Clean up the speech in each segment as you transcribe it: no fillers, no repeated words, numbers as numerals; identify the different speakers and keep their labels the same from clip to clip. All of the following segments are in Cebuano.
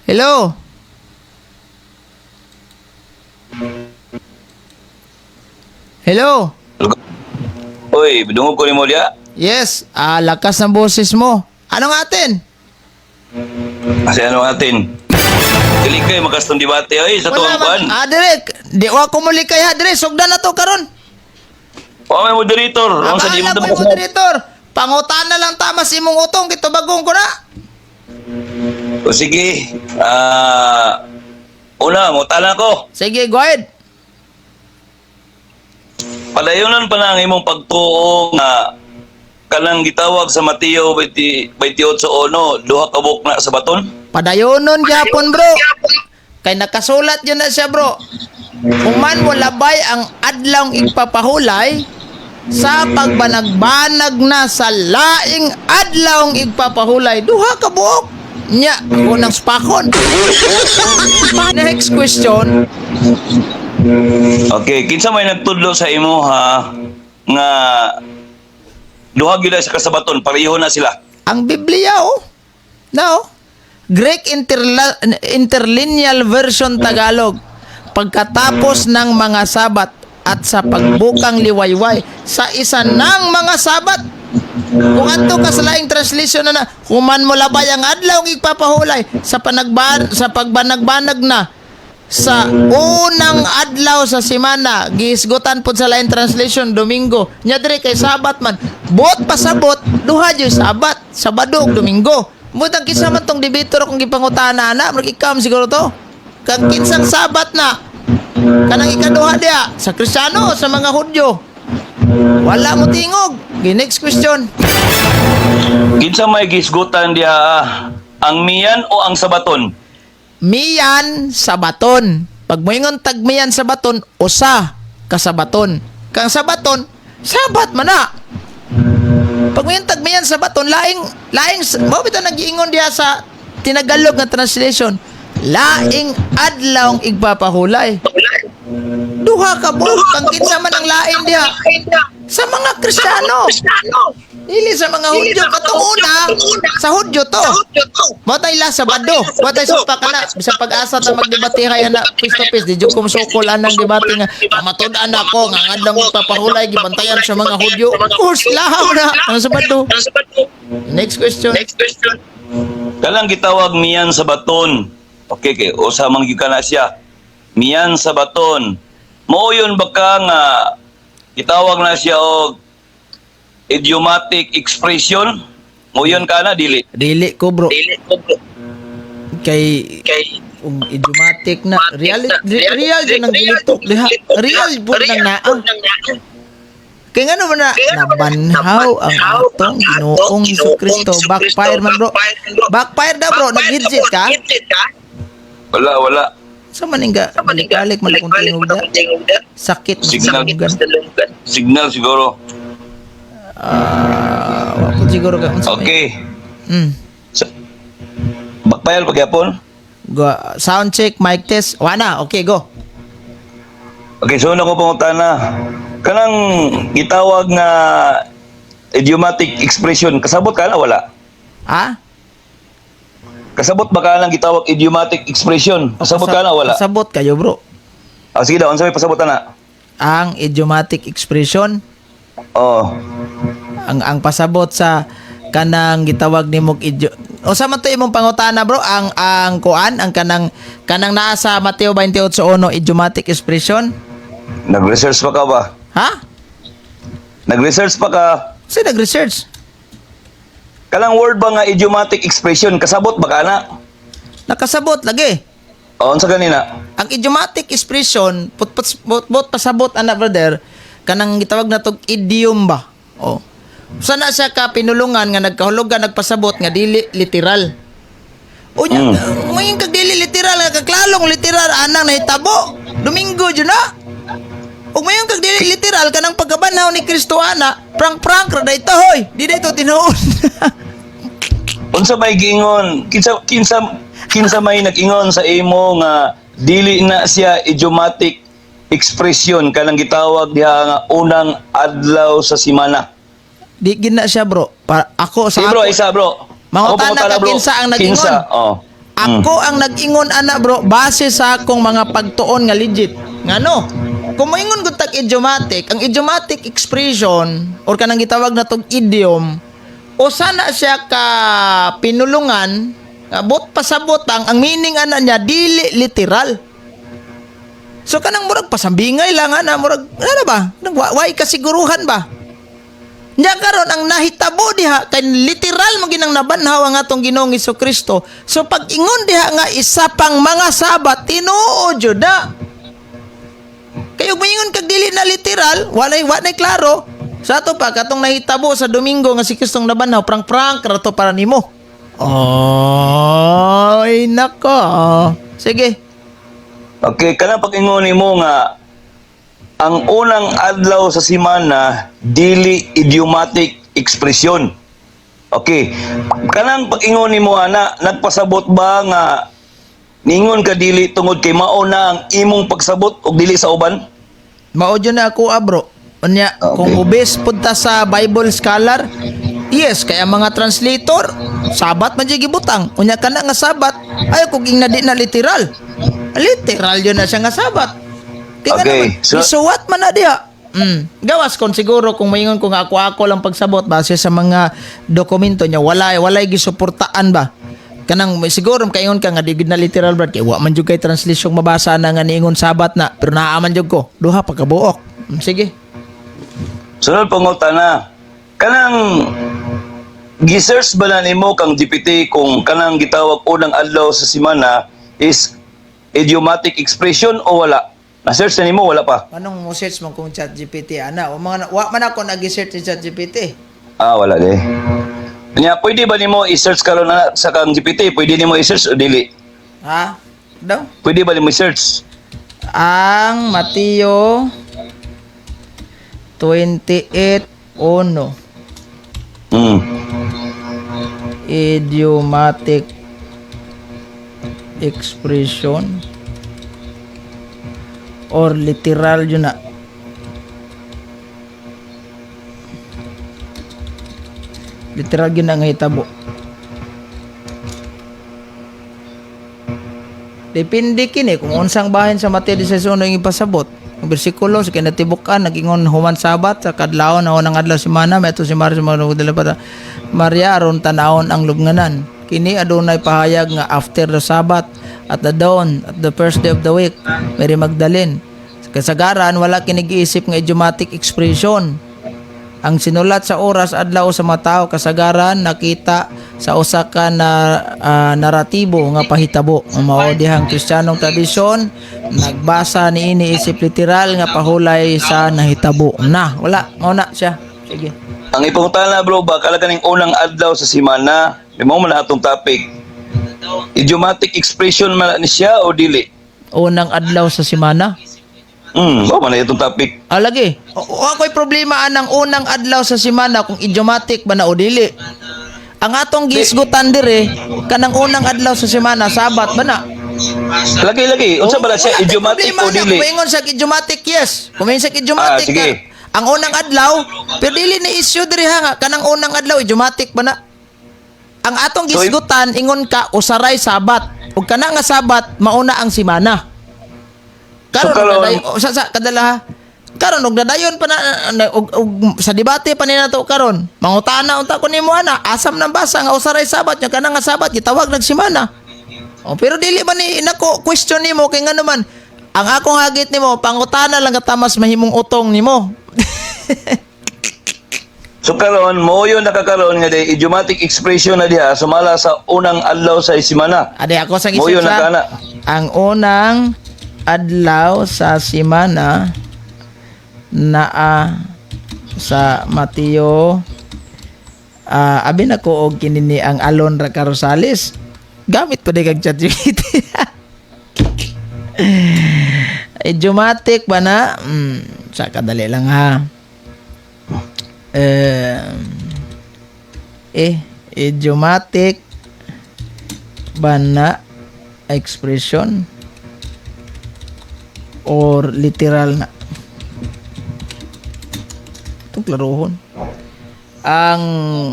Speaker 1: Hello? Hello?
Speaker 2: Uy, dungog ko nimo diya.
Speaker 1: Yes, lakas ng boses mo. Anong atin?
Speaker 2: Kasi ano atin? Dili kay makastong debate oy sa tuwang kuan.
Speaker 1: Dire, di wa ko muli kay ha, dire, sugdan na to karon.
Speaker 2: Wa may moderator, ang sa di mo
Speaker 1: Abala ko moderator. Pangutan na lang tamas imong utong kitubagong ko na.
Speaker 2: O sige. Una, mutala ko.
Speaker 1: Sige, go ahead.
Speaker 2: Padayonan pa na ang imong pagtuo nga kanang gitawag sa Mateo 20 28:1, duha ka buok na sa baton.
Speaker 1: Padayonon gyapon, bro. Kay nakasulat yun na siya, bro. Human mo labay ang adlawng igpapahulay sa pagbanagbanag na sa laing adlawng igpapahulay. Duha ka buok. Nya, ako ng spakon. Next question.
Speaker 2: Okay, kinsa may nagtudlo sa imo ha nga duha gyud na sa kasabaton, pareho na sila.
Speaker 1: Ang Biblia, oh. No. Greek Interlineal Version Tagalog. Pagkatapos ng mga Sabat at sa pagbukang liwayway sa isa ng mga Sabat. Kung adto ka sa laing translation na na, human mo labay ang adlaw ang igpapahulay sa pagbanagbanag na sa unang adlaw sa semana, gihisgutan pod sa laing translation Domingo. Nya diri kay Sabat man. Buot pasabot, duha jud Sabat, Sabado ug Domingo. Mutang kinsa man tong debater akong gipangutana ana, murag ikam siguro to. Kang kinsang Sabat na kanang ikaduha diha sa Kristiyano o sa mga Hudyo. Wala mo tingog. Okay, next question.
Speaker 2: Kinsa may gisgutan diha ang miyan o ang sabaton?
Speaker 1: Miyan sa baton. Pag moingon tag miyan sa baton, usa ka sa baton. Kang sa baton, sabat man na. Pag moingon tag miyan sa baton, laing laing mao bitaw nagiingon diha sa Tinagalog nga translation, laing adlawng igpapahulay. Duha ka buok kang kinsa man ang lain diha sa mga Kristiyano. Dili sa mga Hudyo katong una sa Hudyo to. Mao tay la Sabado. Mao tay sa kana bisan pag-asa ta magdebate kaya na face to face di jud ko sukol anang debate nga matud-an ako nga ang adlaw magpapahulay gibantayan sa mga Hudyo. Of course lahaw na ang Sabado. Next question.
Speaker 2: Kanang gitawag miyan sa baton. Okay kay usa man gyud kana siya. Miyan sa baton. Mao yun ba ka nga gitawag na siya og idiomatic expression? Mao yun ka na dili.
Speaker 1: Dili ko, bro. Kay ug idiomatic na real real jud nang gilitok diha. Real pud nang naa. Kay ngano man na nabanhaw ang atong Ginoong Kristo. Backfire man, bro. Backfire daw, bro. Nag-headset ka?
Speaker 2: Wala, wala.
Speaker 1: Sa maning ga balik man akong tingog da. Sakit man
Speaker 2: Signal.
Speaker 1: sa lunggan.
Speaker 2: Signal siguro.
Speaker 1: Ah, wa po siguro ka unsa may-
Speaker 2: Okay. Bakpayal pagyapon.
Speaker 1: Go, sound check, mic test. Wa na. Okay, go.
Speaker 2: Okay, so na ko pangutana. Kanang gitawag nga idiomatic expression, kasabot ka na wala?
Speaker 1: Ha?
Speaker 2: Kasabot ba ka nang gitawag idiomatic expression? Kasabot ka na wala?
Speaker 1: Kasabot kayo, bro.
Speaker 2: Ah, sige daw, unsa may pasabot na?
Speaker 1: Ang idiomatic expression,
Speaker 2: Oh.
Speaker 1: ang pasabot sa kanang gitawag nimong Usa man to imong pangutana, bro, ang kuan, ang kanang naa sa Mateo 28:1 idiomatic expression.
Speaker 2: Nag-research pa ka ba?
Speaker 1: Ha?
Speaker 2: Nag-research pa ka?
Speaker 1: Sa nag-research?
Speaker 2: Kanang word ba nga idiomatic expression, kasabot ba ka na?
Speaker 1: Nakasabot lagi.
Speaker 2: Oh, unsa ganina?
Speaker 1: Ang idiomatic expression, put put put, put pasabot ana, brother, kanang gitawag na tog idiom ba. Oh. Sana siya ka pinulungan nga nagkahulugan nagpasabot nga dili literal. Unya, ngayon kag dili literal nga kaklalong literal anang nahitabo. Domingo jud na. Ug mayon kag dili literal kanang pagkabanhaw ni Kristo ana, prank-prank ra dayto hoy. Di dayto tinuod.
Speaker 2: Unsa may giingon? Kinsa may nag-ingon sa imo nga dili na siya idiomatic expression kanang gitawag diha nga unang adlaw sa simana?
Speaker 1: Di gid na siya, bro. Para ako sa
Speaker 2: Sige bro,
Speaker 1: ako,
Speaker 2: isa bro.
Speaker 1: Mangutana
Speaker 2: Ako pangutana,
Speaker 1: ka
Speaker 2: bro.
Speaker 1: kinsa ang nag-ingon.
Speaker 2: Kinsa, oh.
Speaker 1: Ako ang nag-ingon ana, bro, base sa akong mga pagtuon nga legit. Ngano? Kung moingon gud tag idiomatic, ang idiomatic expression or kanang gitawag na tog idiom, o sana siya ka pinulungan, bot pasabot ang meaning ana niya dili literal. So kanang murag pasambingay lang ana, murag ano ba? Nang way kasiguruhan ba? Nya karon ang nahitabo diha kay literal mo ginang nabanhaw ang atong Ginoong Kristo. So pag ingon diha nga isa pang mga Sabat, tinuod jud na. Kay ug moingon kag dili na literal, walay wa nay klaro. Sa ato pa katong nahitabo sa Domingo nga si Kristong nabanhaw, prank-prank ra to para nimo. Ay nako. Sige.
Speaker 2: Okay, kanang pag-ingon nimo nga ang unang adlaw sa simana dili idiomatic expression. Okay. Kanang pag-ingon nimo ana, nagpasabot ba nga ningon ka dili tungod kay mao na ang imong pagsabot og dili sa uban?
Speaker 1: Mao jud na ako, ah, bro. Unya, kung ubis punta sa Bible scholar, yes, kaya mga translator, Sabat man jud gibutang. Unya kana nga Sabat, ay kung ingna di na literal. Literal yun na siya nga Sabat. Kaya nga naman, isuwat man na diha. Gawas kon siguro kung maingon ko nga ako-ako lang pagsabot base sa mga dokumento niya, walay walay gisuportaan ba. Kanang siguro kaingon ka nga di gid na literal, brad, kay wa man jud kay translation mabasa na nga niingon Sabat na, pero naa man jud ko duha pa kabuok. Sige.
Speaker 2: Sunod pangutana, kanang gi-search ba na nimo kang GPT kung kanang gitawag unang adlaw sa simana is idiomatic expression o wala? Na-search na nimo, wala pa?
Speaker 1: Anong mo search man kung Chat GPT ana? Wa mga wa man ako nag-search sa Chat GPT.
Speaker 2: Ah, wala di. Nya, pwede ba nimo i-search karon na sa kang GPT? Pwede nimo i-search o dili?
Speaker 1: Ha? Daw?
Speaker 2: Pwede ba nimo i-search?
Speaker 1: Ang Mateo 28:1 idiomatic expression or literal yun na? Literal yun na nga hitabo. Depende kini kung unsang bahin sa Mateo 16 yung ipasabot. Ang bersikulo sa kinatibukan nagingon human Sabat sa kadlawon na unang adlaw semana meto si Maria sa mga Maria aron tan-awon ang lubnganan. Kini adunay pahayag nga after the Sabbath, at the dawn at the first day of the week, Mary Magdalene. Sa kasagaran wala kini giisip nga idiomatic expression. Ang sinulat sa oras adlaw sa mga tao kasagaran nakita sa usa ka na naratibo nga pahitabo. Ang mao dihang Kristiyanong tradisyon nagbasa niini isip literal nga pahulay sa nahitabo. Na, wala mao na siya. Sige.
Speaker 2: Ang ipangutana, bro, ba kala kaning unang adlaw sa simana, di mo man na atong topic. Idiomatic expression man ni siya o dili?
Speaker 1: Unang adlaw sa semana.
Speaker 2: Mao man na itong topic.
Speaker 1: Ah, lagi. O, ako'y problema anang unang adlaw sa semana kung idiomatic ba na o dili. Ang atong gisgutan dire kanang unang adlaw sa semana, Sabat ba na?
Speaker 2: Lagi lagi, unsa ba na siya,
Speaker 1: Wala tay
Speaker 2: idiomatic
Speaker 1: problema
Speaker 2: o
Speaker 1: na.
Speaker 2: dili?
Speaker 1: Kung maingon sa idiomatic, yes. Kung maingon sa idiomatic,
Speaker 2: Ah, sige.
Speaker 1: ka, ang unang adlaw, pero dili na issue diri ha nga kanang unang adlaw idiomatic ba na? Ang atong
Speaker 2: So,
Speaker 1: gisgutan ingon ka usaray Sabat. Ug kana nga Sabat mauna ang simana.
Speaker 2: So,
Speaker 1: Karon
Speaker 2: karon-
Speaker 1: og sa kadala ha. Karon og nadayon pa na, og sa debate pa ni nato karon. Mangutana unta ko nimo ana, asam nang basa nga usaray Sabat nya kana nga Sabat gitawag nagsimana. Oh, pero dili man ni nako question nimo kay ngano man ang akong hagit nimo pangutana lang ka mas mahimong utong nimo.
Speaker 2: So karon mo yun nakakaroon nga day idiomatic expression na diha sumala sa unang adlaw sa simana.
Speaker 1: Ade ako sa
Speaker 2: Mo
Speaker 1: isip
Speaker 2: yun
Speaker 1: sa
Speaker 2: nakana.
Speaker 1: ang unang adlaw sa simana naa sa Mateo, abi na ko og kini ni ang Alon Ra Rosales gamit pa di kag ChatGPT. Idiomatic ba na? Sa kadali lang ha. Idiomatic ba na expression or literal na? Itong klarohon. Ang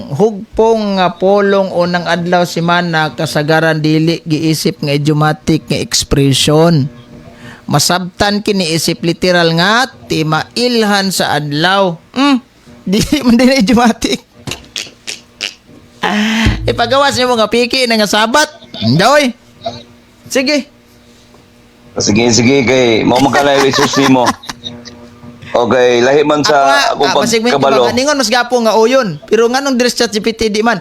Speaker 1: hugpong nga polong unang adlaw semana kasagaran dili giisip nga idiomatic nga expression. Masabtan kini isip literal nga timailhan sa adlaw. Dili man din idiomatic. Ipagawas nimo nga piki na nga Sabat. Ndoy. Sige.
Speaker 2: Sige, sige, kay mao man kanay research nimo. Okay, lahi man sa
Speaker 1: Ako
Speaker 2: akong
Speaker 1: nga, basig may
Speaker 2: pagkabalo.
Speaker 1: kumbaga, ningon mas gapo nga uyon. Pero nganong diri sa ChatGPT di man.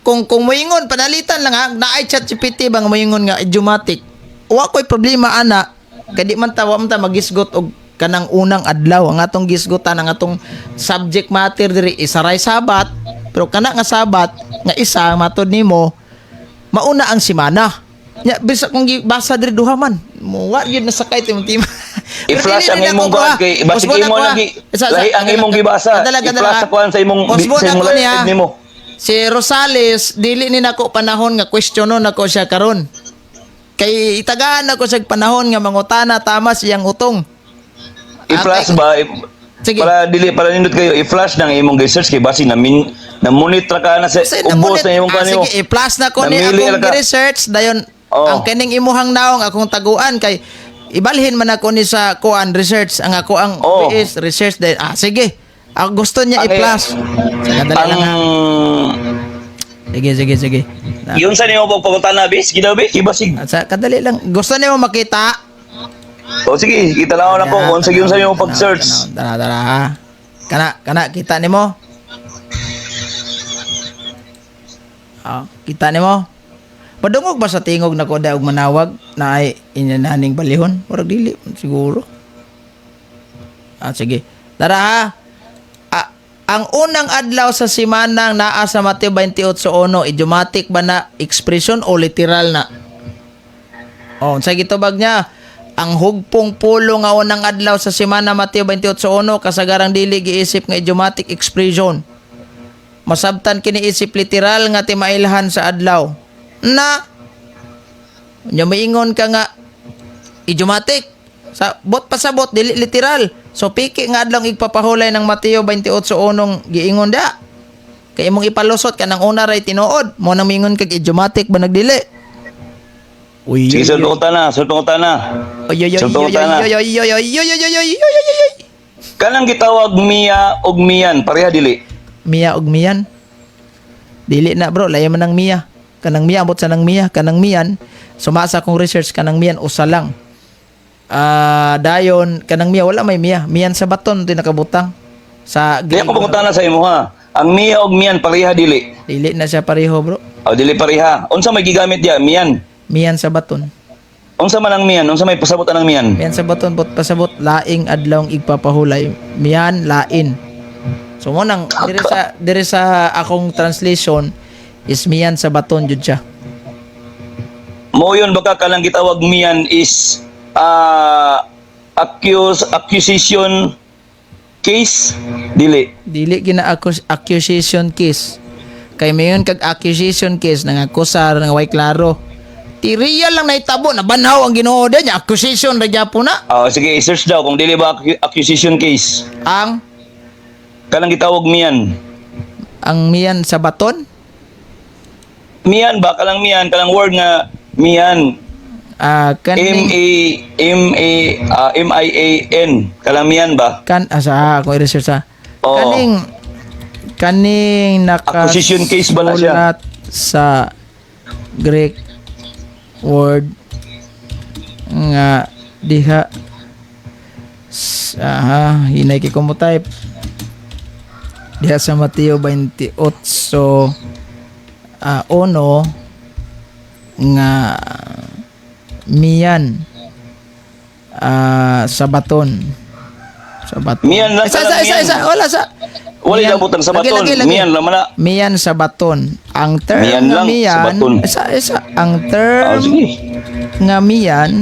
Speaker 1: Kung moingon panalitan lang ha, naay ChatGPT ba nga moingon nga idiomatic. Wa ko'y problema ana. Kay di man ta wa man ta magisgot og kanang unang adlaw. Ang atong gisgutan, ang atong subject matter diri isaray Sabat, pero kana nga Sabat nga isa matod nimo mauna ang simana. Nya bisa kung gibasa diri duha man. Mo wa gyud nasakay timong tima. Pero
Speaker 2: I-flash
Speaker 1: dili
Speaker 2: ang
Speaker 1: rin
Speaker 2: imong
Speaker 1: ako
Speaker 2: kuan
Speaker 1: kuha.
Speaker 2: kay basig
Speaker 1: Usbon
Speaker 2: imo
Speaker 1: ako, ha.
Speaker 2: lagi
Speaker 1: Isa,
Speaker 2: lahi ang imong gibasa.
Speaker 1: Kadala,
Speaker 2: I-flash sa kuan sa imong
Speaker 1: Usbon
Speaker 2: sa imong
Speaker 1: ako niya.
Speaker 2: live nimo.
Speaker 1: Si Rosales, dili ni nako panahon nga questionon nako siya karon. Kay itagaan ako sa panahon nga mangutana tama siyang utong.
Speaker 2: I-flash ba?
Speaker 1: Sige.
Speaker 2: Para dili para nindot kayo i-flash ng imong research kay basi na min na monitor ka na sa
Speaker 1: Kasi
Speaker 2: ubos
Speaker 1: namunit-
Speaker 2: na imong
Speaker 1: ah,
Speaker 2: kuan nimo.
Speaker 1: sige, i-plus na ko ni
Speaker 2: Namili
Speaker 1: akong
Speaker 2: ra ka.
Speaker 1: research dayon
Speaker 2: Oo.
Speaker 1: ang kining imuhang naong akong taguan kay ibalhin man ako ni sa kuan research ang ako ang
Speaker 2: Oo.
Speaker 1: is research dayon. Ah, sige. Ang gusto niya
Speaker 2: Ang-
Speaker 1: i-plus. Sige, dali
Speaker 2: Ang
Speaker 1: lang ha. Sige, sige, sige. Na,
Speaker 2: yun sa nimo pagpangutana bi? Sige daw bi, kibasig.
Speaker 1: sa kadali lang. Gusto niyo makita?
Speaker 2: O sige, kita lang na ko kung sa yun sa nimo pag-search.
Speaker 1: Tara, tara ha. Kana, kana kita nimo. Ah, kita nimo. Padungog ba sa tingog na ko og manawag na ay inananing balihon? Murag dili siguro. Ah, sige. Tara ha. Ah, ang unang adlaw sa simanang naa sa Mateo 28:1, idiomatic ba na expression o literal na? Oh, unsay gitubag niya? Ang hugpong pulo nga unang adlaw sa semana Mateo 28:1 kasagarang dili giisip nga idiomatic expression. Masabtan kini isip literal nga timailhan sa adlaw. Na nya moingon ka nga idiomatic. Sa bot pasabot dili literal. So piki nga adlaw igpapahulay ng Mateo 28:1 giingon da. Kay imong ipalusot kanang una ray tinuod, mo nang mingon kag idiomatic ba nagdili. Uy,
Speaker 2: Sige, sa pangutana, sa pangutana.
Speaker 1: Oy, oy, oy,
Speaker 2: Sa
Speaker 1: oy, oy,
Speaker 2: pangutana.
Speaker 1: oy, oy, oy, oy, oy, oy, oy, oy, oy, oy, oy.
Speaker 2: Kanang gitawag Mia og Mian, pareha dili.
Speaker 1: Mia og Mian. Dili na bro, layo man ang Mia. Kanang Mia ambot sa nang Mia, kanang Mian. Sumasa akong research kanang Mian usa lang. Ah, dayon kanang Mia wala may Mia. Mian sa baton ti nakabutang sa
Speaker 2: Di ako pangutana sa imo ha. Ang Mia og Mian pareha dili.
Speaker 1: Dili na siya pareho bro.
Speaker 2: O dili pareha. Unsa may gigamit diya Mian?
Speaker 1: Mian sa baton.
Speaker 2: Unsa man ang Mian? Unsa may pasabot anang Mian?
Speaker 1: Mian sa baton bot pasabot laing adlawng igpapahulay. Mian lain. So mo nang diri sa akong translation is Mian sa baton jud siya.
Speaker 2: Mo yun baka kanang gitawag Mian is accusation case dili.
Speaker 1: Dili gina accusation case. Kay mayon kag accusation case nang akusar nga way klaro. Ti real lang nahitabo na banhaw ang Ginoo din accusation ra gyapon na.
Speaker 2: Ah, sige, i-search daw kung dili ba accusation case.
Speaker 1: Ang
Speaker 2: Kanang gitawag Mian.
Speaker 1: ang Mian sa baton.
Speaker 2: Mian ba kanang Mian kanang word nga Mian?
Speaker 1: Ah,
Speaker 2: M
Speaker 1: kaning
Speaker 2: A M A M I A N kanang Mian ba?
Speaker 1: kan asa ako i-research sa
Speaker 2: Oo.
Speaker 1: kaning kaning naka
Speaker 2: Accusation case ba na siya?
Speaker 1: sulat sa Greek word nga diha aha hinay kay ko mo type diha sa Mateo 28 uno nga Mian sa baton sa baton.
Speaker 2: Mian lang
Speaker 1: Isa,
Speaker 2: kanang
Speaker 1: isa, isa,
Speaker 2: Mian.
Speaker 1: isa. Wala sa
Speaker 2: Wala
Speaker 1: Mian.
Speaker 2: gabutang sa
Speaker 1: Lagi,
Speaker 2: baton.
Speaker 1: lagi, lagi.
Speaker 2: Mian lang man na.
Speaker 1: Mian sa baton. Ang term
Speaker 2: Mian
Speaker 1: nga
Speaker 2: lang sa
Speaker 1: mian,
Speaker 2: baton.
Speaker 1: isa, isa. Ang term
Speaker 2: Ah, sige.
Speaker 1: nga mian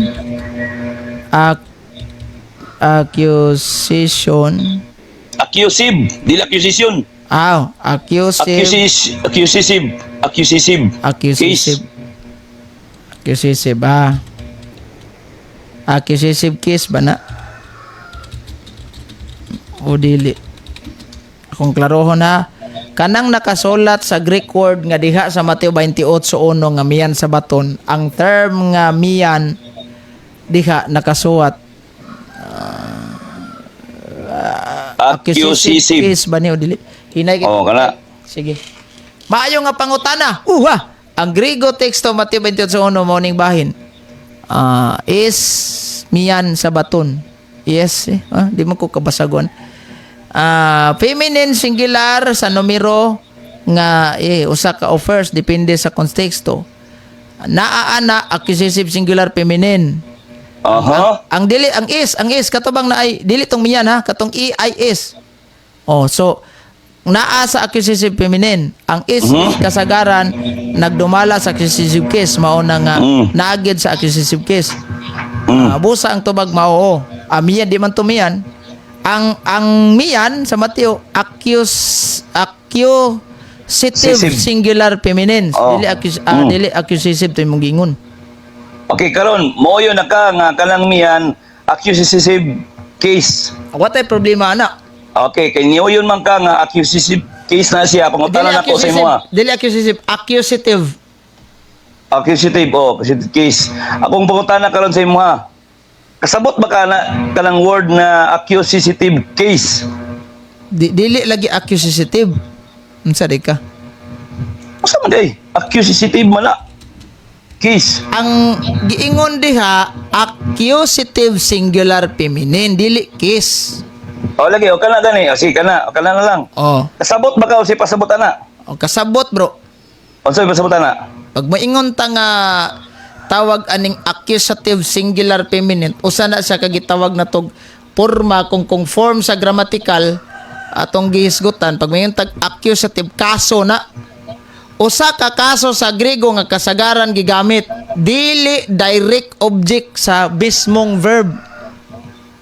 Speaker 1: accusation.
Speaker 2: Accusive, dili accusation.
Speaker 1: Ah, accusive.
Speaker 2: Accusive, accusive.
Speaker 1: Accusive.
Speaker 2: Case.
Speaker 1: Accusive, ah. Accusive case ba na? O dili. Akong klarohon ha. Kanang nakasulat sa Greek word nga diha sa Mateo 28:1 nga miyan sa baton, ang term nga miyan diha nakasuwat
Speaker 2: Accusative.
Speaker 1: Case ba niyo dili? Hinay.
Speaker 2: Oh, kana.
Speaker 1: Sige. Maayo nga pangutana. Uha. Ang Griego teksto Mateo 28:1 mao ning bahin. Ah, is miyan sa baton. Yes, eh. Ah, di mo ko kabasagon. Ah, feminine singular sa numero nga eh usa ka o first, depende sa konteksto. Naa ana accusative singular feminine. Ang dili ang is katubang na ay dili tong miyan ha, katong e i s. Oh, so naa sa accusative feminine. Ang is kasagaran nagdumala sa accusative case, mao na nga naagid sa accusative case. Ah, busa ang tubag mao. Ah, miyan di man to miyan. Ang miyan sa Mateo accusative
Speaker 2: Accusative.
Speaker 1: singular feminine. Dili accusative to imong gingon.
Speaker 2: Okay, karon mo yun na ka nga kanang miyan accusative case.
Speaker 1: What ay problema ana?
Speaker 2: Okay, kay niyo yun man ka nga accusative case na siya, pangutana na ko sa imo ha.
Speaker 1: Dili accusative, accusative.
Speaker 2: Accusative, oh, accusative case. Akong pangutana karon sa imo ha. Kasabot ba ka na kanang word na accusative case?
Speaker 1: Dili lagi accusative. Unsa di ka?
Speaker 2: Usa man day? Accusative man na. Case.
Speaker 1: Ang giingon diha accusative singular feminine, dili case.
Speaker 2: O lagi, o kana gani. O sige, kana, o kana na lang.
Speaker 1: Oh,
Speaker 2: Kasabot ba ka o si pasabot ana?
Speaker 1: o kasabot, bro.
Speaker 2: Unsa pasabot ana?
Speaker 1: Pag maingon ta nga tawag aning accusative singular feminine, usa na siya kagitawag na tog porma kung form sa grammatical atong gihisgutan. Pag maingon tag accusative, kaso na, usa ka kaso sa Grego nga kasagaran gigamit dili direct object sa mismong verb.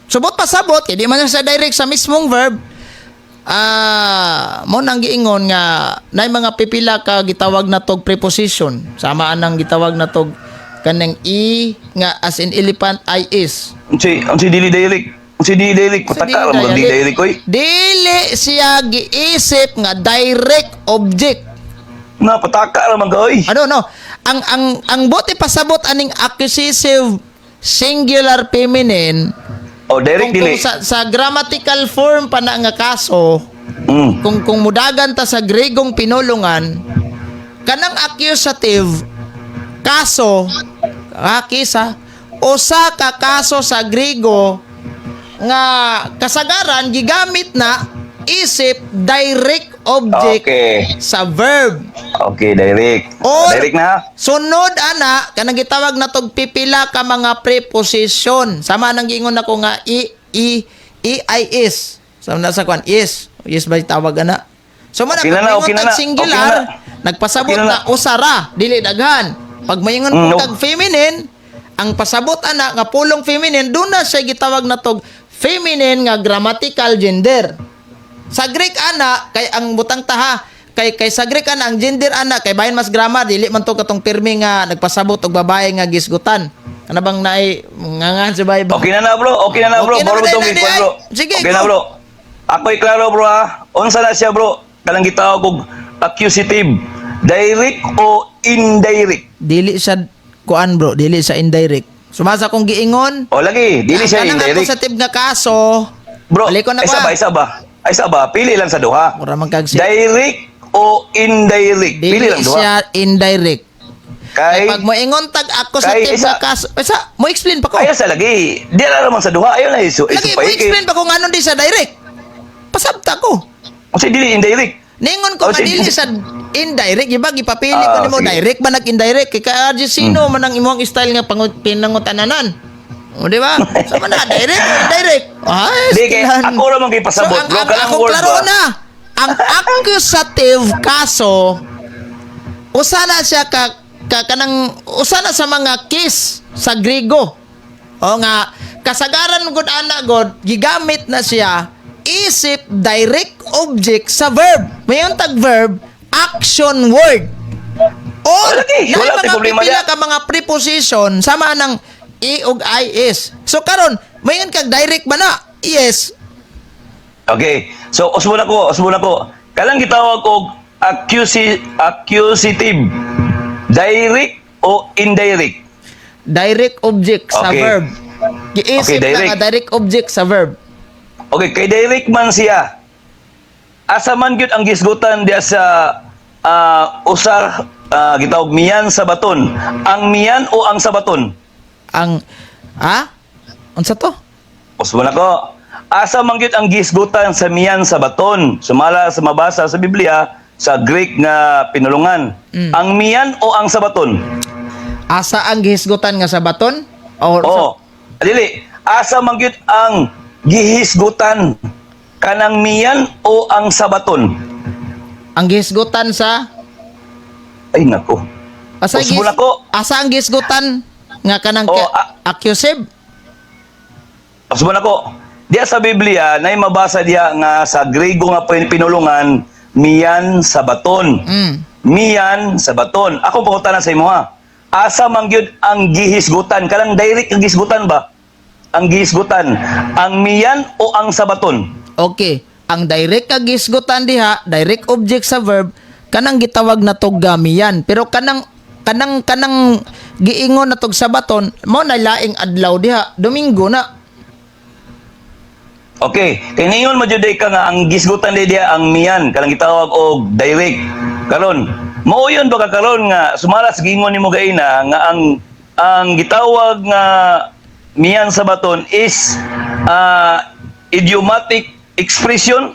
Speaker 1: Subot pasabot kay di man siya direct sa mismong verb. Ah, mo nang giingon nga nay mga pipila ka gitawag na tog preposition, sama anang gitawag na tog kanang e nga as in elephant, I is.
Speaker 2: Unsay dili direct? Unsay dili direct? Pataka ra man dili direct oy.
Speaker 1: Dili siya giisip nga direct object.
Speaker 2: Na pataka ra man ka oy.
Speaker 1: Ano no? Ang bote pasabot aning accusative singular feminine
Speaker 2: Oh, direct
Speaker 1: kung
Speaker 2: dili.
Speaker 1: sa grammatical form pa na nga kaso, kung mudagan ta sa Gregong pinulungan, kanang accusative kaso kisa usa ka kaso sa Grego nga kasagaran gigamit na isip direct object sa verb.
Speaker 2: Okay, direct.
Speaker 1: Or
Speaker 2: Direct na.
Speaker 1: sunod ana kanang gitawag na tog pipila ka mga preposition. Sama nang giingon nako nga i e e i is. Sama na sa kwan is. Is ba tawag ana? So man
Speaker 2: Okay na na,
Speaker 1: pag
Speaker 2: okay na
Speaker 1: tag
Speaker 2: na,
Speaker 1: singular,
Speaker 2: okay na.
Speaker 1: nagpasabot
Speaker 2: Okay na
Speaker 1: na,
Speaker 2: na.
Speaker 1: usara, dili daghan. Pag maingon
Speaker 2: No.
Speaker 1: tag feminine, ang pasabot ana nga pulong feminine, doon na siya gitawag na tog feminine nga grammatical gender. Sa Greek ana kay ang butang taha kay kay sa Greek ana ang gender ana kay bahin mas grammar, dili man to katong pirmi nga nagpasabot og babae nga gisgutan. Kana bang naay ngangan sa babae ba?
Speaker 2: Okay na na bro, okay na na bro.
Speaker 1: Okay na
Speaker 2: Bro,
Speaker 1: ba,
Speaker 2: itong
Speaker 1: Day,
Speaker 2: ikuan,
Speaker 1: Day?
Speaker 2: bro.
Speaker 1: Sige,
Speaker 2: okay na
Speaker 1: go.
Speaker 2: bro. Ako'y klaro bro ha. Unsa na siya bro? Kanang gitawag og accusative. Direct o indirect?
Speaker 1: Dili siya kuan bro, dili siya indirect. Sumasa kong giingon.
Speaker 2: O lagi, dili siya
Speaker 1: Kanang
Speaker 2: indirect.
Speaker 1: accusative nga kaso,
Speaker 2: Bro,
Speaker 1: balikon na
Speaker 2: isa
Speaker 1: ko,
Speaker 2: ba,
Speaker 1: ah.
Speaker 2: isa ba? Ay, isa ba? Pili lang sa duha.
Speaker 1: Mura man kag
Speaker 2: Direct o indirect? Pili
Speaker 1: dili
Speaker 2: lang duha.
Speaker 1: siya indirect.
Speaker 2: Kay,
Speaker 1: Kay pag moingon tag accusative
Speaker 2: Kay
Speaker 1: nga kaso, isa, mo explain pa ko.
Speaker 2: ayaw sa lagi. Di na naman sa duha. Ayaw na isu,
Speaker 1: Lagi mo explain pa ko nganong di sa direct. Pasabta ko.
Speaker 2: Kasi dili indirect.
Speaker 1: Ningon ko
Speaker 2: Oh,
Speaker 1: nga
Speaker 2: sige.
Speaker 1: dili sa indirect, iba gipapili ko
Speaker 2: Ah,
Speaker 1: nimo
Speaker 2: sige.
Speaker 1: direct ba nag indirect kay ka RG sino man ang imong style nga pinangutananan. O di ba? Sa man na direct o indirect. Ay,
Speaker 2: Di kay
Speaker 1: stilan.
Speaker 2: ako ra man kay pasabot,
Speaker 1: So, ang,
Speaker 2: bro.
Speaker 1: ang,
Speaker 2: Kanang
Speaker 1: akong
Speaker 2: word
Speaker 1: klaro
Speaker 2: ba?
Speaker 1: na. Ang accusative kaso usa na siya ka kanang usa na sa mga case sa Griego. O nga kasagaran gud ana god gigamit na siya isip direct object sa verb. Mayon tag verb, action word. Or
Speaker 2: Wala kay,
Speaker 1: naay
Speaker 2: wala kay
Speaker 1: mga
Speaker 2: problema
Speaker 1: pipila
Speaker 2: diya.
Speaker 1: ka mga preposition sama nang e ug I is. So karon mayon kag direct ba na? Yes.
Speaker 2: Okay. So, usbon ako, usbon ako. Kanang gitawag og accusative. Direct o indirect?
Speaker 1: Direct object sa verb. Giisip
Speaker 2: Okay, direct.
Speaker 1: na nga direct object sa verb.
Speaker 2: Okay, kay direct man siya. Asa man gyud ang gisgutan diya sa usa gitawag miyan sa baton? Ang miyan o ang sabaton?
Speaker 1: Ang ah? Unsa to?
Speaker 2: Usbon ako. Asa man gyud ang gisgutan sa miyan sa baton? Sumala sa mabasa sa Biblia sa Greek nga pinulungan. Ang miyan o ang sabaton?
Speaker 1: Asa ang gihisgutan nga sa baton? Or
Speaker 2: Oo. Dili, asa man gyud ang gihisgutan, kanang miyan o ang sabaton?
Speaker 1: Ang gihisgutan sa
Speaker 2: Ay nako.
Speaker 1: asa
Speaker 2: Usbon ako.
Speaker 1: Asa ang gihisgutan nga kanang
Speaker 2: Oo,
Speaker 1: accusative?
Speaker 2: Usbon ako. Diya sa Biblia, nay mabasa diya nga sa Grego nga pinulungan, miyan sa baton. Miyan sa baton. Ako pangutana sa imo ha. Asa man gyud ang gihisgutan? Kanang direct ang gihisgutan ba? Ang gihisgutan, ang miyan o ang sabaton?
Speaker 1: Okay. Ang direct ka gisgutan diha, direct object sa verb, kanang gitawag na tog gamiyan. Pero kanang kanang kanang giingon na tog sabaton, mao na laing adlaw diha, Domingo na.
Speaker 2: Okay, kay ningon mo jud ka nga ang gisgutan di diya ang miyan, kanang gitawag og direct. Karon, mao yun ba ka karon nga sumala sa giingon nimo gaina nga ang gitawag nga miyan sa baton is idiomatic expression?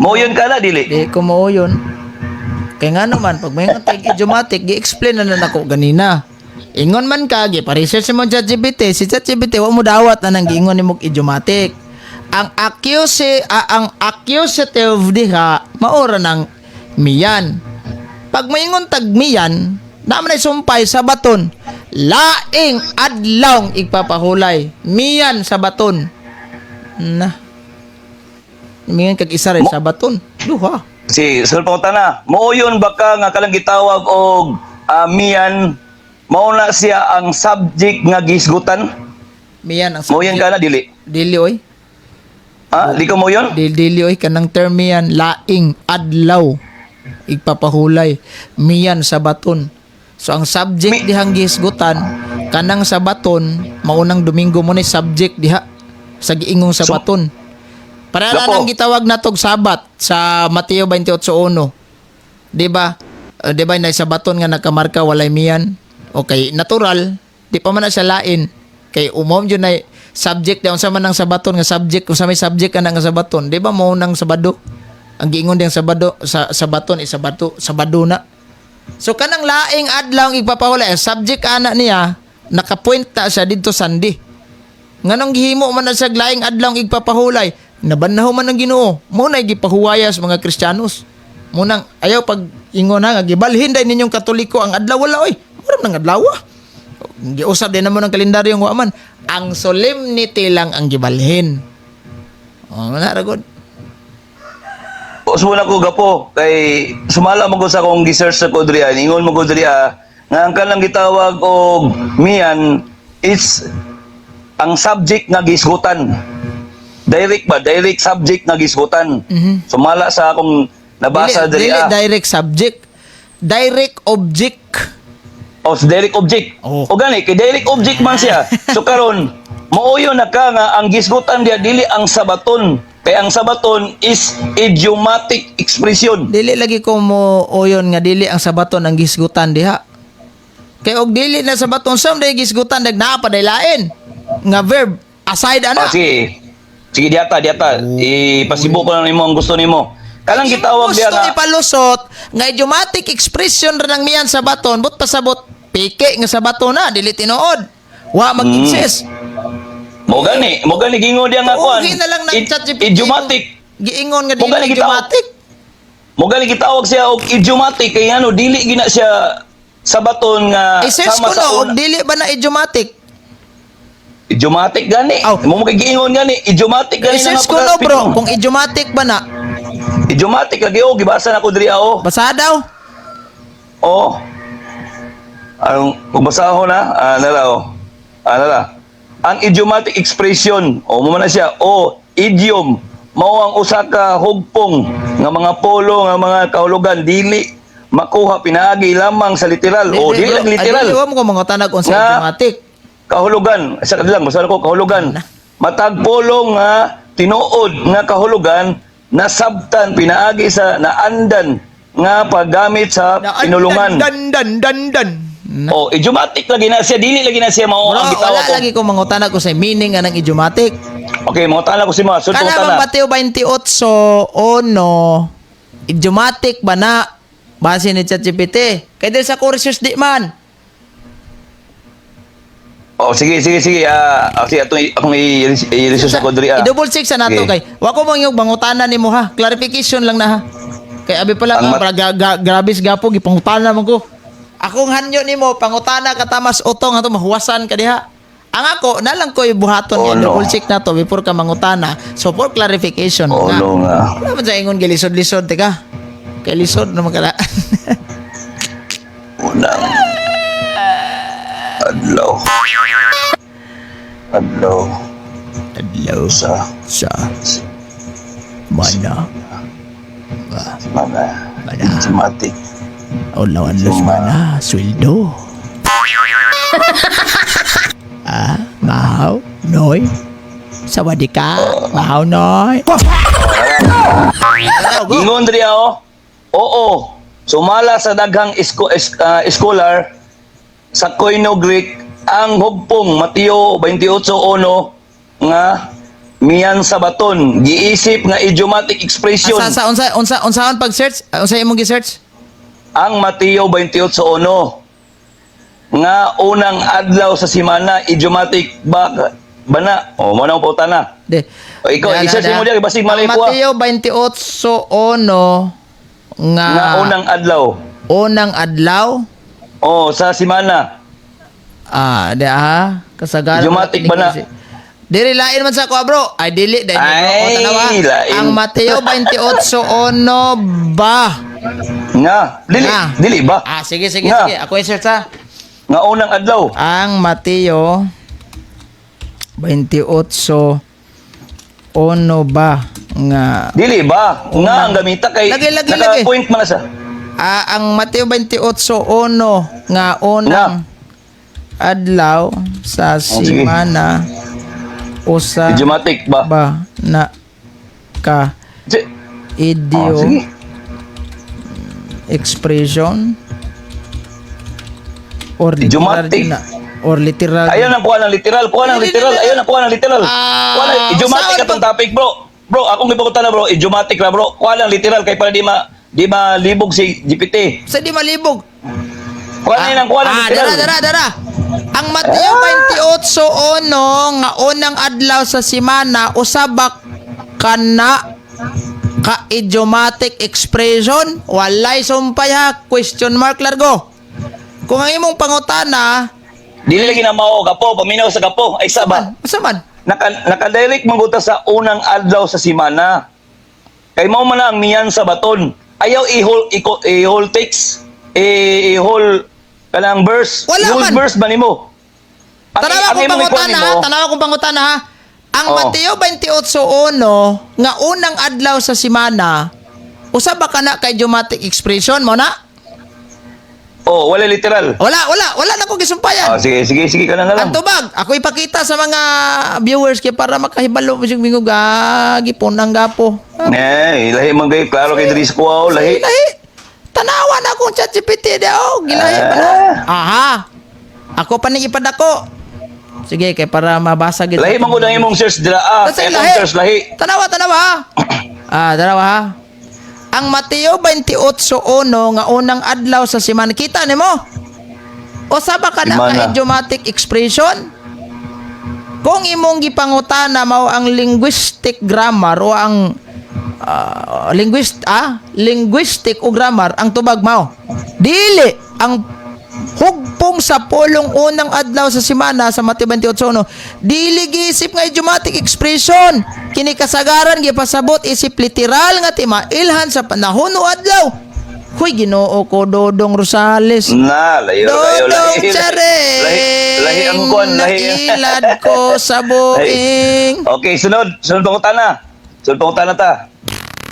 Speaker 2: Mao yun ka na dili?
Speaker 1: Di ko mao yun. Kay nga naman, pag may tag idiomatic, gi-explain na na nako ganina. Ingon man ka, gi pa-research mo ChatGPT, si ChatGPT wa mo dawat na nang giingon nimo idiomatic. Ang accusative diha maura ng miyan. Pag maingon tag miyan, na man ay sumpay sa baton. Laing adlaw igpapahulay. Miyan sa baton. Na. Miyan kag isa rin sa baton. Duha.
Speaker 2: Si sul pangutana, mao yun ba ka nga kanang gitawag og miyan, mao na siya ang subject nga gisgutan?
Speaker 1: Miyan ang
Speaker 2: Mao yun ka na dili?
Speaker 1: Dili oy.
Speaker 2: Ha? Di ka mo yun?
Speaker 1: Dili, dili oy, kanang term miyan, laing adlaw igpapahulay, miyan sa baton. So ang subject dihang gihisgutan kanang sa baton, maunang Domingo mo na subject diha sa giingong sa
Speaker 2: So-
Speaker 1: baton. Para
Speaker 2: Gapo.
Speaker 1: lang ang gitawag natog Sabat sa Mateo 28:1. Di ba? Di ba na sa baton nga nakamarka walay miyan? Okay, natural, di pa man na siya lain. Kay umom jud na subject daw sa man ang sabaton nga subject, kung sa may subject ka na nga sabaton, di ba mo nang Sabado? Ang giingon diyang Sabado sa sabaton is Sabado, Sabado na. So kanang laing adlaw ang igpapahulay, ang subject ana niya nakapoint ta siya didto Sunday. Nganong gihimo man na siya laing adlaw ang igpapahulay, nabanhaw man ang Ginoo. Mo na gipahuwaya sa mga Kristiyanos. Munang ayaw pag ingon ha nga gibalhin day ninyong Katoliko ang adlaw, wala oy. Mura man ang adlaw. Ah. Giusab din naman ang kalendaryo nga wa man. Ang solemnity lang ang gibalhin. Oh, wala ra gud.
Speaker 2: Usbon ako gapo kay sumala mo ko sa akong gi-search sa Kodria, ingon mo Kodria nga ang kanang gitawag og miyan is ang subject nga gisgutan. Direct ba? Direct subject nga gisgutan. Sumala sa akong nabasa
Speaker 1: Dili,
Speaker 2: diri
Speaker 1: dili
Speaker 2: ah.
Speaker 1: direct subject. Direct object.
Speaker 2: O sa direct object.
Speaker 1: Oh.
Speaker 2: O gani kay direct object man siya. So karon mauyo na ka nga ang gisgutan diya dili ang sabaton, kay ang sabaton is idiomatic expression.
Speaker 1: Dili lagi ko mo oyon nga dili ang sabaton ang gisgutan diha. Kay og dili na sabaton sa day gisgutan dag naa pa day lain nga verb aside ana.
Speaker 2: Ah, sige. Sige, diata, diata. Ipasibo ko lang nimo ang gusto nimo. Kanang gitawag diya
Speaker 1: gusto
Speaker 2: nga
Speaker 1: ipalusot nga idiomatic expression ra nang miyan sa baton, but pasabot peke nga sa baton na dili tinuod. Wa mag-exist.
Speaker 2: Mo gani gingon diya nga kuan.
Speaker 1: Ugi na lang ng ChatGPT.
Speaker 2: Idiomatic.
Speaker 1: Giingon nga
Speaker 2: Mo
Speaker 1: dili
Speaker 2: gani gitawag.
Speaker 1: idiomatic.
Speaker 2: Mo gani gitawag siya og idiomatic kay ano dili gina siya sa baton nga
Speaker 1: I-search
Speaker 2: sama
Speaker 1: ko
Speaker 2: sa
Speaker 1: no, og
Speaker 2: una.
Speaker 1: dili ba na idiomatic?
Speaker 2: Idiomatic gani.
Speaker 1: Aw.
Speaker 2: Mo mo kay giingon gani idiomatic gani na
Speaker 1: I-search
Speaker 2: nga
Speaker 1: ko no, bro,
Speaker 2: pagka-
Speaker 1: kung idiomatic ba na.
Speaker 2: Idiomatic lagi oh, gibasa na ko diri ah, oh.
Speaker 1: Basa daw.
Speaker 2: Oh. Ang kung basahon na, nala oh. Nala. Ang idiomatic expression, o mo man na siya, o idiom, Mao ang usa ka hugpong nga mga polo nga mga kahulugan dili makuha pinaagi lamang sa literal. O dili
Speaker 1: bro.
Speaker 2: lang literal.
Speaker 1: Ay, dili, wa mo ko mangutanag unsa
Speaker 2: Nga-
Speaker 1: idiomatic.
Speaker 2: Kahulugan sa lang, basta ko kahulugan. Matag polo nga tinuod nga kahulugan nasabtan pinaagi sa naandan nga paggamit sa pinulungan.
Speaker 1: Dan dan dan dan.
Speaker 2: Oh, idiomatic lagi na siya, dili lagi na siya mao
Speaker 1: Bro,
Speaker 2: ang
Speaker 1: wala
Speaker 2: gitawag ko.
Speaker 1: lagi ko mangutanag ko sa meaning anang idiomatic.
Speaker 2: Okay, mangutana ko si mga sud
Speaker 1: Kana bang
Speaker 2: mangutana.
Speaker 1: Mateo 28:1 idiomatic ba na base ni ChatGPT? Kay diri sa courses di man.
Speaker 2: Oh, sige, sige, sige. Sige, atong akong i-research ako diri ah.
Speaker 1: I-double check sa nato
Speaker 2: Sige.
Speaker 1: kay. Wa ko mong yung bangutana nimo ha. Clarification lang na ha. Kay abi pala
Speaker 2: Ang
Speaker 1: nga grabe sa gapo gipangutana man ko. Akong hanyo nimo pangutana ka tamas utong ato mahuwasan ka diha. Ang ako na lang ko ibuhaton
Speaker 2: Oh,
Speaker 1: nga
Speaker 2: no.
Speaker 1: double check nato before ka mangutana. So for clarification
Speaker 2: Oh,
Speaker 1: nga.
Speaker 2: no nga.
Speaker 1: Wala man sa ingon gilisod-lisod teka. Kay lisod naman kada.
Speaker 2: Unang adlaw. Adlaw
Speaker 1: Adlaw
Speaker 2: sa
Speaker 1: sa mana.
Speaker 2: mga
Speaker 1: Mana.
Speaker 2: idiomatic.
Speaker 1: Adlaw adlaw sa mana sweldo. Ah, mahaw, noy. Sawadee ka, mahaw, noy.
Speaker 2: Ingon diri ah, oh. Oo. Sumala sa daghang scholar sa Koino Greek ang hugpong Mateo 28:1 nga miyan sa baton giisip nga idiomatic expression.
Speaker 1: Asa sa unsa unsa unsaon pag search? Unsa imong gi-search?
Speaker 2: Ang Mateo 28:1 nga unang adlaw sa simana, idiomatic ba bana? O mo na ang na.
Speaker 1: De.
Speaker 2: O, ikaw,
Speaker 1: Da, da,
Speaker 2: i-search
Speaker 1: da.
Speaker 2: mo diya, basig malay
Speaker 1: Ang
Speaker 2: ko, ah.
Speaker 1: Mateo 28:1 nga,
Speaker 2: Nga unang adlaw
Speaker 1: unang adlaw.
Speaker 2: O sa simana.
Speaker 1: Ah, di ah, kasagaran.
Speaker 2: Idiomatic ba na?
Speaker 1: Diri lain man sa ko, bro. Ay dili dai bro. O,
Speaker 2: Ay,
Speaker 1: tanawa.
Speaker 2: lain.
Speaker 1: Ang Mateo 28:1 ba?
Speaker 2: Nga dili
Speaker 1: Nga.
Speaker 2: dili ba?
Speaker 1: Ah, sige sige
Speaker 2: Nga.
Speaker 1: sige. Ako i-search ha.
Speaker 2: Nga unang adlaw.
Speaker 1: Ang Mateo 28:1 ba nga
Speaker 2: Dili ba nga ang gamita kay
Speaker 1: Lagi, lagi,
Speaker 2: naka
Speaker 1: lagi.
Speaker 2: point man na sa
Speaker 1: ah, ang Mateo 28:1 nga unang adlaw sa
Speaker 2: Oh, sige.
Speaker 1: simana usa
Speaker 2: Idiomatic ba?
Speaker 1: ba na ka
Speaker 2: Oh,
Speaker 1: idio
Speaker 2: sige.
Speaker 1: expression or literal
Speaker 2: Idiomatic.
Speaker 1: din na or literal.
Speaker 2: Ayaw nang kuha ng literal, kuha ng literal, ayaw nang kuha ng literal.
Speaker 1: Ah,
Speaker 2: Kuha ng idiomatic
Speaker 1: saan
Speaker 2: atong topic, bro. Bro, akong gipakutan na bro, idiomatic na bro. Kuha ng literal kay para di ma libog si GPT.
Speaker 1: Sa di malibog.
Speaker 2: Kuha na yun ang kuha ng literal.
Speaker 1: Dara, dara, dara. Ang Mateo 28:1 nga unang adlaw sa simana usabak kana ka idiomatic expression, walay sumpay ha, question mark largo. Kung ang imong pangutana,
Speaker 2: Dili lagi na mao kapo, paminaw sa kapo. Ay saba.
Speaker 1: asa man?
Speaker 2: Naka-direct man gud ta sa unang adlaw sa simana. Kay mao man na ang miyan sa baton. Ayaw i-whole text, i-whole kanang verse.
Speaker 1: Wala
Speaker 2: I-whole
Speaker 1: man.
Speaker 2: verse ba nimo?
Speaker 1: Tanawa
Speaker 2: Ang
Speaker 1: kong
Speaker 2: imong ikuha
Speaker 1: pangutana ha,
Speaker 2: nimo-
Speaker 1: tanawa kong pangutana ha. Ang
Speaker 2: Oo.
Speaker 1: Mateo 28:1 nga unang adlaw sa simana, usa ba kana kay idiomatic expression mo na?
Speaker 2: Oh, wala literal.
Speaker 1: Wala, wala, wala na ko gisumpayan.
Speaker 2: Ah, sige, sige, sige ka na lang.
Speaker 1: Ang tubag, ako ipakita sa mga viewers kay para makahibalo mo siyang mingo gagi punang gapo.
Speaker 2: Eh, lahi man kay klaro kay diri sa kuha, oh, lahi.
Speaker 1: Lahi. Tanawa na akong ChatGPT di oh, gilahi pa na.
Speaker 2: Ah.
Speaker 1: Aha. Ako pa ning ipadako. Sige kay para mabasa gid.
Speaker 2: Lahi man gud ang imong search dira ah.
Speaker 1: Basta
Speaker 2: Kay
Speaker 1: lahi.
Speaker 2: atong search lahi.
Speaker 1: Tanawa, tanawa. Ha. Ah, tanawa ha. Ang Mateo 28:1 nga unang adlaw sa simana. Kita nimo? O saba ka na
Speaker 2: Simana.
Speaker 1: ka idiomatic expression? Kung imong gipangutana mao ang linguistic grammar o ang linguistic o grammar ang tubag mao. Dili ang hugpong sa pulong unang adlaw sa simana sa Mateo 28:1 dili giisip nga idiomatic expression, kini kasagaran gipasabot isip literal nga timailhan sa panahon o adlaw. Huy, Ginoo ko, Dodong Rosales.
Speaker 2: Na, layo kayo
Speaker 1: Dodong
Speaker 2: lahi.
Speaker 1: Charing,
Speaker 2: Lahi, lahi ang kuan, lahi.
Speaker 1: nailad ko sa buing.
Speaker 2: Okay, sunod, sunod pangutana. So pangutana ta.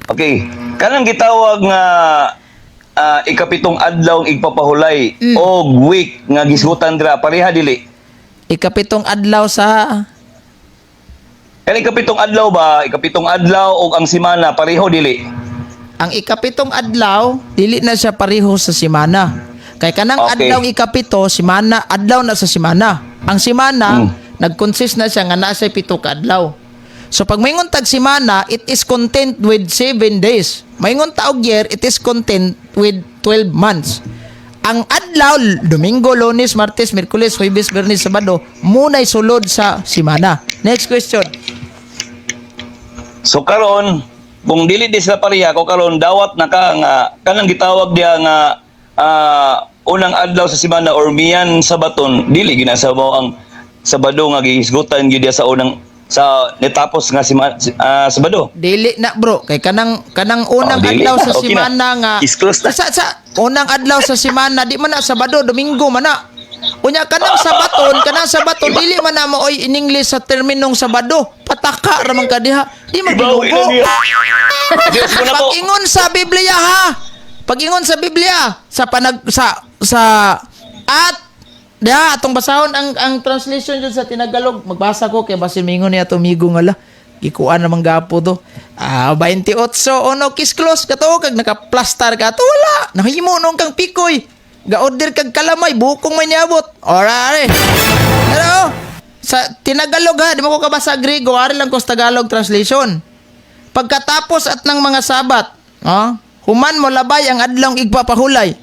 Speaker 2: Okay. Kanang gitawag nga ikapitong adlaw ang igpapahulay og week nga gisgutan dira, pareha dili?
Speaker 1: Ikapitong adlaw sa
Speaker 2: Kanang ikapitong adlaw ba, ikapitong adlaw og ang simana, pareho dili?
Speaker 1: Ang ikapitong adlaw, dili na siya pareho sa simana. Kay kanang adlaw ikapito, simana, adlaw na sa simana. Ang simana, nag-consist na siya nga naa siya 7 ka adlaw. So pag maingon tag simana, it is content with 7 days. Maingon ta og year, it is content with 12 months. Ang adlaw, Domingo, Lunes, Martes, Miyerkules, Huwebes, Biyernes, Sabado, muna'y sulod sa simana. Next question.
Speaker 2: So karon, kung dili di sila pareha ko karon, dawat na ka nga kanang gitawag diya nga unang adlaw sa simana or miyan sa baton, dili ginasabaw ang Sabado nga gihisgutan gyud diya sa unang sa nitapos nga Sabado.
Speaker 1: Dili na, bro, kay kanang kanang unang
Speaker 2: Oh, dili
Speaker 1: adlaw
Speaker 2: na.
Speaker 1: sa
Speaker 2: Okay na.
Speaker 1: simana nga
Speaker 2: Is-close na.
Speaker 1: Sa unang adlaw sa simana di man na Sabado, Domingo man na. Unya kanang sabaton dili man na maoy in English sa terminong Sabado. Pataka ra man ka diha. Di man
Speaker 2: Ibawi
Speaker 1: ginugo.
Speaker 2: na niya. Diyos mo na po.
Speaker 1: Pag-ingon sa Biblia ha. Pag-ingon sa Biblia sa panag sa at diha atong basahon ang translation jud sa Tinagalog. Magbasa ko kay basin mingon niya tumigo nga la. Gikuan naman gapo to. Ah, 28 ono kiss close kato kag nakaplastar ka to wala. Nahimo nung kang pikoy. Ga-order kag kalamay, bukong may niabot. Ora. Pero sa Tinagalog ha, di mo ko kabasa Grego, ari lang ko sa Tagalog translation. Pagkatapos at ng mga Sabat, oh, human mo labay ang adlong igpapahulay.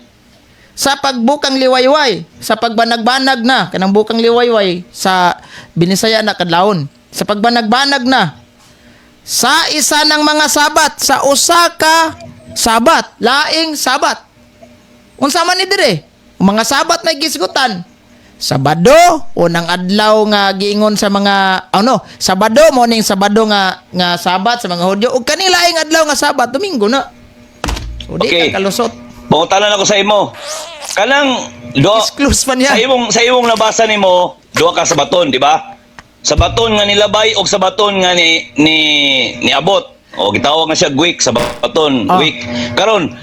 Speaker 1: Sa pagbukang liwayway, sa pagbanag-banag na, kanang bukang liwayway sa Binisaya na kadlawon. Sa pagbanag-banag na, sa isa ng mga Sabat, sa usa ka Sabat, laing Sabat. Unsa man ni dire? Mga Sabat na gisgutan. Sabado, unang adlaw nga giingon sa mga ano, Sabado mo ning Sabado nga nga Sabat sa mga Hudyo ug kani laing adlaw nga Sabat, Domingo na. So di ka kalusot.
Speaker 2: Pangutanan ako sa imo. Kanang do
Speaker 1: Exclusive pa niya.
Speaker 2: Sa imong nabasa nimo, duha ka sa baton, di ba? Sa baton nga nilabay og sa baton nga ni ni niabot. O gitawag nga siya week sa baton, week. Karon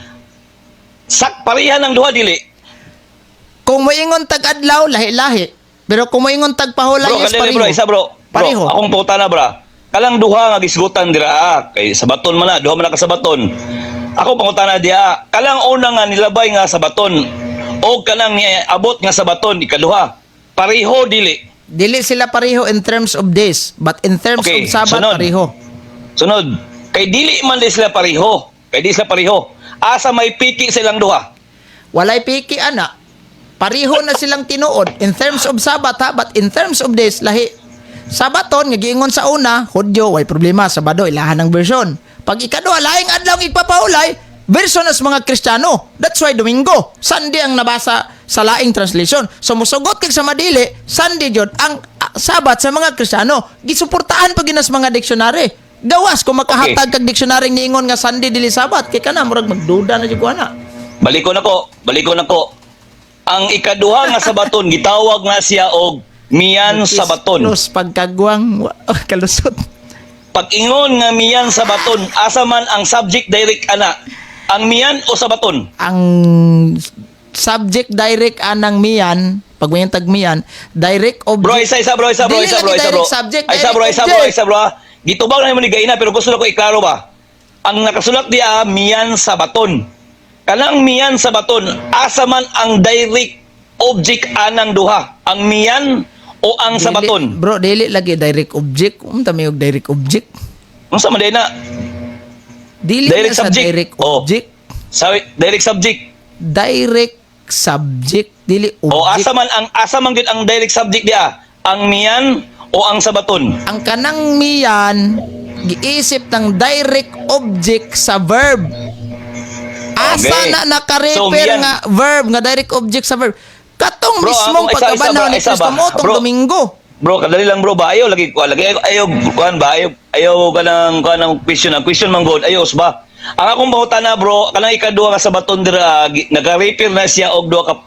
Speaker 2: sak pareha ng duha dili?
Speaker 1: Kung moingon tag adlaw, lahi-lahi. Pero kung moingon tag pahulay,
Speaker 2: Bro,
Speaker 1: yes,
Speaker 2: kadali,
Speaker 1: pareho.
Speaker 2: bro, isa bro. Bro,
Speaker 1: Pareho.
Speaker 2: akong pangutana, bra. Kalang duha nga gisgutan dira kay sa baton man na, duha man na ka sa baton. Ako pangutana diha, kalang una nga nilabay nga sa baton o kanang niabot nga sa baton ikaduha. Pareho dili?
Speaker 1: Dili sila pareho in terms of days, but in terms
Speaker 2: Okay,
Speaker 1: of Sabat,
Speaker 2: sunod.
Speaker 1: pareho.
Speaker 2: Sunod, kay dili man di sila pareho. Kay di sila pareho. Asa may piki silang duha?
Speaker 1: Walay piki ana. Pareho na silang tinuod in terms of Sabat ha, but in terms of days lahi. Sabaton nga giingon sa una, Hudyo, way problema, Sabado ilahan ng version. Pag ikaduha, laing adlaw ang igpapahulay, version as mga Kristiyano. That's why Domingo, Sunday ang nabasa sa laing translation. So musugot kag sa madili, Sunday jud ang Sabat sa mga Kristiyano. Gisuportahan pa ginas mga dictionary. Gawas kung makahatag kag dictionary niingon nga Sunday dili Sabat, kay kana murag magduda na jud ko ana.
Speaker 2: Balikon ako, balikon ako. Ang ikaduha nga sabaton gitawag nga siya og miyan sa baton.
Speaker 1: Plus pagkagwang kalusot.
Speaker 2: Pag-ingon nga miyan sa baton, asa man ang subject direct ana? Ang miyan o sa baton?
Speaker 1: Ang subject direct anang miyan, pag may tag miyan, direct object.
Speaker 2: Bro, isa isa bro, isa bro,
Speaker 1: Dili
Speaker 2: isa bro,
Speaker 1: lagi
Speaker 2: isa bro.
Speaker 1: direct subject,
Speaker 2: Ay, isa bro,
Speaker 1: direct
Speaker 2: isa bro,
Speaker 1: object.
Speaker 2: isa bro. Ah. Gitubag na mo ni Gaina pero gusto na ko iklaro ba? Ang nakasulat diya miyan sa baton. Kanang miyan sa baton, asa man ang direct object anang duha? Ang miyan o ang sa
Speaker 1: Dili-
Speaker 2: baton?
Speaker 1: Bro, dili lagi direct object. Unta may og direct object.
Speaker 2: Unsa man diay na?
Speaker 1: Dili
Speaker 2: Direct
Speaker 1: na sa
Speaker 2: subject.
Speaker 1: direct
Speaker 2: Oh.
Speaker 1: object.
Speaker 2: Sa direct subject.
Speaker 1: Direct subject, dili object.
Speaker 2: O asa man gyud ang direct subject diya? Ang miyan o ang sabaton?
Speaker 1: Ang kanang miyan giisip ng direct object sa verb. Asa na naka-refer
Speaker 2: So, miyan-
Speaker 1: nga verb nga direct object sa verb? Katong
Speaker 2: Bro,
Speaker 1: mismong
Speaker 2: ako, isa, isa,
Speaker 1: pagkabanaw
Speaker 2: bro,
Speaker 1: ni
Speaker 2: isa
Speaker 1: Kristo
Speaker 2: ba?
Speaker 1: mo tong
Speaker 2: Bro.
Speaker 1: Domingo.
Speaker 2: Bro, kadali lang bro ba? Ayaw lagi ko, lagi ayaw, ayaw kuan ba? Ayaw ayaw kanang kanang question, ang question man god, ayaw ba? Ang akong pangutana bro, kanang ikaduha nga sa baton dira, naka-refer na siya og duha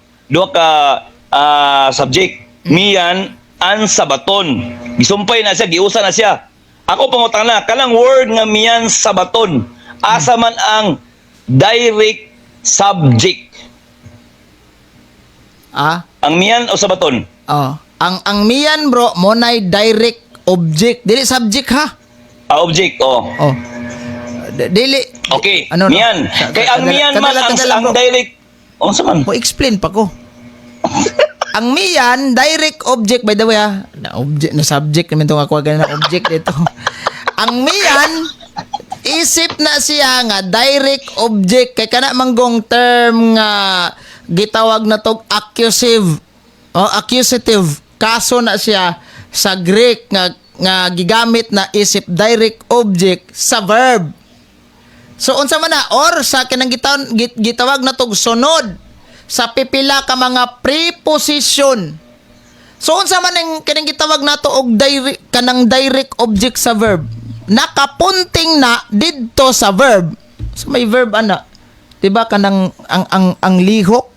Speaker 2: ka subject. Miyan an sa baton. Gisumpay na siya, giusa na siya. Ako pangutana, kanang word nga miyan sa baton, asa man ang direct subject?
Speaker 1: Ah,
Speaker 2: Ang miyan o sa baton?
Speaker 1: oh. Ang miyan, bro, mo nay direct object. Dili subject ha.
Speaker 2: Ah, object, oh.
Speaker 1: Oh. Dili.
Speaker 2: Okay,
Speaker 1: Ano, no?
Speaker 2: miyan. Kay ang miyan man
Speaker 1: kadala-
Speaker 2: ang,
Speaker 1: kadala,
Speaker 2: ang
Speaker 1: bro.
Speaker 2: direct. Unsa man?
Speaker 1: Mo explain pa ko. Ang miyan, direct object, by the way ha. Na object na subject naman tong ako na object dito. Ang miyan, isip na siya nga direct object kay kana manggong term nga gitawag na tog accusative o accusative kaso na siya sa Greek nga nga gigamit na isip direct object sa verb. So unsa man na or sa kanang gitawag na tog sunod sa pipila ka mga preposition. So unsa man ang kanang gitawag nato og direct, kanang direct object sa verb? Nakapunting na didto sa verb. So may verb ana. 'Di ba kanang ang lihok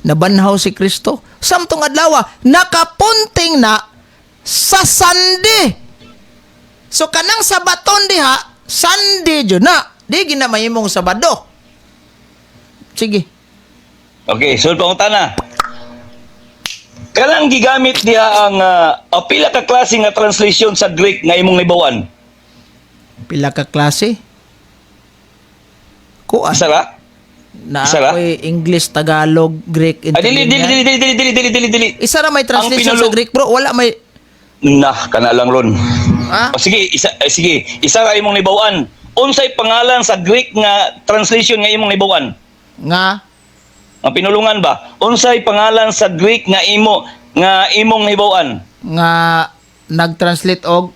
Speaker 1: nabanhaw si Kristo? Samtong adlaw nakapunting na sa Sunday. So kanang sabaton diha, Sunday jud na. Di ginamahimong Sabado. Sige.
Speaker 2: Okay, sunod pangutana. Kanang gigamit diha ang pila ka klase nga translation sa Greek nga imong nahibaw-an?
Speaker 1: Pila ka klase? Kuan.
Speaker 2: Isa ra?
Speaker 1: Na
Speaker 2: Isa ra?
Speaker 1: ako'y English, Tagalog, Greek,
Speaker 2: Ah, dili dili dili dili dili dili dili dili dili.
Speaker 1: Isa ra may translation
Speaker 2: Ang
Speaker 1: sa Greek, bro. Wala may.
Speaker 2: Nah, kana lang ron.
Speaker 1: Ha?
Speaker 2: O, sige, isa eh, sige, isa ra imong nahibaw-an. Unsay pangalan sa Greek nga translation nga imong nahibaw-an?
Speaker 1: Nga
Speaker 2: Ang pinulungan ba? Unsay pangalan sa Greek nga imong nahibaw-an?
Speaker 1: Nga nag-translate og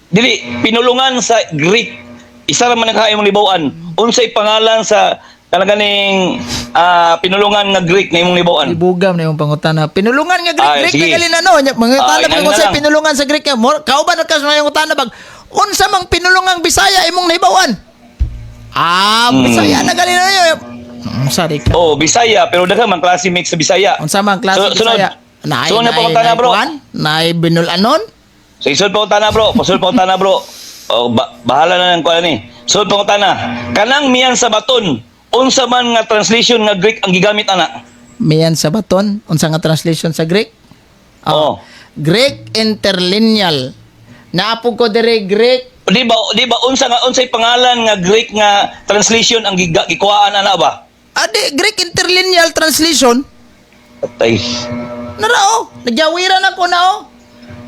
Speaker 2: Dili, pinulungan sa Greek. Isa ra man ang imong nahibaw-an. Unsay pangalan sa kanang pinulungan nga Greek nga imong nahibaw-an?
Speaker 1: Ibugam na yung pangutana. Pinulungan nga Greek,
Speaker 2: Ay,
Speaker 1: Greek
Speaker 2: sige.
Speaker 1: na gali na no. Nya, mangutana
Speaker 2: Ay,
Speaker 1: pa
Speaker 2: nang
Speaker 1: kung
Speaker 2: na
Speaker 1: sa
Speaker 2: lang.
Speaker 1: pinulungan sa Greek nga. Kauban ka sa mga bag. Unsa mang pinulungang Bisaya imong nahibaw-an? Ah, Bisaya na gali na yun. Sorry ka.
Speaker 2: Oh, Bisaya, pero daghan man klase mix sa Bisaya.
Speaker 1: Unsa man klase
Speaker 2: Sunod.
Speaker 1: Bisaya? Naay,
Speaker 2: Sunod na
Speaker 1: naay,
Speaker 2: pangutana,
Speaker 1: naay
Speaker 2: bro.
Speaker 1: kuan? Naay binulanon?
Speaker 2: So, isunod pangutana, bro. Pasunod pangutana, bro. Oh, bahala na ng kuan ni. Sunod pangutana. Kanang miyan sa baton, unsa man nga translation nga Greek ang gigamit ana?
Speaker 1: Miyan sa baton, unsa nga translation sa Greek?
Speaker 2: Oh.
Speaker 1: Greek interlineal. Naapog ko dire Greek.
Speaker 2: Di ba unsa nga unsay pangalan nga Greek nga translation ang gikuhaan ana ba?
Speaker 1: Adi Greek interlineal translation.
Speaker 2: Atay.
Speaker 1: Narao, nagyawiran ako na oh.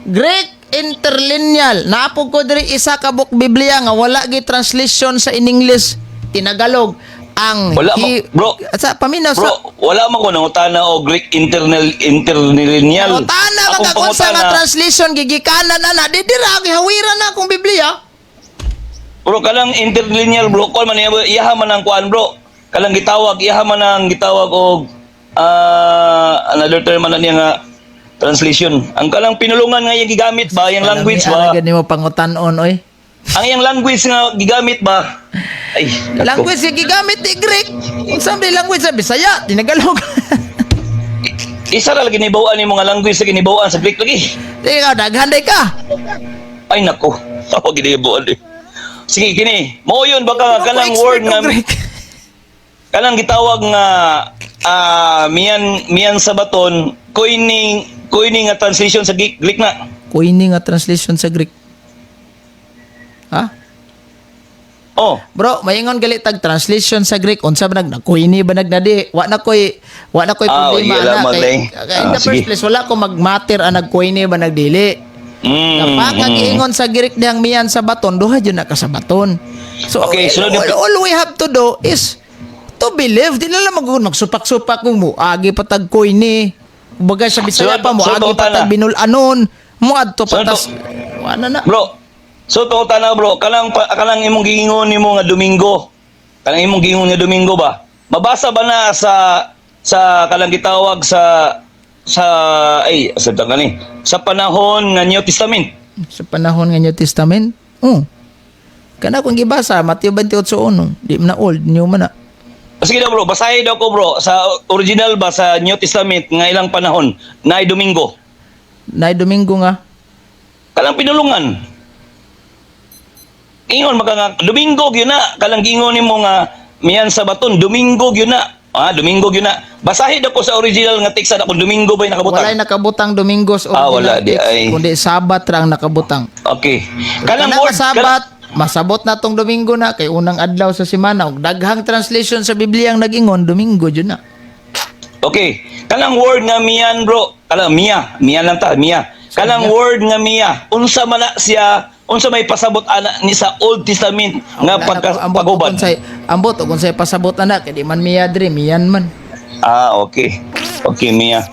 Speaker 1: Greek interlineal. Naapog ko diri isa ka book Biblia nga wala gi translation sa in English, tinagalog. Ang
Speaker 2: Wala bro.
Speaker 1: Sa paminaw sa
Speaker 2: Bro, wala man ko nangutana og Greek interlineal.
Speaker 1: Pangutana man
Speaker 2: Akong
Speaker 1: ka kung sa nga
Speaker 2: pangutana-
Speaker 1: translation gigikanan na na di dira gihawiran na akong Biblia.
Speaker 2: Bro, kanang interlineal, bro, kuan man niya, iyaha man ang kuan, bro. Kanang gitawag, iyaha man ang gitawag og another term man na niya nga translation. Ang kanang pinulungan nga iyang gigamit ba, iyang language ba?
Speaker 1: Gani mo pangutan-on oy.
Speaker 2: Ang iyang language nga gigamit ba? Ay, nako.
Speaker 1: Language nga gigamit ni Greek. Unsa man language sa Bisaya, tinagalog.
Speaker 2: Isa ra lagi nibawaan ni mga language sa ginibawan sa Greek lagi.
Speaker 1: Di ka daghan day ka.
Speaker 2: Ay nako, ako ginibawan eh. Sige, kini. Mao yun baka
Speaker 1: Ako
Speaker 2: kanang
Speaker 1: expert
Speaker 2: word nga
Speaker 1: og Greek.
Speaker 2: kanang gitawag nga miyan miyan sa baton, koining koining nga translation sa Greek, Greek na.
Speaker 1: Koine nga translation sa Greek. Ha?
Speaker 2: Oh,
Speaker 1: Bro, maingon gali tag translation sa Greek unsa ba nag nagkoine ba nagnadi? Wa na koy problema
Speaker 2: iya
Speaker 1: ana
Speaker 2: lamang,
Speaker 1: kay,
Speaker 2: day.
Speaker 1: kay in the
Speaker 2: Sige.
Speaker 1: first place wala ko magmatter ang nagkoine ba nagdili. Kapag giingon sa Greek dihang miyan sa baton, duha jud na ka sa baton. So,
Speaker 2: Okay, sunod yung-
Speaker 1: all we have to do is to believe. Di na lang magsupak-supak kung mo agi patag koine. Kumbaga sa Bisaya
Speaker 2: Sunod-
Speaker 1: pa mo
Speaker 2: sunod
Speaker 1: agi
Speaker 2: pangutana.
Speaker 1: patag binulanon, mo adto
Speaker 2: Sunod
Speaker 1: patas. Wala na.
Speaker 2: Bro, so pangutana, bro, kanang imong giingon nimo nga Domingo. Kanang imong giingon nga Domingo ba? Mabasa ba na sa kanang gitawag sa ay sa kani sa panahon nga New Testament?
Speaker 1: Sa panahon nga New Testament, oh. Kana kung gibasa Mateo 28:1, di man na old, new man na.
Speaker 2: Sige daw, bro, basahin daw ko, bro, sa original ba sa New Testament nga ilang panahon na Domingo?
Speaker 1: Nay Domingo nga.
Speaker 2: Kanang pinulungan. Ingon maka nga Domingo gyud na, kalang giingon nimo nga miyan sa baton, Domingo gyud na. Ah, Domingo gyud na. Basahin ako sa original nga text na kung Domingo ba'y nakabutang.
Speaker 1: Walay nakabutang Domingos
Speaker 2: Ah, wala,
Speaker 1: original
Speaker 2: di
Speaker 1: text,
Speaker 2: ay.
Speaker 1: kundi Sabat ra ang nakabutang.
Speaker 2: Okay. Kanang
Speaker 1: Kanang
Speaker 2: word,
Speaker 1: Sabat, masabot na tong Domingo na kay unang adlaw sa semana ug daghang translation sa Biblia ang nag-ingon Domingo jud na.
Speaker 2: Okay. Kanang word nga miyan, bro. Kanang miya, miya lang ta, miya. Kanang
Speaker 1: Miya.
Speaker 2: word nga miya, unsa man na siya, unsa may pasabot ana ni sa Old Testament nga
Speaker 1: Wala na
Speaker 2: pagka
Speaker 1: ko, ambot og
Speaker 2: pagubad.
Speaker 1: Ambot og unsay pasabot ana kay di man miya diri, miyan man.
Speaker 2: Ah, okay. Okay, miya.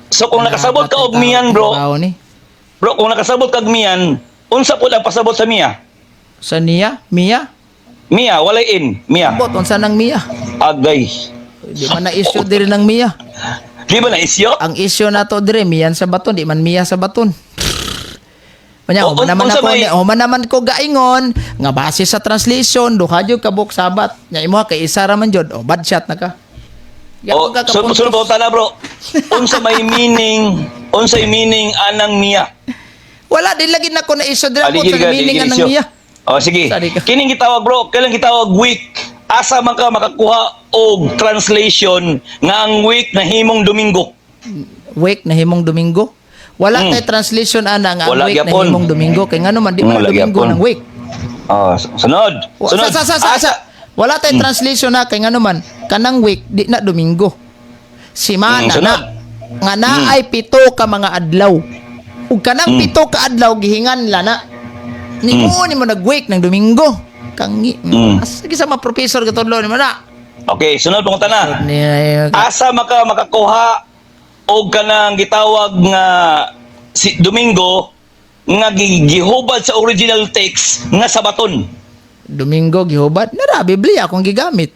Speaker 2: So kung nakasabot ka og miyan, bro,
Speaker 1: Trabaho ni.
Speaker 2: bro, kung nakasabot kag miyan, unsa pud ang pasabot sa miya?
Speaker 1: Sa niya, miya.
Speaker 2: Miya, walay in, miya.
Speaker 1: Ambot unsa nang miya?
Speaker 2: Agay.
Speaker 1: Di man na issue diri ng miya.
Speaker 2: Di ba na isyo?
Speaker 1: Ang issue nato diri miyan sa baton, di man miya sa baton. Manya,
Speaker 2: O,
Speaker 1: human naman
Speaker 2: unsa
Speaker 1: ako, human naman ko gaingon nga base sa translation duha jud ka buok Sabat. Nya imo kay isa ra man jud. O bad shot na ka.
Speaker 2: O,
Speaker 1: Gyapon ka
Speaker 2: so,
Speaker 1: kapuntos.
Speaker 2: sunod pa na, bro. Unsa may meaning anang miya?
Speaker 1: Wala di lagi na ko na issue diri
Speaker 2: Ah,
Speaker 1: ambot
Speaker 2: di
Speaker 1: sa
Speaker 2: ka, di
Speaker 1: meaning
Speaker 2: ka
Speaker 1: anang
Speaker 2: issue.
Speaker 1: miya.
Speaker 2: O, sige.
Speaker 1: Sali ka.
Speaker 2: Kining gitawag, bro, kailan gitawag week? Asa man ka makakuha og translation nga ang week na himong Domingo?
Speaker 1: Week na himong Domingo. Wala tay translation ana nga ang
Speaker 2: Wala
Speaker 1: week na
Speaker 2: gyapon.
Speaker 1: himong Domingo kay ngano man di man
Speaker 2: Wala
Speaker 1: Domingo
Speaker 2: gyapon.
Speaker 1: ng week.
Speaker 2: Oh, sunod. Sunod.
Speaker 1: Sa. Wala tay translation na kay ngano man kanang week di na Domingo. Simana
Speaker 2: sunod.
Speaker 1: na nga naay 7 ka mga adlaw. Ug kanang 7 ka adlaw gihingan la na. Ni mo ni mo nag-week ng Domingo. Kangi. Asa sa mga professor katudlo ni mo na.
Speaker 2: Okay, sunod pangutan na.
Speaker 1: Ni
Speaker 2: Asa maka makakuha og kanang gitawag nga si Domingo nga gihubad sa original text nga Sabaton?
Speaker 1: Domingo gihubad nara Biblia akong gigamit.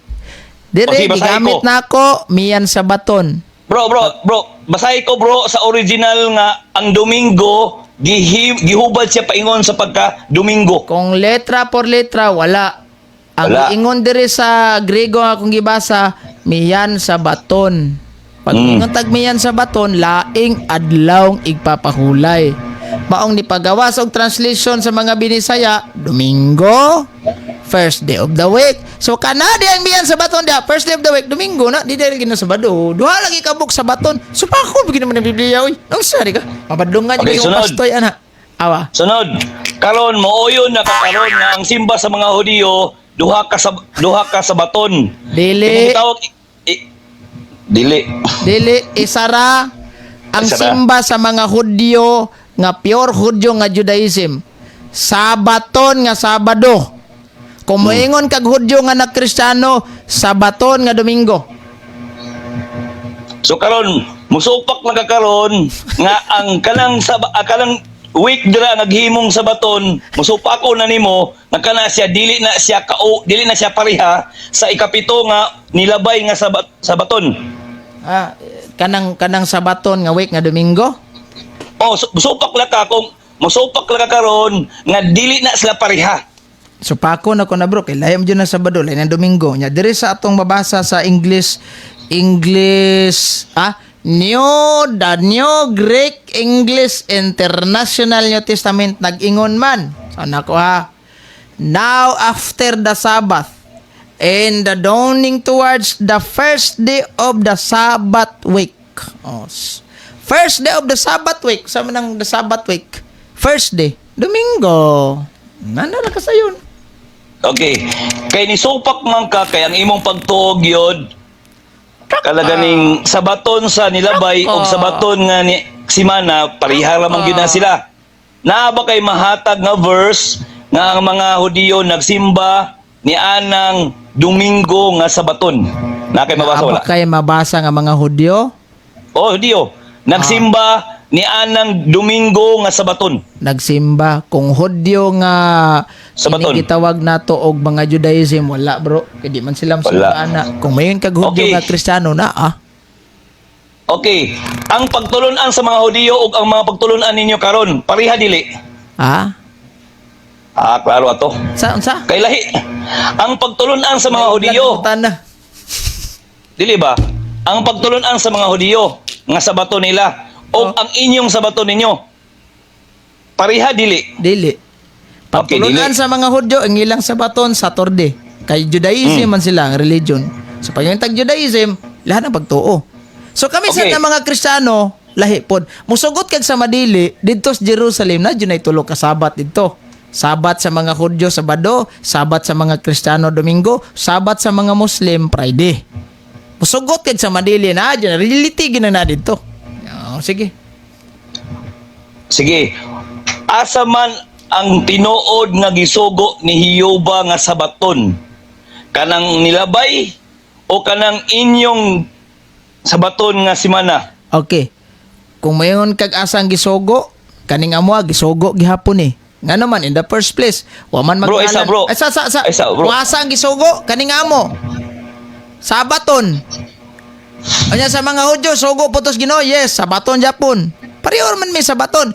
Speaker 1: Dire
Speaker 2: O, sige, basahin
Speaker 1: gigamit
Speaker 2: ko.
Speaker 1: na ako miyan sa baton.
Speaker 2: Bro, bro, bro, basahin ko, bro, sa original nga ang Domingo gihubad siya paingon sa pagka Domingo.
Speaker 1: Kung letra por letra wala. Ang
Speaker 2: Wala.
Speaker 1: ingon diri sa Grego nga akong gibasa, miyan sa baton. Pag ingon tag miyan sa baton, laing adlaw igpapahulay. Maong nipagawas og translation sa mga Binisaya, Domingo, first day of the week. So kana di ang miyan sa baton dia, first day of the week, Domingo na, di diri gina Sabado. Duha lagi ka book sa baton. Supakon bigyan naman ng Biblia oy. Nang sari ka? Mabadlungan
Speaker 2: Okay,
Speaker 1: yung
Speaker 2: sunod.
Speaker 1: pastoy ana. Awa.
Speaker 2: Sunod, karon mooyon na kakaron nga ang simba sa mga Hudiyo duha ka sa baton.
Speaker 1: Dili.
Speaker 2: Kining gitawag dili.
Speaker 1: Dili isara ang
Speaker 2: Isara.
Speaker 1: simba sa mga Hudyo nga pure Hudyo nga Judaism. Sabaton nga Sabado. Kung moingon kag Hudyo nga na Kristiyano, Sabaton nga Domingo.
Speaker 2: So karon musupak lang ka karon nga ang kanang kanang week dira naghimong sa baton, musupak ko na nimo nga kana siya dili na siya kao, dili na siya pareha sa ikapito nga nilabay nga sa baton.
Speaker 1: Ah, kanang kanang Sabaton nga week nga Domingo.
Speaker 2: Oh, so, musupak lang ka kung musupak lang ka karon nga dili na sila pareha.
Speaker 1: So pako na ko na, bro, kay layam jud na Sabado, lain ang Domingo. Nya diri sa atong mabasa sa English English New the New Greek English International New Testament nag-ingon man. So nako ha. Now after the Sabbath and the dawning towards the first day of the Sabbath week. Oh, first day of the Sabbath week. Sa man ang the Sabbath week? First day, Domingo. Nana ra ka sayon.
Speaker 2: Okay. Kay nisupak man ka kay ang imong pagtuog yod kalaganing sabaton sa nilabay og sabaton nga ni simana pareha ra man gyud na sila. Naa ba kay mahatag nga verse nga ang mga Hudiyo nagsimba ni anang Domingo nga sabaton? Na kay mabasa
Speaker 1: Naa
Speaker 2: wala?
Speaker 1: ba kay mabasa nga mga Hudyo?
Speaker 2: Oh, Hudiyo. Nagsimba ni anang Domingo nga sabaton.
Speaker 1: Nagsimba kung Hudyo nga
Speaker 2: Sabaton.
Speaker 1: kini gitawag nato og mga Judaism, wala, bro, kay di man sila
Speaker 2: Wala.
Speaker 1: mosimba ana. Kung mayon kag Hudyo nga Kristiyano na ah.
Speaker 2: Okay. Ang pagtulunan sa mga Hudiyo ug ang mga pagtulunan ninyo karon, pareha dili?
Speaker 1: Ah?
Speaker 2: Ah, klaro ato.
Speaker 1: Sa unsa?
Speaker 2: Kay lahi. Ang pagtulunan sa mga Hudiyo,
Speaker 1: Na.
Speaker 2: dili ba? Ang pagtulunan sa mga Hudiyo nga sabato nila o
Speaker 1: Oh.
Speaker 2: ang inyong sabato ninyo, pareha dili?
Speaker 1: Dili. Pagtulunan
Speaker 2: dili.
Speaker 1: Sa mga Hudyo, ang ilang sabaton, Saturday. Kay Judaism man sila ang religion. So pag yung tag Judaism, lahat ng pagtuo. So kami sa nga mga Kristiyano, lahi pod. Musugot kag sa Madili, didto sa Jerusalem na dyan ay tulo ka Sabat didto. Sabat sa mga Hudyo, Sabado, Sabat sa mga Kristiyano, Domingo, Sabat sa mga Muslim, Friday. Musugot kag sa Madili na dyan, reality gina na didto. Oh, sige.
Speaker 2: Sige. Asa man ang tinuod nga gisugo ni Hiyoba nga sabaton? Kanang nilabay o kanang inyong sabaton nga simana?
Speaker 1: Okay. Kung mayon kag asang gisugo, kaning amoa gisugo gihapon eh. Nga naman in the first place, wa man
Speaker 2: Bro, isa, bro.
Speaker 1: Ay, sa.
Speaker 2: Isa, bro.
Speaker 1: Kung asa ang gisugo, kaning amo. Sabaton. Anya sa mga Hudyo, sugo putos Ginoo, yes, sabaton japon. Pareho man may sabaton.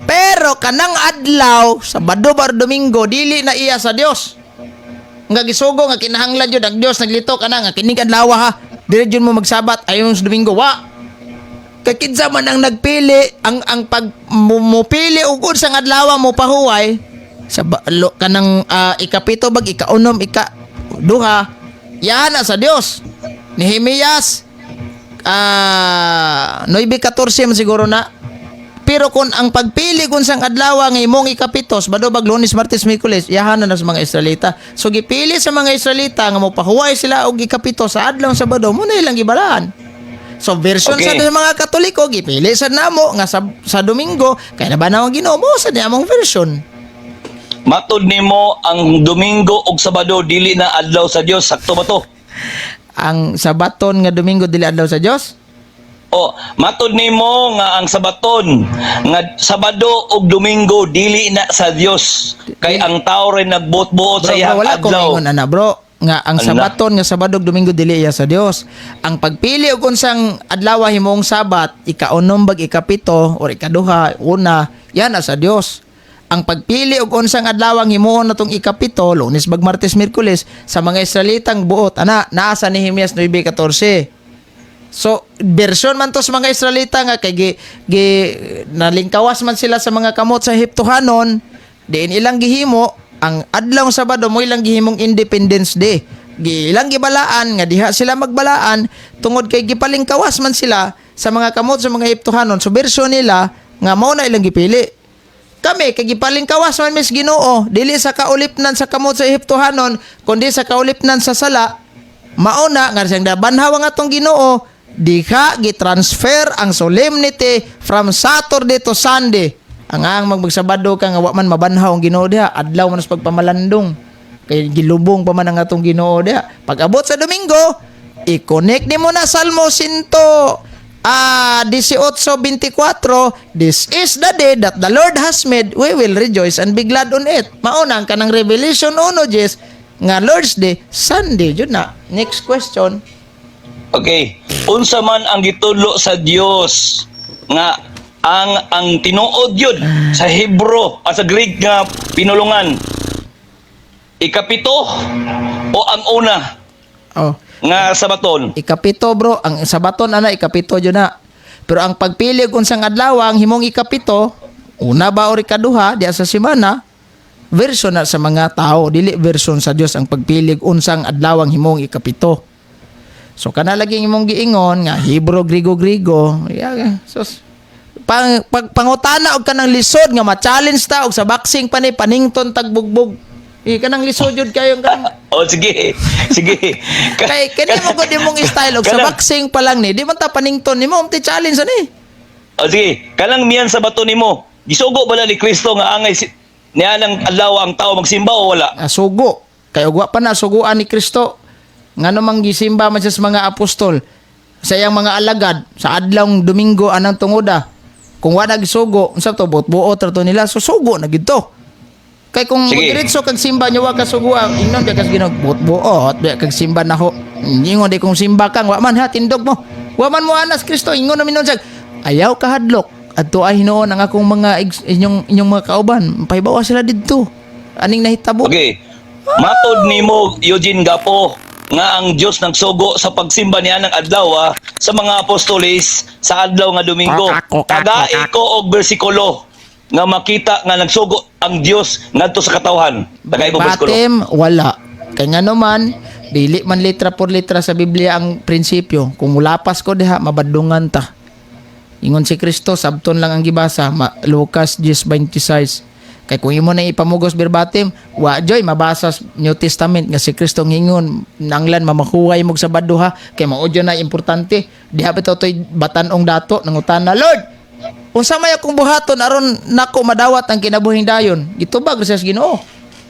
Speaker 1: Pero kanang adlaw, Sabado bar Domingo, dili na iya sa Dios. Nga gisugo nga kinahanglan jud ang Dios naglito kana nga kining adlaw ha. Dili jud mo magsabat ayon sa Domingo wa. Kay kinsa man ang nagpili ang pag mupili og unsang adlaw mo pahuway sa kanang ikapito bag ikaunom ika duha yan na sa Dios. Nehemias 9:14 man siguro na. Pero kung ang pagpili kung sang adlaw nga imong ikapito, Sabado bag Lunes, Martes, Miyerkules, yahan na sa mga Israelita. So gipili sa mga Israelita nga mopahuway sila og ikapito sa adlaw Sabado, mo na ilang gibalaan. So version sa mga Katoliko gipili sa namo nga sa Domingo kay na ba na ang Ginoo mo sa among version.
Speaker 2: Matod nimo ang Domingo ug Sabado dili na adlaw sa Dios, sakto ba to?
Speaker 1: Ang Sabaton nga Domingo dili adlaw sa Dios?
Speaker 2: O matod nimo nga ang sabaton nga Sabado ug Domingo dili na sa Dios kay ang tao rin nagbuot-buot sa
Speaker 1: Bro, bro,
Speaker 2: iyang
Speaker 1: wala ko
Speaker 2: adlaw.
Speaker 1: maingon ana, bro, nga ang
Speaker 2: Ala.
Speaker 1: Sabaton nga Sabado ug Domingo dili iya sa Dios. Ang pagpili og unsang adlaw himong Sabat, ikaunom bag ikapito or ikaduha, una, yan na sa Dios. Ang pagpili og unsang adlaw ang himuon natong ikapito, Lunes bag Martes, Miyerkules, sa mga Israelitang buot ana naa sa Nehemias 9:14. So, version man to sa mga Israelita nga kay gi nalingkawas man sila sa mga kamot sa Ehiptohanon, diin ilang gihimo ang adlaw Sabado mo ilang gihimong Independence Day. Gi ilang gibalaan nga diha sila magbalaan tungod kay gipalingkawas man sila sa mga kamot sa mga Ehiptohanon. So version nila nga mao na ilang gipili. Kami kay gipalingkawas man mis Ginoo, dili sa kaulipnan sa kamot sa Ehiptohanon, kundi sa kaulipnan sa sala. Mauna nga siyang nabanhaw ang atong Ginoo, diha gitransfer ang solemnity from Saturday to Sunday. Ang magmagsabado ka nga wa man mabanhaw ang Ginoo diha, adlaw man sa pagpamalandong. Kay gilubong pa man ang atong Ginoo diha. Pag abot sa Domingo, i-connect nimo na Salmo 100 18:24, "This is the day that the Lord has made, we will rejoice and be glad on it." Mauna ang kanang Revelation 1 Jess, nga Lord's Day, Sunday, yun na. Next question.
Speaker 2: Okay. Unsa man ang gitudlo sa Dios nga ang tinuod yun sa Hebrew sa Greek nga pinulungan, ikapito o ang una nga sabaton?
Speaker 1: Ikapito, bro, ang sabaton ana ikapito jud na. Pero ang pagpili og unsang adlaw ang himong ikapito, una ba or ikaduha diya sa semana, version na sa mga tao, dili version sa Dios ang pagpili og unsang adlaw ang himong ikapito. So kana lagi imong giingon nga Hebrew, Grigo, Grigo, yeah, sus. Pangutana og kanang lisod nga ma-challenge ta og sa boxing pa ni panington tagbugbog. Eh, kanang lisod jud kayo kanang
Speaker 2: Oh, sige. Sige.
Speaker 1: Kay kini mo gud imong style og sa boxing pa lang ni, di man ta panington nimo, ti challenge ani.
Speaker 2: Oh, sige. Kanang miyan sa bato nimo. Gisugo ba na ni Kristo nga angay niya ng adlaw ang tao magsimba o wala?
Speaker 1: Ah, sugo. Kay og wa pa na suguan ni Kristo. Ngano mang gisimba man siya sa mga apostol sa iyang mga alagad sa adlawng Domingo anang tungoda. Kung wa na gisugo, unsa to buot-buot ra to nila, so sugo na gid to. Kay kung diretso kag simba niyo wa ka suguan, ingnon kay kas Ginoo buot-buot, di kag simba nako. Ingon di kung simba kang wa man ha tindog mo. Wa man mo anas Kristo, ingon na minon siya. Ayaw kahadlok. Adto ay hinuon ang akong mga inyong mga kauban. Pahibawa sila didto. Aning nahitabo.
Speaker 2: Okay. Matod nimo, Eugene Gapo, nga ang Dios nagsugo sa pagsimba niya ng adlaw sa mga apostoles sa adlaw nga Domingo. Tagai ko og bersikulo nga makita nga nagsugo ang Dios ngadto sa katawhan? Tagay mo bersikulo.
Speaker 1: Verbatim, wala. Kay nga naman, dili man litra por litra sa Biblia ang prinsipyo. Kung mulapas ko diha, mabadlungan ta. Ingon si Kristo, sabton lang ang gibasa, Lucas 10:26. Kay kung imo na ipamugos verbatim, wa joy mabasa sa New Testament nga si Kristo ngingon nanglan mamahuway mo sa Sabado ha, kay mao na importante. Diha bitaw toy batan-ong dato nangutana, "Lord, unsa may akong buhaton aron nako madawat ang kinabuhing dayon?" Gitubag ra siya sa Ginoo.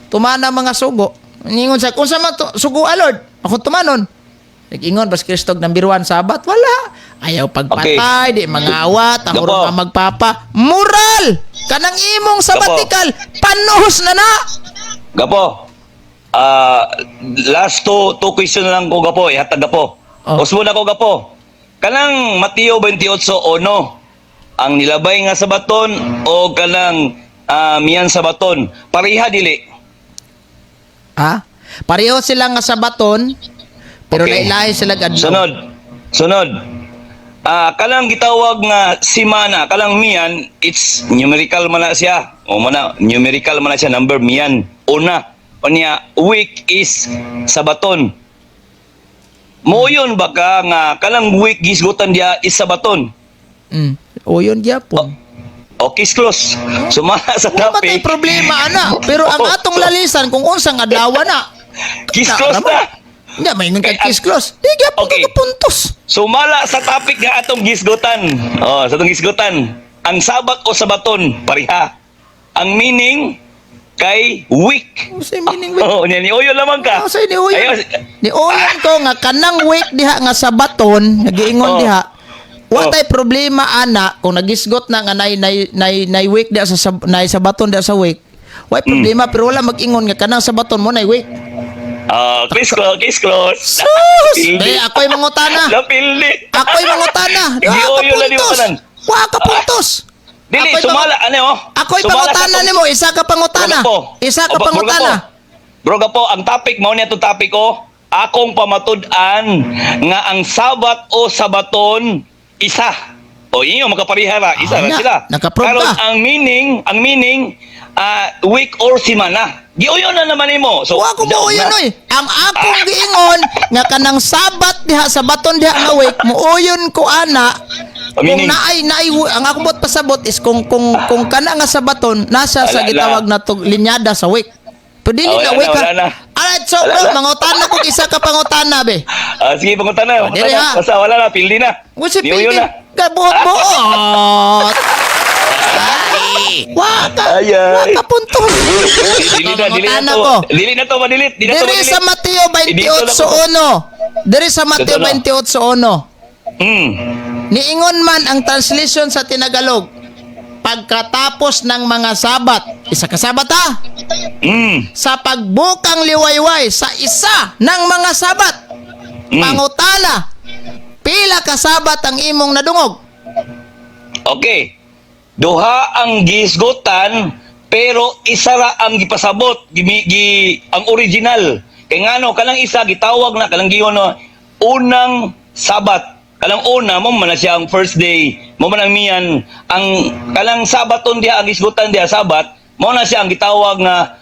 Speaker 1: Tumana mga sugo. Ningon siya, "Unsa man to, sugo, Lord? Ako tumanon." Nag-ingon bas Kristo number 1, Sabat wala. Ayaw pagpatay, di mangawat, ako
Speaker 2: Gapo.
Speaker 1: nga magpapa. Moral! Kanang imong sabbatical, panuhos na na!
Speaker 2: Gapo. Ah, last two question lang ko, Gapo, ihatag, Gapo.
Speaker 1: Oh.
Speaker 2: Usbon ako, Gapo. Kanang Mateo 28:1, ang nilabay nga sa baton o kanang miyan sa baton, pareha dili?
Speaker 1: Ha? Pareho sila nga sa baton, pero lailahi sila adlaw.
Speaker 2: Sunod. Sunod. Kanang gitawag nga simana, kanang miyan, it's numerical man na siya. O man na, numerical man na siya, number miyan. Una. Unya, week is sabaton. Mo yun ba ka nga kanang week gisgutan diya is sabaton?
Speaker 1: O yun gyapon.
Speaker 2: Okay, close. Sumala sa
Speaker 1: Wala ba
Speaker 2: topic.
Speaker 1: tay problema ana? Pero ang atong lalisan kung unsang adlaw na.
Speaker 2: Kiss close na.
Speaker 1: Hindi, may ingon kag
Speaker 2: Kay
Speaker 1: kiss close. Di gyapon ka puntos.
Speaker 2: Sumala sa topic nga atong gisgutan. Oh, sa atong gisgutan. Ang Sabat o sabaton, pareha. Ang meaning kay week.
Speaker 1: Unsay meaning week?
Speaker 2: Oh, nya ni uyo lamang ka.
Speaker 1: Unsay ni uyon?
Speaker 2: Ayaw.
Speaker 1: Ni uyon ko nga kanang week diha nga sabaton, nagiingon diha. Wa tay problema ana kung nagisgot na nga nay nay nay, nay week diha sa nay sabaton diha sa week. Way problema, pero wala mag-ingon nga kanang sabaton mo nay week.
Speaker 2: Ah, case close, case close.
Speaker 1: Sus!
Speaker 2: Pildi.
Speaker 1: Be, ako'y mangutana.
Speaker 2: Napildi.
Speaker 1: Ako'y mangutana. Wa ka
Speaker 2: Giuyo na di mo
Speaker 1: puntos.
Speaker 2: tanan.
Speaker 1: Wa ka puntos.
Speaker 2: Dili
Speaker 1: Ako'y
Speaker 2: sumala ano oh.
Speaker 1: Ako'y
Speaker 2: Sumala sa
Speaker 1: pangutana
Speaker 2: atong-
Speaker 1: nimo, isa ka pangutana.
Speaker 2: Bro, Gapo.
Speaker 1: Isa ka
Speaker 2: O, bro,
Speaker 1: pangutana.
Speaker 2: Gapo. Bro Gapo, ang topic mao niya itong topic ko. Akong pamatud-an nga ang Sabat o sabaton isa. O inyo makapareha ra, isa
Speaker 1: Ah,
Speaker 2: ra
Speaker 1: na.
Speaker 2: sila.
Speaker 1: Nakaprove
Speaker 2: Karon
Speaker 1: ka.
Speaker 2: ang meaning week or simana. Giuyon na naman nimo. So
Speaker 1: Wa ko
Speaker 2: daog
Speaker 1: muuyon
Speaker 2: na.
Speaker 1: oy. Ang akong giingon nga kanang Sabat diha sa baton diha nga week, muuyon ko ana kung
Speaker 2: Meaning?
Speaker 1: naay naay ang akong buot pasabot is kung kana nga sabaton nasa sa
Speaker 2: Wala
Speaker 1: gitawag
Speaker 2: na.
Speaker 1: na tog linyada sa week. Pero dili
Speaker 2: Ah, wala
Speaker 1: na week
Speaker 2: na,
Speaker 1: ha.
Speaker 2: wala na.
Speaker 1: Alright, so
Speaker 2: Wala
Speaker 1: bro,
Speaker 2: na.
Speaker 1: mangutana kog isa ka pangutana be.
Speaker 2: Ah, sige, pangutana.
Speaker 1: Dili, ha.
Speaker 2: Basta wala na, pildi na.
Speaker 1: Usi
Speaker 2: Giuyon
Speaker 1: pili.
Speaker 2: na.
Speaker 1: Gabuot-buot. Ay, wa ka.
Speaker 2: Ay, ay.
Speaker 1: Wa ka puntos.
Speaker 2: Dili na, dili na
Speaker 1: Pangutana
Speaker 2: to.
Speaker 1: ko.
Speaker 2: Dili na to, madilit. Dili na to,
Speaker 1: Diri
Speaker 2: madilit.
Speaker 1: sa Mateo
Speaker 2: Dito lang ko.
Speaker 1: 28:1. Diri sa Mateo
Speaker 2: Dito na.
Speaker 1: 28:1. Niingon man ang translation sa Tinagalog, pagkatapos ng mga Sabat, isa ka Sabat ha, sa pagbukang liwayway sa isa ng mga Sabat, pangutana, pila ka Sabat ang imong nadungog?
Speaker 2: Okay. Duha ang gisgutan pero isa ra ang gipasabot, ang original. Kay ngano kanang isa gitawag na kanang giyon na unang Sabat. Kanang una mo man na siya ang first day, mo man ang miyan ang kanang sabaton diha ang gisgutan diha Sabat, mo na siya ang gitawag nga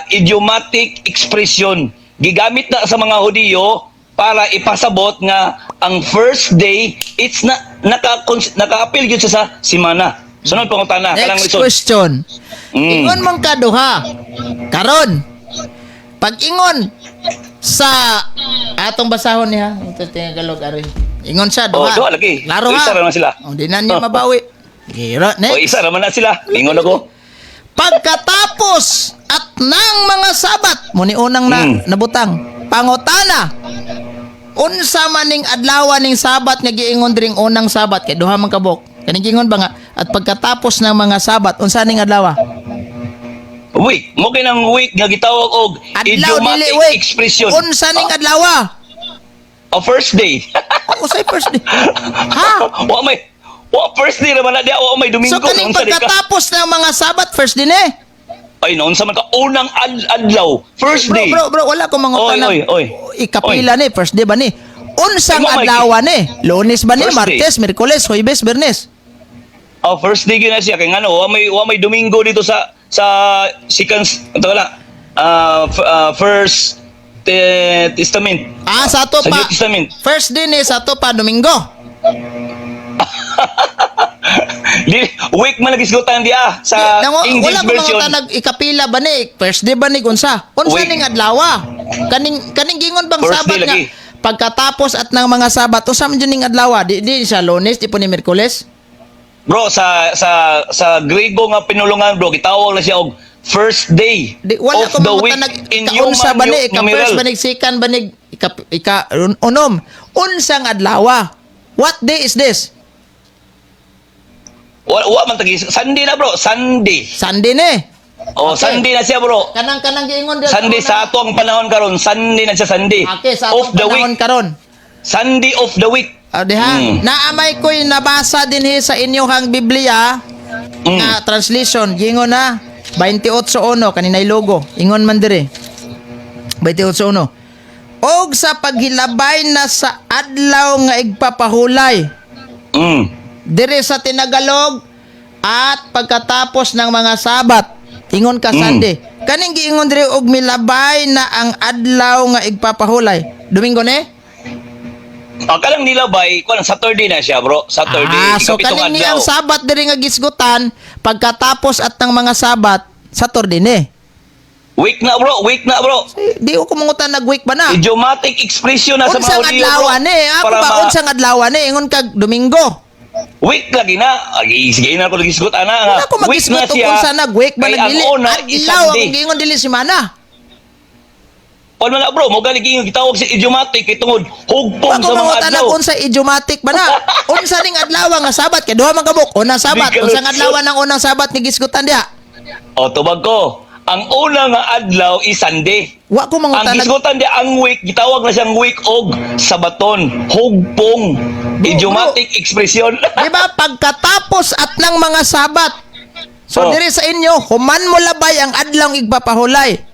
Speaker 2: idiomatic expression. Gigamit na sa mga Hudiyo para ipasabot nga ang first day it's na naka naka-appeal gyud siya sa simana. Sunod pangutana kanang
Speaker 1: Next
Speaker 2: lisod.
Speaker 1: question. Ingon man ka duha. Karon, pag ingon sa atong basahon niya, ito Tagalog ari. Ingon siya
Speaker 2: Oh,
Speaker 1: duha.
Speaker 2: duha lagi.
Speaker 1: Klaro ha.
Speaker 2: Isa ra man sila.
Speaker 1: Oh, di na niya mabawi. Gira,
Speaker 2: O
Speaker 1: next.
Speaker 2: isa ra man na sila. Ingon ako.
Speaker 1: Pagkatapos at ng mga Sabat, muni unang na nabutang. Pangutana. Unsa man ning adlaw ning Sabat nga giingon dring unang Sabat kay duha man kabok. Kaning giingon ba nga at pagkatapos ng mga Sabat unsa ning adlaw?
Speaker 2: Week, mo kay nang week nga gitawag og
Speaker 1: Adlaw dili
Speaker 2: idiomatic
Speaker 1: week.
Speaker 2: expression.
Speaker 1: Unsa ning adlaw?
Speaker 2: A first day.
Speaker 1: Usay first day. Ha?
Speaker 2: Wa may wa first day ra man na diha, wa may Domingo.
Speaker 1: So kaning
Speaker 2: Unsa di ka?
Speaker 1: pagkatapos ng mga Sabat first din eh.
Speaker 2: Ay, noon sa man ka unang adlaw, first
Speaker 1: Bro,
Speaker 2: day.
Speaker 1: bro, bro, wala ko mangutana.
Speaker 2: Oy, oy, oy.
Speaker 1: Ikapila ni first day ba ni? Unsang
Speaker 2: Ay, mo, Mike.
Speaker 1: adlaw ni? Lunes ba ni?
Speaker 2: First day.
Speaker 1: Martes, Miyerkules, Huwebes, Biyernes.
Speaker 2: Oh, first day gyud na siya kay ngano wa may Domingo dito sa second ito wala. First Testament.
Speaker 1: Ah, sa ato
Speaker 2: Sa
Speaker 1: pa.
Speaker 2: New Testament.
Speaker 1: First day ni sa ato pa Domingo.
Speaker 2: Di, week man lagi sigutan di ah sa
Speaker 1: Nang,
Speaker 2: English
Speaker 1: wala ko
Speaker 2: version.
Speaker 1: mga tanag ikapila ba ni first day ba ni unsa? Unsa
Speaker 2: Week.
Speaker 1: ning adlaw? Kaning gingon bang
Speaker 2: First
Speaker 1: Sabat
Speaker 2: day
Speaker 1: nga
Speaker 2: lagi.
Speaker 1: pagkatapos at ng mga Sabat, unsa man jud ning adlaw? Di siya Lunes, di po ni Miyerkules?
Speaker 2: Bro, sa Grego nga pinulungan, bro, gitawag na siya og first day
Speaker 1: Di wala
Speaker 2: of
Speaker 1: ko
Speaker 2: the
Speaker 1: mga
Speaker 2: week
Speaker 1: tanag
Speaker 2: in
Speaker 1: ikaunsa
Speaker 2: human
Speaker 1: ba ni, ika
Speaker 2: numeral.
Speaker 1: first ba ni, second ba ni, ika unom. Unsang adlaw? What day is this?
Speaker 2: Wa man tagi Sunday na, bro, Sunday.
Speaker 1: Sunday ni.
Speaker 2: Oh,
Speaker 1: Okay.
Speaker 2: Sunday na siya, bro.
Speaker 1: Kanang giingon diri.
Speaker 2: Sunday sa ato ang panahon karon, Sunday na siya, Sunday.
Speaker 1: Okay, sa
Speaker 2: of
Speaker 1: atong
Speaker 2: the
Speaker 1: panahon
Speaker 2: week.
Speaker 1: karon.
Speaker 2: Sunday of the week.
Speaker 1: Ah, diha. Naamay ko'y nabasa dinhi sa inyong Biblia nga translation gingon na 28:1 kaninay logo. Ingon man dire. 28:1. Og sa paghilabay na sa adlaw nga igpapahulay dire sa Tinagalog at pagkatapos ng mga Sabat, ingon ka Sunday. Kaning giingon dire og milabay na ang adlaw nga igpapahulay. Domingo ne?
Speaker 2: Ah, kalang nilabay, kuan Saturday na siya, bro. Saturday,
Speaker 1: Ah, so
Speaker 2: ikapitong
Speaker 1: kaning
Speaker 2: adlaw.
Speaker 1: niyang Sabat diri nga gisgutan pagkatapos at ng mga Sabat, Saturday ni.
Speaker 2: Week na, bro, week na, bro.
Speaker 1: Eh, di ko kumungutan nag week ba na.
Speaker 2: Idiomatic expression na sa mga
Speaker 1: Unsang
Speaker 2: Hudiyo,
Speaker 1: adlaw
Speaker 2: bro.
Speaker 1: ni? Ako
Speaker 2: Para
Speaker 1: ba unsang adlaw ni? Ingon kag Domingo.
Speaker 2: Week lagi na. Ay, sige na ako nagisgot ana nga.
Speaker 1: Wala ko
Speaker 2: Week na
Speaker 1: magisgot og
Speaker 2: siya.
Speaker 1: unsa nag week ba
Speaker 2: Kay ang
Speaker 1: nagdili.
Speaker 2: una is
Speaker 1: Adlaw ang
Speaker 2: Sunday.
Speaker 1: giingon dili semana.
Speaker 2: Kuan man na, bro, mo gani giingon gitawag si idiomatic kay tungod hugpong
Speaker 1: Wa ko
Speaker 2: sa mga
Speaker 1: mangutan
Speaker 2: adlaw.
Speaker 1: unsa idiomatic ba na. Unsa ning adlaw nga Sabat kay duha man kabuk. Unang Sabat,
Speaker 2: Di ka
Speaker 1: unsang
Speaker 2: lusot.
Speaker 1: adlaw ng unang Sabat ni gisgutan diha?
Speaker 2: O tubag ko. Ang una nga adlaw is Sunday.
Speaker 1: Wa ko
Speaker 2: Ang
Speaker 1: mangutan
Speaker 2: gisgutan di ang week, gitawag na siyang week og sabaton, hugpong, idiomatic expression.
Speaker 1: Di ba pagkatapos at ng mga Sabat? So
Speaker 2: Oh.
Speaker 1: diri sa inyo, human mo labay ang adlaw igpapahulay.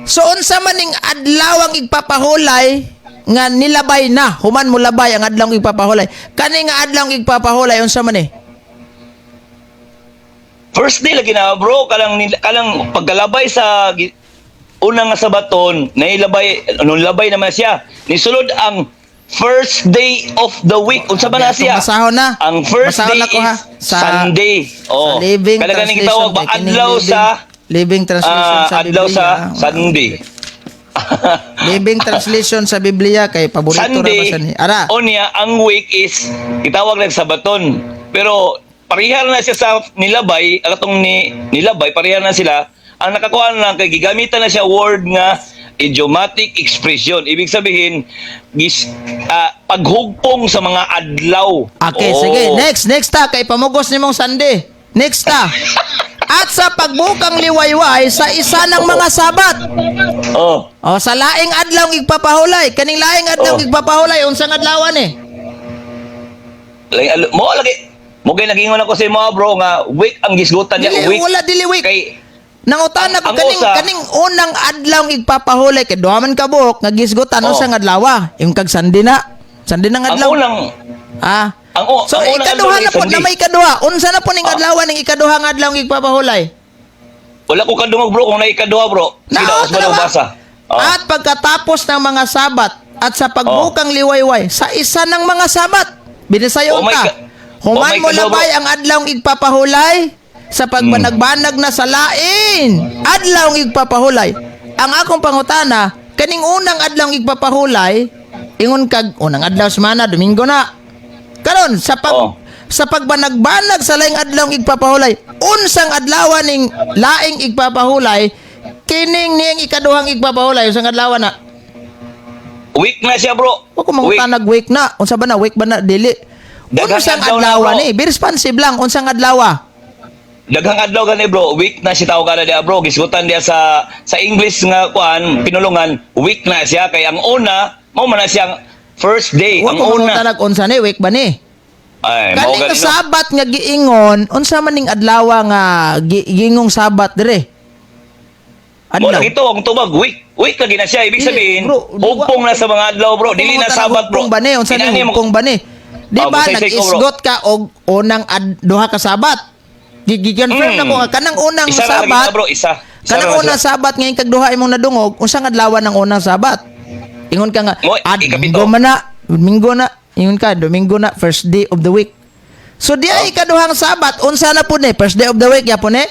Speaker 1: So unsa man ning adlaw ang igpapahulay nga nilabay na, human mo labay ang adlaw igpapahulay. Kani nga adlaw igpapahulay unsa man eh?
Speaker 2: First day lagi na, bro, kalang pagkalabay sa una nga sabaton, nailabay nung labay naman siya. Nisulod ang first day of the week. Unsa ba na
Speaker 1: Okay,
Speaker 2: siya?
Speaker 1: basahon na.
Speaker 2: Ang first
Speaker 1: Basahon
Speaker 2: day
Speaker 1: na ko, ha.
Speaker 2: is Sunday. Oh.
Speaker 1: Sa Living
Speaker 2: Kaya ganing
Speaker 1: Translation
Speaker 2: gitawag ba
Speaker 1: kay kining
Speaker 2: adlaw sa
Speaker 1: Living Translation sa
Speaker 2: adlaw
Speaker 1: Biblia.
Speaker 2: sa Sunday.
Speaker 1: Living Translation sa Biblia kay paborito ra ba
Speaker 2: Sunday,
Speaker 1: sa ni. Ara.
Speaker 2: Unya, ang week is gitawag lang sabaton. Pero parehar na siya sa nilabay, ang atong ni nilabay parehar na sila. Ang nakakuha lang kay gigamitan na siya word nga idiomatic expression. Ibig sabihin, paghugpong sa mga adlaw.
Speaker 1: Okay,
Speaker 2: Oh.
Speaker 1: sige. Next, next ta kay pamugos nimong Sunday. Next ta. At sa pagbukang liwayway sa isa ng mga Sabat.
Speaker 2: Oh.
Speaker 1: O sa laing adlaw igpapahulay. Kaning laing adlaw
Speaker 2: Oh.
Speaker 1: igpapahulay unsang adlawan eh?
Speaker 2: Lagi mo lagi mo kay nagingon ako sa imo, bro, nga week ang gisgutan niya,
Speaker 1: Dili,
Speaker 2: week.
Speaker 1: wala dili week.
Speaker 2: Kay
Speaker 1: Nangutan ako
Speaker 2: Ang
Speaker 1: kaning kaning unang adlaw igpapahulay kay duha man ka buok nga gisgutan
Speaker 2: Oh.
Speaker 1: unsang adlaw? Yung kag Sunday na. Sunday na nga
Speaker 2: ang
Speaker 1: adlaw.
Speaker 2: unang
Speaker 1: Ah.
Speaker 2: ang, o,
Speaker 1: So
Speaker 2: ang unang
Speaker 1: ikaduha
Speaker 2: adlaw
Speaker 1: na
Speaker 2: is
Speaker 1: po na
Speaker 2: Sunday.
Speaker 1: may ikaduha. Unsa na po ning adlaw ning ikaduha nga adlaw igpapahulay?
Speaker 2: Wala ko kadungog, bro, kung naikaduha, bro. Sige,
Speaker 1: Nao,
Speaker 2: daos ba
Speaker 1: tanawa.
Speaker 2: basa? Oh.
Speaker 1: At pagkatapos ng mga Sabat at sa pagbukang liwayway sa isa ng mga Sabat, binisayon
Speaker 2: Oh my
Speaker 1: ta.
Speaker 2: Oh
Speaker 1: Human
Speaker 2: my
Speaker 1: mo
Speaker 2: God,
Speaker 1: labay
Speaker 2: bro.
Speaker 1: ang adlaw igpapahulay sa pagbanagbanag na sa lain. Adlaw igpapahulay. Ang akong pangutana, kaning unang adlaw igpapahulay, ingon kag unang adlaw semana, Domingo na. Karon sa pag sa pagbanagbanag sa laing adlaw igpapahulay, unsang adlaw ning laing igpapahulay, kining niyang ikaduhang igpapahulay, unsang adlaw na?
Speaker 2: Week na siya, bro.
Speaker 1: Wa ko
Speaker 2: Week.
Speaker 1: mangutanag week na. Unsa ba na week ba na dili?
Speaker 2: Daghang
Speaker 1: Unsang
Speaker 2: adlaw na,
Speaker 1: adlaw
Speaker 2: bro.
Speaker 1: ni? Be responsive lang unsang adlaw.
Speaker 2: Daghang adlaw gani, bro. Week na siya tawag na diya, bro. Gisgutan diya sa English nga kuan pinulungan, week na siya kay ang una mao man na siyang first day,
Speaker 1: Wa
Speaker 2: ang
Speaker 1: ko
Speaker 2: una.
Speaker 1: mangutanag unsa ni week ba ni?
Speaker 2: Ay, mao
Speaker 1: Kaning
Speaker 2: gani, no?
Speaker 1: Sabat nga giingon, unsa man ning adlaw nga giingong Sabat dire?
Speaker 2: Mo
Speaker 1: Adlaw.
Speaker 2: lagi to ang tubag week. Week lagi na siya. Ibig
Speaker 1: Dili,
Speaker 2: sabihin,
Speaker 1: bro,
Speaker 2: hugpong na sa mga adlaw, bro. Dili na
Speaker 1: Mangutanag
Speaker 2: Sabat, bro.
Speaker 1: hugpong ba ni? Unsa ni
Speaker 2: Inani mo-
Speaker 1: hugpong ba ni? Di
Speaker 2: Ah,
Speaker 1: ba
Speaker 2: musaysay ko, bro.
Speaker 1: nag-isgot ka og unang duha ka Sabat? Gi-confirm na ko nga kanang unang
Speaker 2: Isa ra lagi
Speaker 1: Sabat,
Speaker 2: na, bro, isa. Isa
Speaker 1: kanang
Speaker 2: ra na
Speaker 1: unang
Speaker 2: siya.
Speaker 1: Sabat ngayon kag duha imong nadungog, unsang adlaw ng unang Sabat? Ingon ka nga,
Speaker 2: Mo,
Speaker 1: ah,
Speaker 2: ikapito.
Speaker 1: Domingo man na, Domingo na, ingon ka, Domingo na, first day of the week. So di
Speaker 2: Oh.
Speaker 1: ay ikaduhang Sabat, unsa na pud ni? First day of the week yapon ni?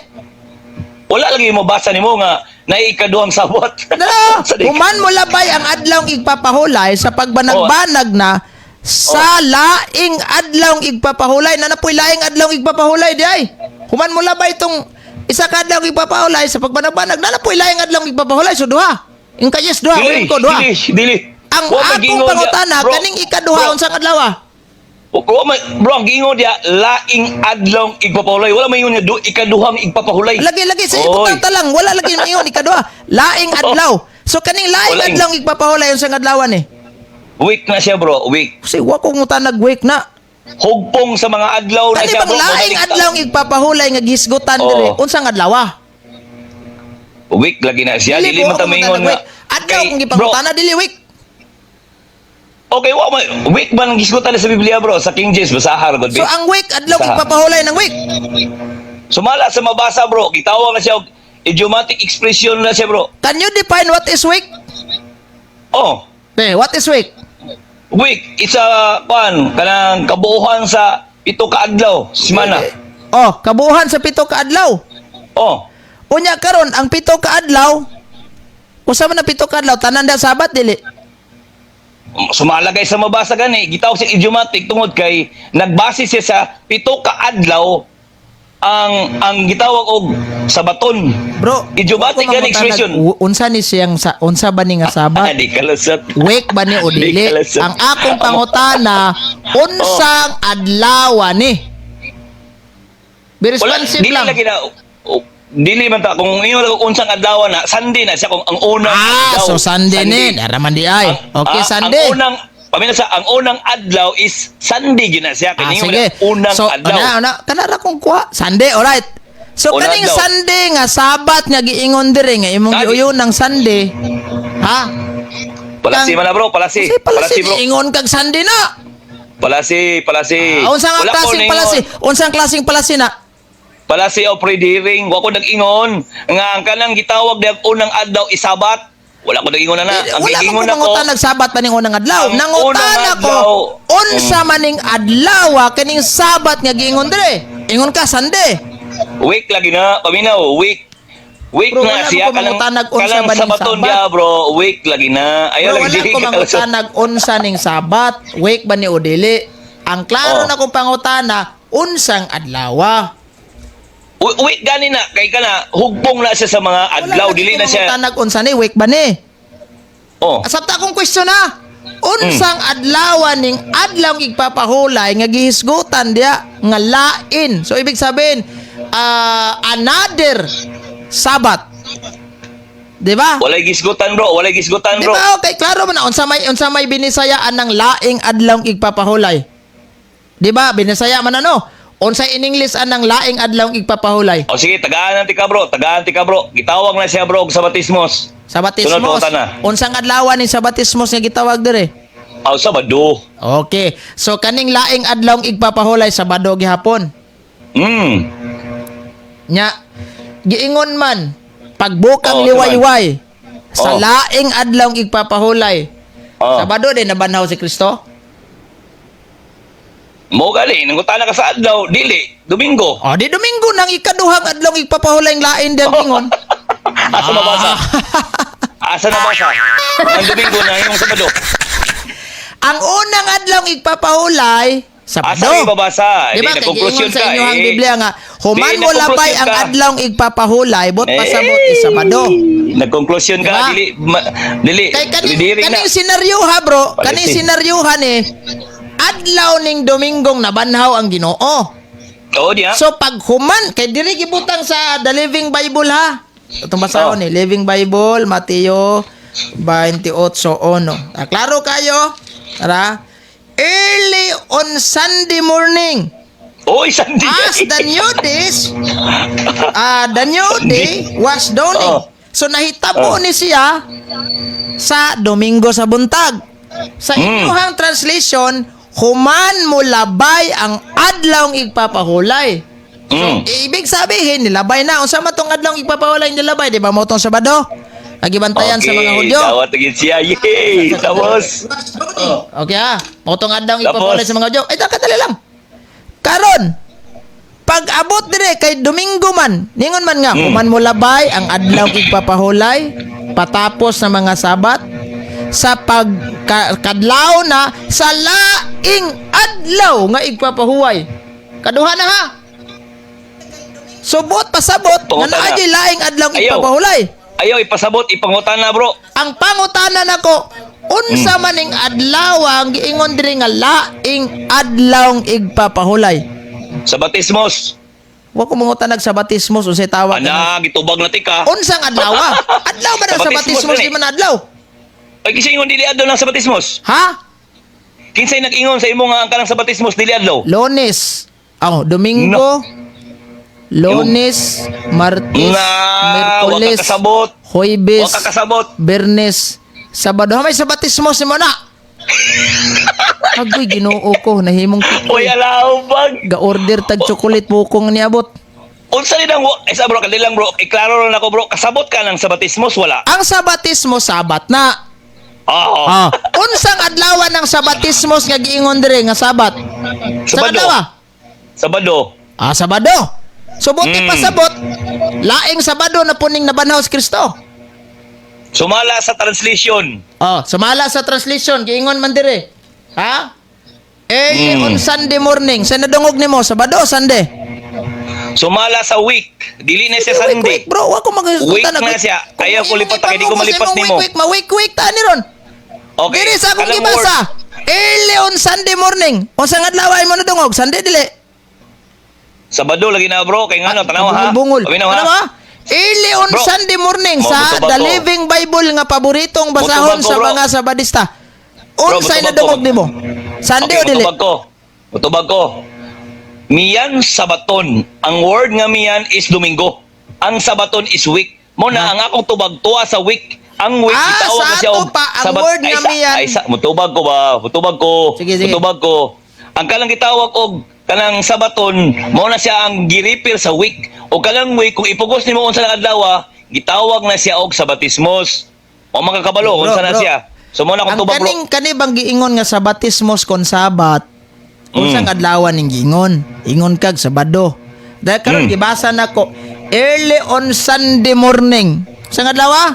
Speaker 2: Wala lagi mo basa nimo nga naikaduhang Sabat.
Speaker 1: No,
Speaker 2: Sa di-
Speaker 1: human mo labay ang adlawng igpapahulay sa pagbanag-banag na sa laing adlawng igpapahulay. Na napoy laing adlawng igpapahulay di ay. Human mo labay itong isa ka adlawng igpapahulay sa pagbanag-banag. Na napoy laing adlawng igpapahulay. So duha. Yung ka yes duha,
Speaker 2: Dili,
Speaker 1: uyon ko duha.
Speaker 2: dili, dili.
Speaker 1: Ang
Speaker 2: Wa may
Speaker 1: akong
Speaker 2: gingon diya,
Speaker 1: pangutana
Speaker 2: bro.
Speaker 1: kaning ikaduha
Speaker 2: Bro,
Speaker 1: unsang adlaw ah?
Speaker 2: wa bro, ang gingon diya laing adlawng igpapahulay. Wala may ingon nga ikaduhang igpapahulay.
Speaker 1: Lagi lagi sa
Speaker 2: Oy.
Speaker 1: ibutang talang wala lagi ingon ikaduha. Laing adlaw. So kaning laing
Speaker 2: Wala ing-
Speaker 1: adlawng igpapahulay unsang adlaw ni?
Speaker 2: Week na siya, bro, week.
Speaker 1: Kasi wa ko ngutanag week na.
Speaker 2: Hugpong sa mga adlaw na
Speaker 1: Kani
Speaker 2: siya,
Speaker 1: bang
Speaker 2: bro.
Speaker 1: laing
Speaker 2: Bumalik
Speaker 1: adlaw igpapahulay nga gisgutan
Speaker 2: Oo.
Speaker 1: dire unsang adlaw ah?
Speaker 2: Week lagi na siya. Dili
Speaker 1: ko
Speaker 2: man ta
Speaker 1: ako
Speaker 2: maingon
Speaker 1: mutanag
Speaker 2: nga.
Speaker 1: week. Adlaw
Speaker 2: Kay,
Speaker 1: kung
Speaker 2: bro,
Speaker 1: gipangutana dili week.
Speaker 2: okay, wa may week man ang gisgutan na sa Biblia, bro, sa King James basaha ra gud.
Speaker 1: So ang week adlaw
Speaker 2: Sa-
Speaker 1: igpapahulay ng week.
Speaker 2: Sumala sa mabasa, bro, gitawag na siya og idiomatic expression na siya, bro.
Speaker 1: Can you define what is week?
Speaker 2: Oh,
Speaker 1: Eh, what is week?
Speaker 2: Week it's a kwan kanang kabuuhan sa pito ka adlaw, semana.
Speaker 1: Oh, kabuuhan sa 7 ka adlaw.
Speaker 2: Oh,
Speaker 1: Unya karon ang 7 ka adlaw usa man ang 7 ka adlaw tanan da Sabat dili.
Speaker 2: Sumalagay sa mabasa gani, gitawag siya idiomatic tungod kay nagbase siya sa 7 ka adlaw ang gitawag og sabaton.
Speaker 1: Bro,
Speaker 2: Idiomatic
Speaker 1: wa ko
Speaker 2: gani
Speaker 1: mangutanag,
Speaker 2: expression.
Speaker 1: Unsa ni siyang sa unsa ba ni nga Sabat?
Speaker 2: Di kalasat.
Speaker 1: Wake ba ni o
Speaker 2: Di
Speaker 1: dili?
Speaker 2: kalasat.
Speaker 1: Ang akong pangutana, unsang adlaw ni? Be
Speaker 2: Wala,
Speaker 1: responsive
Speaker 2: dili
Speaker 1: lang.
Speaker 2: lagi na oh, dili man ta kung ingon lang kung unsang adlaw na Sunday na siya kung ang unang
Speaker 1: Ah,
Speaker 2: adlaw.
Speaker 1: so Sunday ni. Naraman di ay. Okay,
Speaker 2: Ah,
Speaker 1: Sunday.
Speaker 2: Ang unang pamina sa ang unang adlaw is Sunday gyud na siya
Speaker 1: Ah,
Speaker 2: kay
Speaker 1: sige.
Speaker 2: unang
Speaker 1: So,
Speaker 2: adlaw.
Speaker 1: una, una, kanara kong kuha. Sunday, alright. So,
Speaker 2: Unang
Speaker 1: kaning
Speaker 2: adlaw.
Speaker 1: Sunday nga, Sabat nga giingon dire nga, imong
Speaker 2: Kadi.
Speaker 1: giuyon ng Sunday. Ha?
Speaker 2: Palasi man na, bro, palasi.
Speaker 1: Kasi palasi,
Speaker 2: Palasi, bro.
Speaker 1: ingon kag Sunday na.
Speaker 2: Palasi, palasi.
Speaker 1: Ah, unsa nga
Speaker 2: Wala ko
Speaker 1: klaseng
Speaker 2: ningon.
Speaker 1: palasi? Unsang klaseng palasi na?
Speaker 2: Palasi o pre-hearing, wa ko nag-ingon nga ang kanang gitawag diag unang adlaw isabat. Wala ko nag-ingon na na.
Speaker 1: Eh,
Speaker 2: Ang
Speaker 1: wala man
Speaker 2: giingon
Speaker 1: ko
Speaker 2: ako,
Speaker 1: mangutan nagsabat pa ning unang adlaw.
Speaker 2: Ang
Speaker 1: Nangutan
Speaker 2: unang
Speaker 1: ako,
Speaker 2: adlaw.
Speaker 1: unsa maning adlaw ah, kaning Sabat nga giingon dire. Ingon ka Sunday.
Speaker 2: Week lagi na, paminaw, week. Week
Speaker 1: Bro,
Speaker 2: na
Speaker 1: wala
Speaker 2: siya
Speaker 1: ko mangutanag unsa
Speaker 2: kanang
Speaker 1: ba ning
Speaker 2: sabaton
Speaker 1: Sabat.
Speaker 2: diya, bro, week lagi na. Ayaw
Speaker 1: Pero
Speaker 2: lagi
Speaker 1: wala
Speaker 2: dili
Speaker 1: ko
Speaker 2: ka
Speaker 1: mangutanag unsa ning Sabat, wake ba ni o dili. Ang klaro
Speaker 2: Oh.
Speaker 1: na kong pangutana, unsang adlaw.
Speaker 2: Week gani na kay kana hugpong na siya sa mga adlaw,
Speaker 1: Wala
Speaker 2: dili
Speaker 1: ko
Speaker 2: na siya.
Speaker 1: mangutanag unsa ni wake ba ni?
Speaker 2: Oh.
Speaker 1: Asabta akong question na. Unsang adlaw ning adlaw igpapahulay nga gihisgutan diya nga lain. So ibig sabihin, another Sabat. Di ba?
Speaker 2: Walay gisgutan, bro, walay gisgutan,
Speaker 1: Di
Speaker 2: bro.
Speaker 1: ba? Okay, klaro man na unsa may binisayaan ng laing adlaw igpapahulay. Di ba? Binisaya man ano? Unsa in English anang laing adlaw igpapahulay?
Speaker 2: O sige, tagaan natin ka, bro, tagaan ti ka, bro. Gitawag na siya, bro, og sabatismos.
Speaker 1: Sabatismos.
Speaker 2: Sunod pangutana.
Speaker 1: Unsang adlaw ning sabatismos nga gitawag dire?
Speaker 2: Aw, Sabado.
Speaker 1: Okay. So kaning laing adlaw igpapahulay Sabado gihapon. Nya giingon man pagbukang
Speaker 2: Oo,
Speaker 1: liwayway sa
Speaker 2: Oo.
Speaker 1: laing adlaw igpapahulay.
Speaker 2: Oh.
Speaker 1: Sabado din nabanhaw si Kristo.
Speaker 2: Mo gali, nangutana ka sa adlaw, dili, Domingo.
Speaker 1: O di Domingo nang ikaduhang adlaw igpapahulay ang lain din ingon.
Speaker 2: Asa mabasa? Asa nabasa? Ang Domingo na yung Sabado.
Speaker 1: Ang unang adlaw igpapahulay Sabado.
Speaker 2: Asa ibabasa?
Speaker 1: Di ba
Speaker 2: Di,
Speaker 1: kay giingon
Speaker 2: nagkonklusyon
Speaker 1: sa
Speaker 2: ka,
Speaker 1: inyohang
Speaker 2: eh.
Speaker 1: Biblia nga human
Speaker 2: Di,
Speaker 1: mo labay
Speaker 2: nagkonklusyon
Speaker 1: ang
Speaker 2: ka.
Speaker 1: adlaw igpapahulay bot
Speaker 2: Eh,
Speaker 1: pasabot is Sabado.
Speaker 2: Nagkonklusyon ka,
Speaker 1: Diba?
Speaker 2: dili, dili,
Speaker 1: Kay kaning
Speaker 2: dili na.
Speaker 1: kaning senaryo ha, bro,
Speaker 2: Palisi.
Speaker 1: kaning senaryo ha ni adlaw ning Domingong nabanhaw ang Ginoo.
Speaker 2: Oo, diya.
Speaker 1: So pag human kay diri gibutang sa The Living Bible ha. Itong basahon
Speaker 2: Oh.
Speaker 1: ni Living Bible Mateo 28:1. Ah, klaro kayo? Tara. Early on Sunday morning,
Speaker 2: Oy, Sunday.
Speaker 1: as the new days, the new day was dawning.
Speaker 2: Oh.
Speaker 1: So nahitabo
Speaker 2: Oh.
Speaker 1: ni siya sa Domingo sa buntag. Sa inyuhang translation, Human mo labay ang adlawng igpapahulay. So, ibig sabihin, nilabay na. Unsa man tong adlawng igpapahulay nilabay, di ba mo tong Sabado? Nagibantayan sa mga Hudyo.
Speaker 2: Dawat agad siya. Yay! Tapos.
Speaker 1: Okay ha. Mo tong adlawng
Speaker 2: Tapos.
Speaker 1: igpapahulay sa mga Hudyo. Ay, kadali lang. Karon, pag abot dire kay Domingo man, ningon man nga, human mo labay ang adlaw igpapahulay patapos sa mga Sabat sa pagkadlaw na sa laing adlaw nga igpapahuway. Kaduha na ha. Subot pasabot nga
Speaker 2: Pangutana.
Speaker 1: naa gyud laing adlaw
Speaker 2: Ayaw.
Speaker 1: igpapahulay.
Speaker 2: Ayaw, ipasabot, ipangutana, bro.
Speaker 1: Ang pangutana nako, unsa man ning adlaw ang giingon diri nga laing adlaw igpapahulay?
Speaker 2: Sa batismos.
Speaker 1: Wa ko mangutan sa batismos unsay tawag ana.
Speaker 2: Ana, gitubag na tika.
Speaker 1: Unsang adlaw ah? Adlaw ba na sa
Speaker 2: Sa
Speaker 1: batismos
Speaker 2: batismos
Speaker 1: di man adlaw?
Speaker 2: Ay, kinsa ingon dili adlaw ng sa batismos?
Speaker 1: Ha?
Speaker 2: Kinsay nag-ingon sa imo nga ang kanang sa batismos dili adlaw?
Speaker 1: Lunes. Oh, Domingo. Lunes, Martes,
Speaker 2: Na, wa ka
Speaker 1: Miyerkules,
Speaker 2: kasabot. Wa
Speaker 1: Huwebes,
Speaker 2: ka kasabot.
Speaker 1: Bernes, Sabado. Ha, may sa batismos nimo na. Agoy, Ginoo ko, nahimong
Speaker 2: Uy,
Speaker 1: tikoy.
Speaker 2: alaw bag.
Speaker 1: Ga-order tag chocolate bukong niabot.
Speaker 2: Unsa ni nang isa bro, kadali lang bro. Iklaro lang ako bro, kasabot ka ng sa batismos wala?
Speaker 1: Ang sabatismo Sabat na.
Speaker 2: Oo.
Speaker 1: Ah, unsang adlawan ng sabatismos nga giingon dire nga Sabat? Sa
Speaker 2: Sabado.
Speaker 1: adlaw?
Speaker 2: Sabado.
Speaker 1: Ah, Sabado. So buti pasabot, laing Sabado na puning nabanhaw si Kristo.
Speaker 2: Sumala sa translation.
Speaker 1: Oh, sumala sa translation, giingon man dire. Ha? Early on Sunday morning. Sa nadungog nimo, Sabado o Sunday?
Speaker 2: Sumala sa week. Dili na siya
Speaker 1: Wait,
Speaker 2: Sunday.
Speaker 1: wait, bro, wa ko mag
Speaker 2: Week na siya. Ayaw ko lipat, kay di ko malipat nimo.
Speaker 1: Week, week, ma-week, week ta ni ron.
Speaker 2: Okay.
Speaker 1: Diri sa akong
Speaker 2: Kanang
Speaker 1: gibasa.
Speaker 2: word.
Speaker 1: Early on Sunday morning. Unsang adlaw ay mo nadungog? Sunday dili.
Speaker 2: Sabado lagi na bro, kay ngano tanaw ha.
Speaker 1: Bungol.
Speaker 2: Paminaw, ha.
Speaker 1: Ano ba? Early on
Speaker 2: Bro,
Speaker 1: Sunday morning
Speaker 2: mo,
Speaker 1: sa
Speaker 2: mutubag
Speaker 1: The
Speaker 2: ko.
Speaker 1: Living Bible nga paboritong basahon
Speaker 2: Mutubag ko,
Speaker 1: sa
Speaker 2: bro.
Speaker 1: mga Sabadista.
Speaker 2: Bro,
Speaker 1: Unsay
Speaker 2: mutubag ko.
Speaker 1: nadungog nimo? Sunday
Speaker 2: Okay,
Speaker 1: o dili?
Speaker 2: mutubag ko. Mutubag ko. Miyan sabaton. Ang word nga miyan is Domingo. Ang sabaton is week. Mo na ang akong tubag tuwa sa week. Ang week
Speaker 1: Ah,
Speaker 2: gitawag
Speaker 1: sa
Speaker 2: na siya
Speaker 1: ato
Speaker 2: og
Speaker 1: pa, ang word
Speaker 2: ay,
Speaker 1: nga miyan.
Speaker 2: Ay, sa, mutubag ko ba? Mutubag ko.
Speaker 1: Sige, sige.
Speaker 2: Mutubag ko. Ang kanang gitawag og kanang sabaton, mo na siya ang giripir sa week. O kanang week kung ipugos nimo unsa ng adlaw, gitawag na siya og sabatismos. O makakabalo
Speaker 1: Bro,
Speaker 2: unsa na
Speaker 1: bro.
Speaker 2: siya. So mo na akong
Speaker 1: Ang
Speaker 2: tubag, bro.
Speaker 1: kaning kani bang giingon nga sabatismos kon Sabat? Unsang adlawan ning giingon? Ingon kag Sabado. Dahil karon gibasa nako early on Sunday morning. Unsang adlaw? Ah?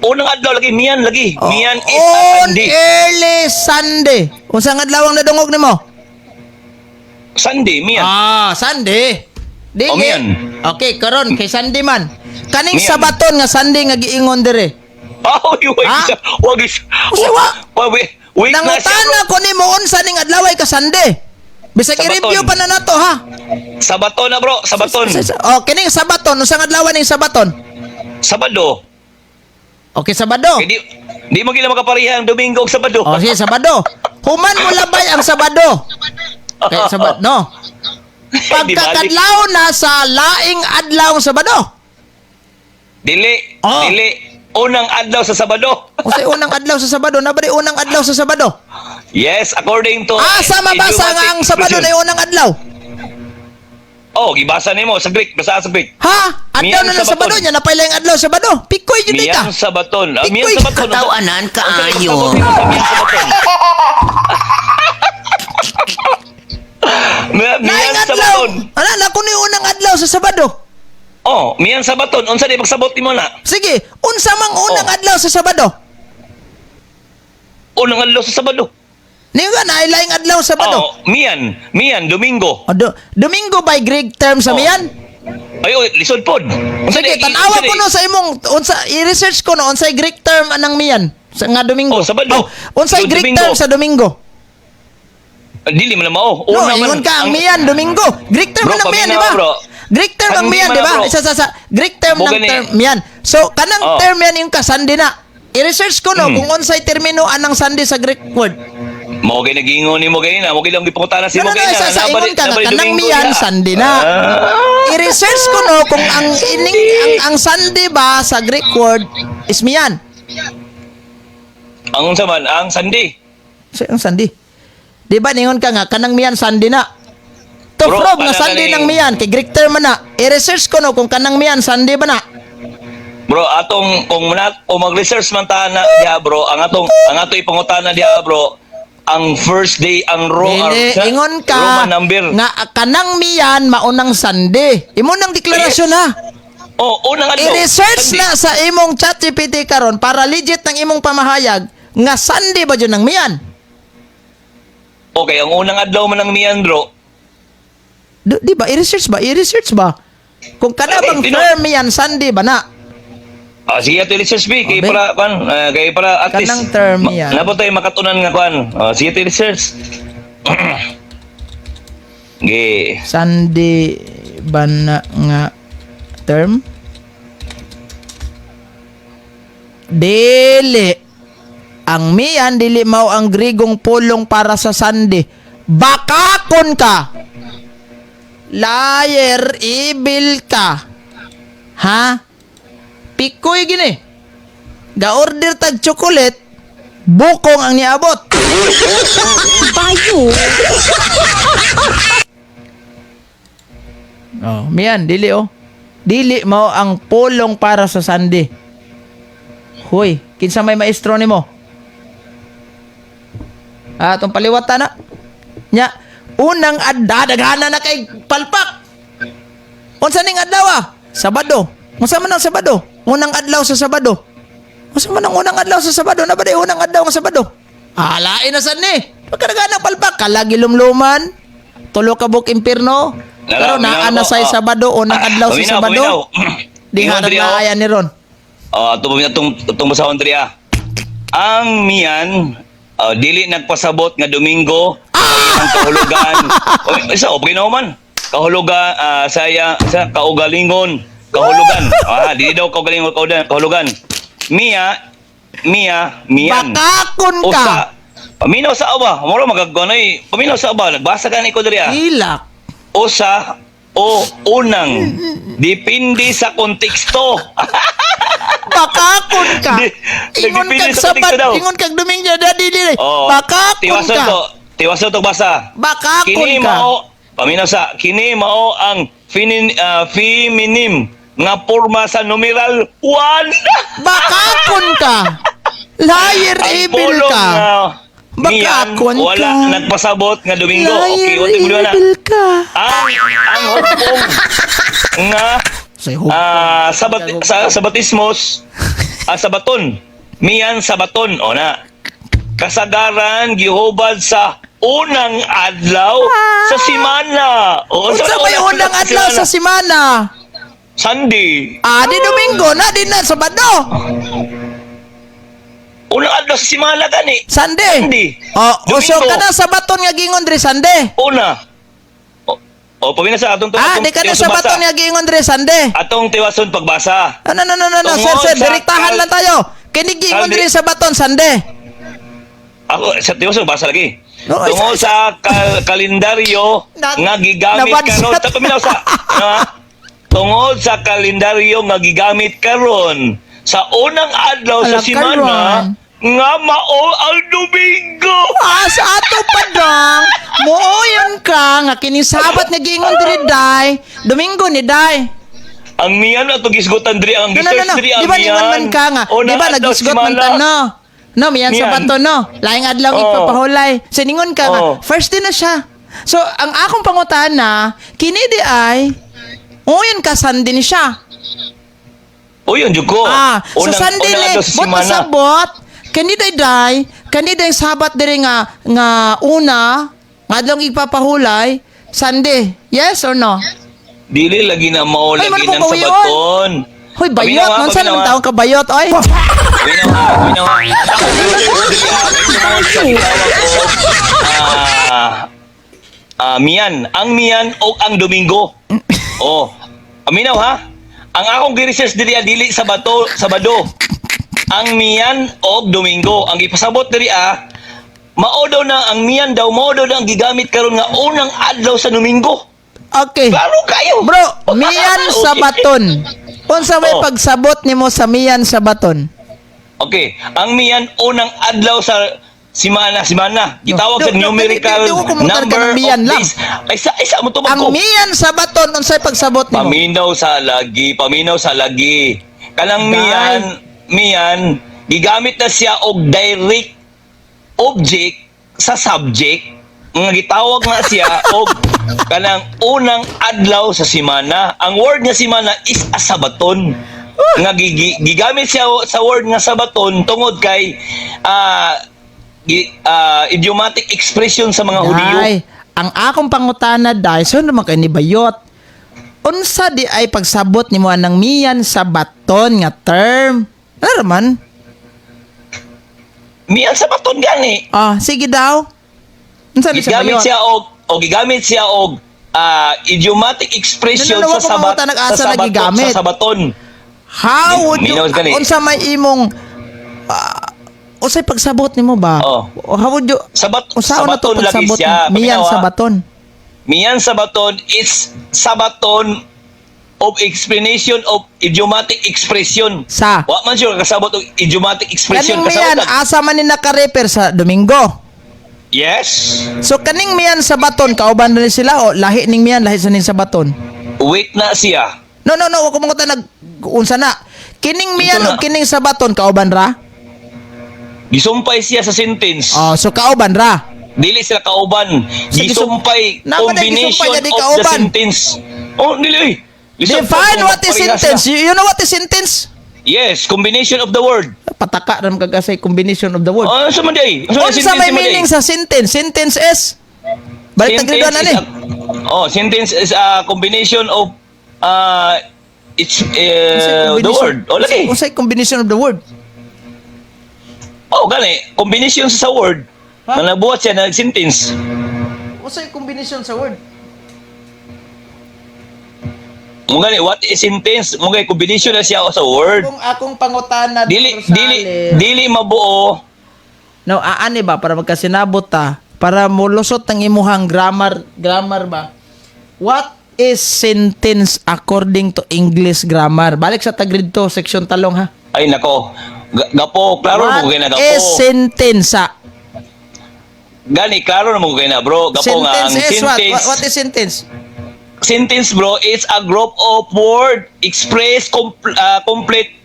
Speaker 2: Unang adlaw lagi miyan lagi. Miyan is a
Speaker 1: On
Speaker 2: Sunday.
Speaker 1: early Sunday. Unsang adlaw ang nadungog nimo?
Speaker 2: Sunday, miyan.
Speaker 1: Ah, Sunday. Dili.
Speaker 2: Oh, miyan.
Speaker 1: Okay, karon kay Sunday man. Kaning
Speaker 2: Miyan.
Speaker 1: Sabaton nga Sunday nga giingon dire.
Speaker 2: Oh, wag
Speaker 1: Ah?
Speaker 2: isa. Wag isa.
Speaker 1: Usa, wa?
Speaker 2: Wag week na siya, bro.
Speaker 1: Nangutana ko nimo unsa ning adlaw ay ka Sunday. Bisag
Speaker 2: Sabaton.
Speaker 1: i-review pa na nato ha.
Speaker 2: Sabaton na bro, sabaton.
Speaker 1: Oh, kining Sabaton, unsang adlaw ning Sabaton?
Speaker 2: Sabado.
Speaker 1: Okay, Sabado.
Speaker 2: Kay di mo gila makapareha ang Domingo ug Sabado.
Speaker 1: Oh, sige, Sabado. Human mo labay ang Sabado. Okay, Sabado, no.
Speaker 2: Di balik.
Speaker 1: Pagkakadlaw na sa laing adlaw ang Sabado.
Speaker 2: Dili,
Speaker 1: Oh.
Speaker 2: dili. Unang adlaw sa Sabado.
Speaker 1: Unsay unang adlaw sa Sabado? Nabari unang adlaw sa Sabado.
Speaker 2: Yes, according to
Speaker 1: Ah, sa mabasa nga ang Sabado na yung unang adlaw.
Speaker 2: Oh, gibasa nimo sa Greek, basa sa Greek.
Speaker 1: Ha? Adlaw
Speaker 2: Miyan
Speaker 1: na ng
Speaker 2: Sabaton.
Speaker 1: Sabado niya, napayla yung adlaw Sabado. Pikoy yun ka.
Speaker 2: Miyan sabaton. Ah, miyan
Speaker 1: Pikoy.
Speaker 2: sabaton.
Speaker 3: Katawanan kaayo.
Speaker 2: Unsa ni pasabot nimo sa miyan sabaton? Miyan
Speaker 1: Naing adlaw.
Speaker 2: sabaton.
Speaker 1: Ala, na kuno yung unang adlaw sa Sabado.
Speaker 2: Oh, miyan sabaton. Unsa di pagsabot nimo na?
Speaker 1: Sige, unsa mang unang
Speaker 2: Oh.
Speaker 1: adlaw sa Sabado?
Speaker 2: Unang adlaw sa Sabado.
Speaker 1: Niyo nga naay laing adlaw sa Sabado.
Speaker 2: Oh, miyan, miyan Domingo.
Speaker 1: Oh, Domingo by Greek term sa
Speaker 2: Oh.
Speaker 1: miyan.
Speaker 2: Ay, oy, lisod pod. Unsa
Speaker 1: Sige, tanawa
Speaker 2: unsa
Speaker 1: ko no sa imong unsa i-research ko no unsay Greek term anang miyan sa nga Domingo.
Speaker 2: Oh, Sabado.
Speaker 1: Oh, unsay
Speaker 2: So,
Speaker 1: Greek
Speaker 2: Domingo.
Speaker 1: term sa Domingo?
Speaker 2: Ah, dili man na mao.
Speaker 1: No,
Speaker 2: Una man
Speaker 1: ingon ka ang miyan Domingo. Greek term
Speaker 2: Bro,
Speaker 1: ang miyan, di
Speaker 2: paminaw,
Speaker 1: ba?
Speaker 2: bro.
Speaker 1: Greek term ang
Speaker 2: Hindi
Speaker 1: miyan,
Speaker 2: man
Speaker 1: di
Speaker 2: na,
Speaker 1: ba?
Speaker 2: bro.
Speaker 1: Isa sa sa Greek term ng
Speaker 2: Bugani.
Speaker 1: term miyan. So kanang
Speaker 2: Oh.
Speaker 1: term yan yung ka Sunday na. I-research ko no kung unsay termino anang Sunday sa Greek word.
Speaker 2: Mo kay nagingon nimo kay na, mo kay lang gipangutana si
Speaker 1: No,
Speaker 2: mo
Speaker 1: no, no,
Speaker 2: kay na.
Speaker 1: isa sa ingon ka nga
Speaker 2: nabali
Speaker 1: kanang
Speaker 2: Domingo
Speaker 1: miyan
Speaker 2: na.
Speaker 1: Sunday na.
Speaker 2: Ah.
Speaker 1: I-research ko no kung ang ining ang Sunday ba sa Greek word is miyan.
Speaker 2: Ang unsa man ang Sunday.
Speaker 1: So, ang Sunday. Di ba ningon ka nga kanang miyan Sunday na? To
Speaker 2: Bro,
Speaker 1: prove nga
Speaker 2: kanang
Speaker 1: Sunday
Speaker 2: kaning-
Speaker 1: ng miyan kay Greek term man na. I-research ko no kung kanang miyan Sunday ba na.
Speaker 2: Bro, atong kung na, kung mag-research man ta na diha, bro, ang ato ipangutana diha, bro, ang first day ang
Speaker 1: Dili, ingon ka
Speaker 2: Roman number.
Speaker 1: nga kanang miyan maunang Sunday. Imo nang deklarasyon
Speaker 2: Yes.
Speaker 1: ha.
Speaker 2: Oh, unang adlaw.
Speaker 1: I-research
Speaker 2: Sunday.
Speaker 1: na sa imong ChatGPT karon para legit ng imong pamahayag nga Sunday ba jud ng miyan.
Speaker 2: Okay, ang unang adlaw man ng miyan, bro.
Speaker 1: Di ba? I-research ba? I-research ba? Kung kana
Speaker 2: Ay,
Speaker 1: bang firm yan, Sunday ba na?
Speaker 2: Ah, sige ato research bi kay
Speaker 1: Oh, be.
Speaker 2: para kwan, kay para at least
Speaker 1: Kanang term yan.
Speaker 2: Nabot tayo makatunan nga kwan. Ah, sige ato research. Ge.
Speaker 1: Sunday ba na nga term? Dili. Ang miyan, dili mao ang Grigong pulong para sa Sunday. Bakakon ka. Liar, evil ka. Ha? Pikoy gini. Ga-order tag chocolate, bukong ang niabot.
Speaker 3: Bayo.
Speaker 1: Oh, miyan, dili oh. Dili mao ang pulong para sa Sunday. Hoy, kinsa may maestro nimo? Ah, tong paliwatan na. Nya, unang adda daghana na kay palpak. Unsa ning adlaw ah? Sabado. Unsa man ang Sabado? Unang adlaw sa Sabado. Unsa man ang unang adlaw sa Sabado? Na ba day unang adlaw ng Sabado? Ah, lain na sad ni. Pagkadaghana palpak, kalagi lumluman. Tulo ka buk impierno. Pero
Speaker 2: Nala,
Speaker 1: naa na
Speaker 2: minaw ko,
Speaker 1: say
Speaker 2: ah.
Speaker 1: Sabado, unang adlaw sa
Speaker 2: Paminaw,
Speaker 1: Sabado.
Speaker 2: paminaw.
Speaker 1: Di
Speaker 2: Ingon
Speaker 1: harap
Speaker 2: diri,
Speaker 1: na
Speaker 2: oh.
Speaker 1: aya ni Ron.
Speaker 2: Ah, ato atong atong basahon diri ah. Ang miyan dili nagpasabot nga Domingo ang kahulugan. O, isa okay na man. Kahulugan saya sa kaugalingon, kahulugan. Ah, dili daw kaugalingon kahulugan, kahulugan. Mia Mia miyan.
Speaker 1: Bakakon ka.
Speaker 2: Usa. Paminaw sa awa. Moro magaganoy. Paminaw sa awa. Nagbasa ka ni ko diri ah.
Speaker 1: Ilak.
Speaker 2: Usa o unang. Depende sa konteksto.
Speaker 1: Bakakon ka. Ingon
Speaker 2: nagdepende
Speaker 1: kag
Speaker 2: sa konteksto
Speaker 1: Sabat,
Speaker 2: daw.
Speaker 1: ingon kag Domingo da dili.
Speaker 2: Oo.
Speaker 1: Bakakon
Speaker 2: Tiwason
Speaker 1: ka.
Speaker 2: to. Tiwason to basa.
Speaker 1: Bakakon
Speaker 2: Kini
Speaker 1: ka.
Speaker 2: mao paminaw sa kini mao ang feminim nga porma sa numeral 1.
Speaker 1: Bakakon ka. Liar
Speaker 2: Ang
Speaker 1: evil
Speaker 2: pulong
Speaker 1: ka.
Speaker 2: nga miyan,
Speaker 1: Bakakon
Speaker 2: wala
Speaker 1: ka.
Speaker 2: nagpasabot nga Domingo. Okay,
Speaker 1: Liar
Speaker 2: uti mo na.
Speaker 1: evil ka.
Speaker 2: Ang hukbong nga
Speaker 1: Say ho.
Speaker 2: Sabat sa sabatismos, sabaton, miyan sabaton o na kasagaran gihubad sa unang adlaw sa simana. O,
Speaker 1: Unsa may unang adlaw sa simana?
Speaker 2: Sunday.
Speaker 1: Ah, di Domingo na di na Sabado.
Speaker 2: Unang adlaw sa simana gani.
Speaker 1: Sunday.
Speaker 2: Sunday.
Speaker 1: Oh, uso
Speaker 2: Domingo.
Speaker 1: ka na sabaton nga gingon diri Sunday.
Speaker 2: Una. O pamina sa atong
Speaker 1: Ah, di ka na
Speaker 2: tiwason
Speaker 1: sabaton
Speaker 2: basa.
Speaker 1: nga gingon diri Sunday.
Speaker 2: Atong tiwason pagbasa.
Speaker 1: No, no, no, no, no, no.
Speaker 2: Tungod
Speaker 1: Sir, sir,
Speaker 2: sa
Speaker 1: direktahan lang tayo. Kini gingon diri sa baton Sunday.
Speaker 2: Ako sa tiwason basa lagi.
Speaker 1: No,
Speaker 2: Tungod sa kalendaryo nga gigamit
Speaker 1: nabadsat.
Speaker 2: karon sa paminaw sa ano, ha? Tungod sa kalendaryo nga gigamit karon sa unang adlaw sa
Speaker 1: Ala,
Speaker 2: simana
Speaker 1: karon.
Speaker 2: nga mao ang Domingo.
Speaker 1: Ah, sa ato pa dong. Mooyon ka nga kini Sabat nga gingon diri day. Domingo ni day.
Speaker 2: Ang miyan ato gisgutan diri ang
Speaker 1: No, no, no,
Speaker 2: gisearch
Speaker 1: no.
Speaker 2: diri ang
Speaker 1: Di ba ningon
Speaker 2: miyan.
Speaker 1: man ka nga?
Speaker 2: Unang
Speaker 1: Di ba
Speaker 2: adlaw
Speaker 1: nagisgot man
Speaker 2: simana.
Speaker 1: ta no? No, miyan sa
Speaker 2: Miyan.
Speaker 1: bato no. Laing adlaw
Speaker 2: Oo.
Speaker 1: ipapahulay. So ningon ka nga,
Speaker 2: Oo.
Speaker 1: first day na siya. So ang akong pangutana, kini di ay uyon ka Sunday ni siya.
Speaker 2: O yun, jud ko.
Speaker 1: Ah, so Sunday
Speaker 2: unang
Speaker 1: ni,
Speaker 2: adlaw sa
Speaker 1: bot
Speaker 2: simana.
Speaker 1: sabot, kani day day, kani day Sabat diri nga nga una, nga adlong ipapahulay, Sunday. Yes or no?
Speaker 2: Dili lagi na mao
Speaker 1: Ay,
Speaker 2: lagi
Speaker 1: man po
Speaker 2: ng
Speaker 1: bawion.
Speaker 2: sabaton.
Speaker 1: Hoy, bayot,
Speaker 2: Paminaw, ha,
Speaker 1: man sa
Speaker 2: paminaw,
Speaker 1: naman
Speaker 2: ha.
Speaker 1: taong ka bayot, oy.
Speaker 2: Paminaw, ha, paminaw, ha. Ako, miyan. Ang miyan o ang Domingo. Oh. Paminaw ha. Ang akong gi-research diri ah, dili sa bato, Sabado. Ang miyan og Domingo. Ang ipasabot diri ah, mao daw na ang miyan daw mao daw na ang gigamit karon nga unang adlaw sa Domingo.
Speaker 1: Okay.
Speaker 2: Klaro kayo.
Speaker 1: Bro, miyan sa baton. Unsa may
Speaker 2: Oh.
Speaker 1: pagsabot nimo sa miyan sa baton?
Speaker 2: Okay, ang miyan unang adlaw sa Simana, simana. Gitawag
Speaker 1: No,
Speaker 2: sa
Speaker 1: no,
Speaker 2: numerical
Speaker 1: di- di- di ko kumutan ka
Speaker 2: number
Speaker 1: ng miyan
Speaker 2: of
Speaker 1: lang.
Speaker 2: days. Ay, sa, ay, sa mo tubag
Speaker 1: Ang
Speaker 2: ko.
Speaker 1: miyan sa baton, unsay pagsabot nimo?
Speaker 2: Paminaw sa lagi, paminaw sa lagi. Kanang
Speaker 1: Day.
Speaker 2: miyan, miyan, gigamit na siya og direct object sa subject nga gitawag na siya og kanang unang adlaw sa simana. Ang word nga simana is a sabaton. Nga gigamit siya sa word nga sabaton tungod kay idiomatic expression sa mga Hudiyo.
Speaker 1: Day, ang akong pangutana, day, so naman kay ni Bayot. Unsa di ay pagsabot nimo anang miyan sa baton nga term? Ano raman?
Speaker 2: Miyan sabaton gani.
Speaker 1: Ah, sige daw. Unsa ni sa
Speaker 2: Gigamit
Speaker 1: Bayot?
Speaker 2: siya og o gigamit siya og idiomatic expression
Speaker 1: No, no, no,
Speaker 2: sa
Speaker 1: wag ko
Speaker 2: sabat
Speaker 1: mangutan nag-asa
Speaker 2: sa
Speaker 1: na
Speaker 2: sabaton,
Speaker 1: gigamit.
Speaker 2: sa sabaton.
Speaker 1: How would you
Speaker 2: Minaw gani.
Speaker 1: unsa may imong unsay pagsabot nimo ba?
Speaker 2: Oh.
Speaker 1: How would you
Speaker 2: Sabat
Speaker 1: unsaon na to
Speaker 2: sabaton lagi
Speaker 1: pagsabot
Speaker 2: siya.
Speaker 1: miyan
Speaker 2: Paminaw,
Speaker 1: sa
Speaker 2: ah.
Speaker 1: baton?
Speaker 2: Miyan sabaton is sabaton of explanation of idiomatic expression.
Speaker 1: Sa
Speaker 2: Wa man siya kasabot og idiomatic expression.
Speaker 1: kaning miyan
Speaker 2: Kasabot
Speaker 1: asa man ni naka-refer sa Domingo.
Speaker 2: Yes.
Speaker 1: So kaning miyan sa baton kauban na ni sila o lahi ning miyan lahi sa ning sa baton?
Speaker 2: Wait na siya.
Speaker 1: No, no, no, wag ko mangutan nag unsa na. Kining miyan
Speaker 2: Unsa na?
Speaker 1: o kining sa baton kauban ra?
Speaker 2: Gisumpay siya sa sentence.
Speaker 1: Oh, so kauban ra.
Speaker 2: Dili sila kauban.
Speaker 1: So,
Speaker 2: Gisumpay
Speaker 1: Naman ay
Speaker 2: combination
Speaker 1: gisumpay niya, di
Speaker 2: of the
Speaker 1: kauban.
Speaker 2: sentence. Oh, dili oy. Gisumpay
Speaker 1: Define
Speaker 2: kung
Speaker 1: what is
Speaker 2: magpareha
Speaker 1: sentence.
Speaker 2: sila.
Speaker 1: You know what is sentence?
Speaker 2: Yes, combination of the word.
Speaker 1: Pataka ra man kagasay combination of the word.
Speaker 2: Oh, ano man day?
Speaker 1: Unsa may meaning sa sentence? Sentence is balik tag
Speaker 2: Sentence
Speaker 1: na
Speaker 2: is
Speaker 1: ni.
Speaker 2: Oh, sentence is a combination of it's the word. Oh, lagi.
Speaker 1: Unsay combination of the word?
Speaker 2: Oh, gani. Combination sa word.
Speaker 1: Ha?
Speaker 2: Na nabuhat siya na sentence.
Speaker 1: Unsay combination sa word?
Speaker 2: Mo gani, what is sentence? Mo gani combination na siya sa word.
Speaker 1: Kung akong pangutana
Speaker 2: Dili
Speaker 1: Dr.
Speaker 2: dili
Speaker 1: Sales.
Speaker 2: dili mabuo.
Speaker 1: No, aani ba para magkasinabot ta, para molusot ang imuhang grammar grammar ba? What is sentence according to English grammar? Balik sa tagrid to, section talong ha.
Speaker 2: Ay nako. Gapo, klaro
Speaker 1: What
Speaker 2: mo kay na gapo.
Speaker 1: is sentence? Sa?
Speaker 2: Gani, klaro na mo kay na, bro. Gapo nga ang
Speaker 1: Sentence is what?
Speaker 2: sentence.
Speaker 1: What is sentence?
Speaker 2: Sentence, bro, it's a group of word express complete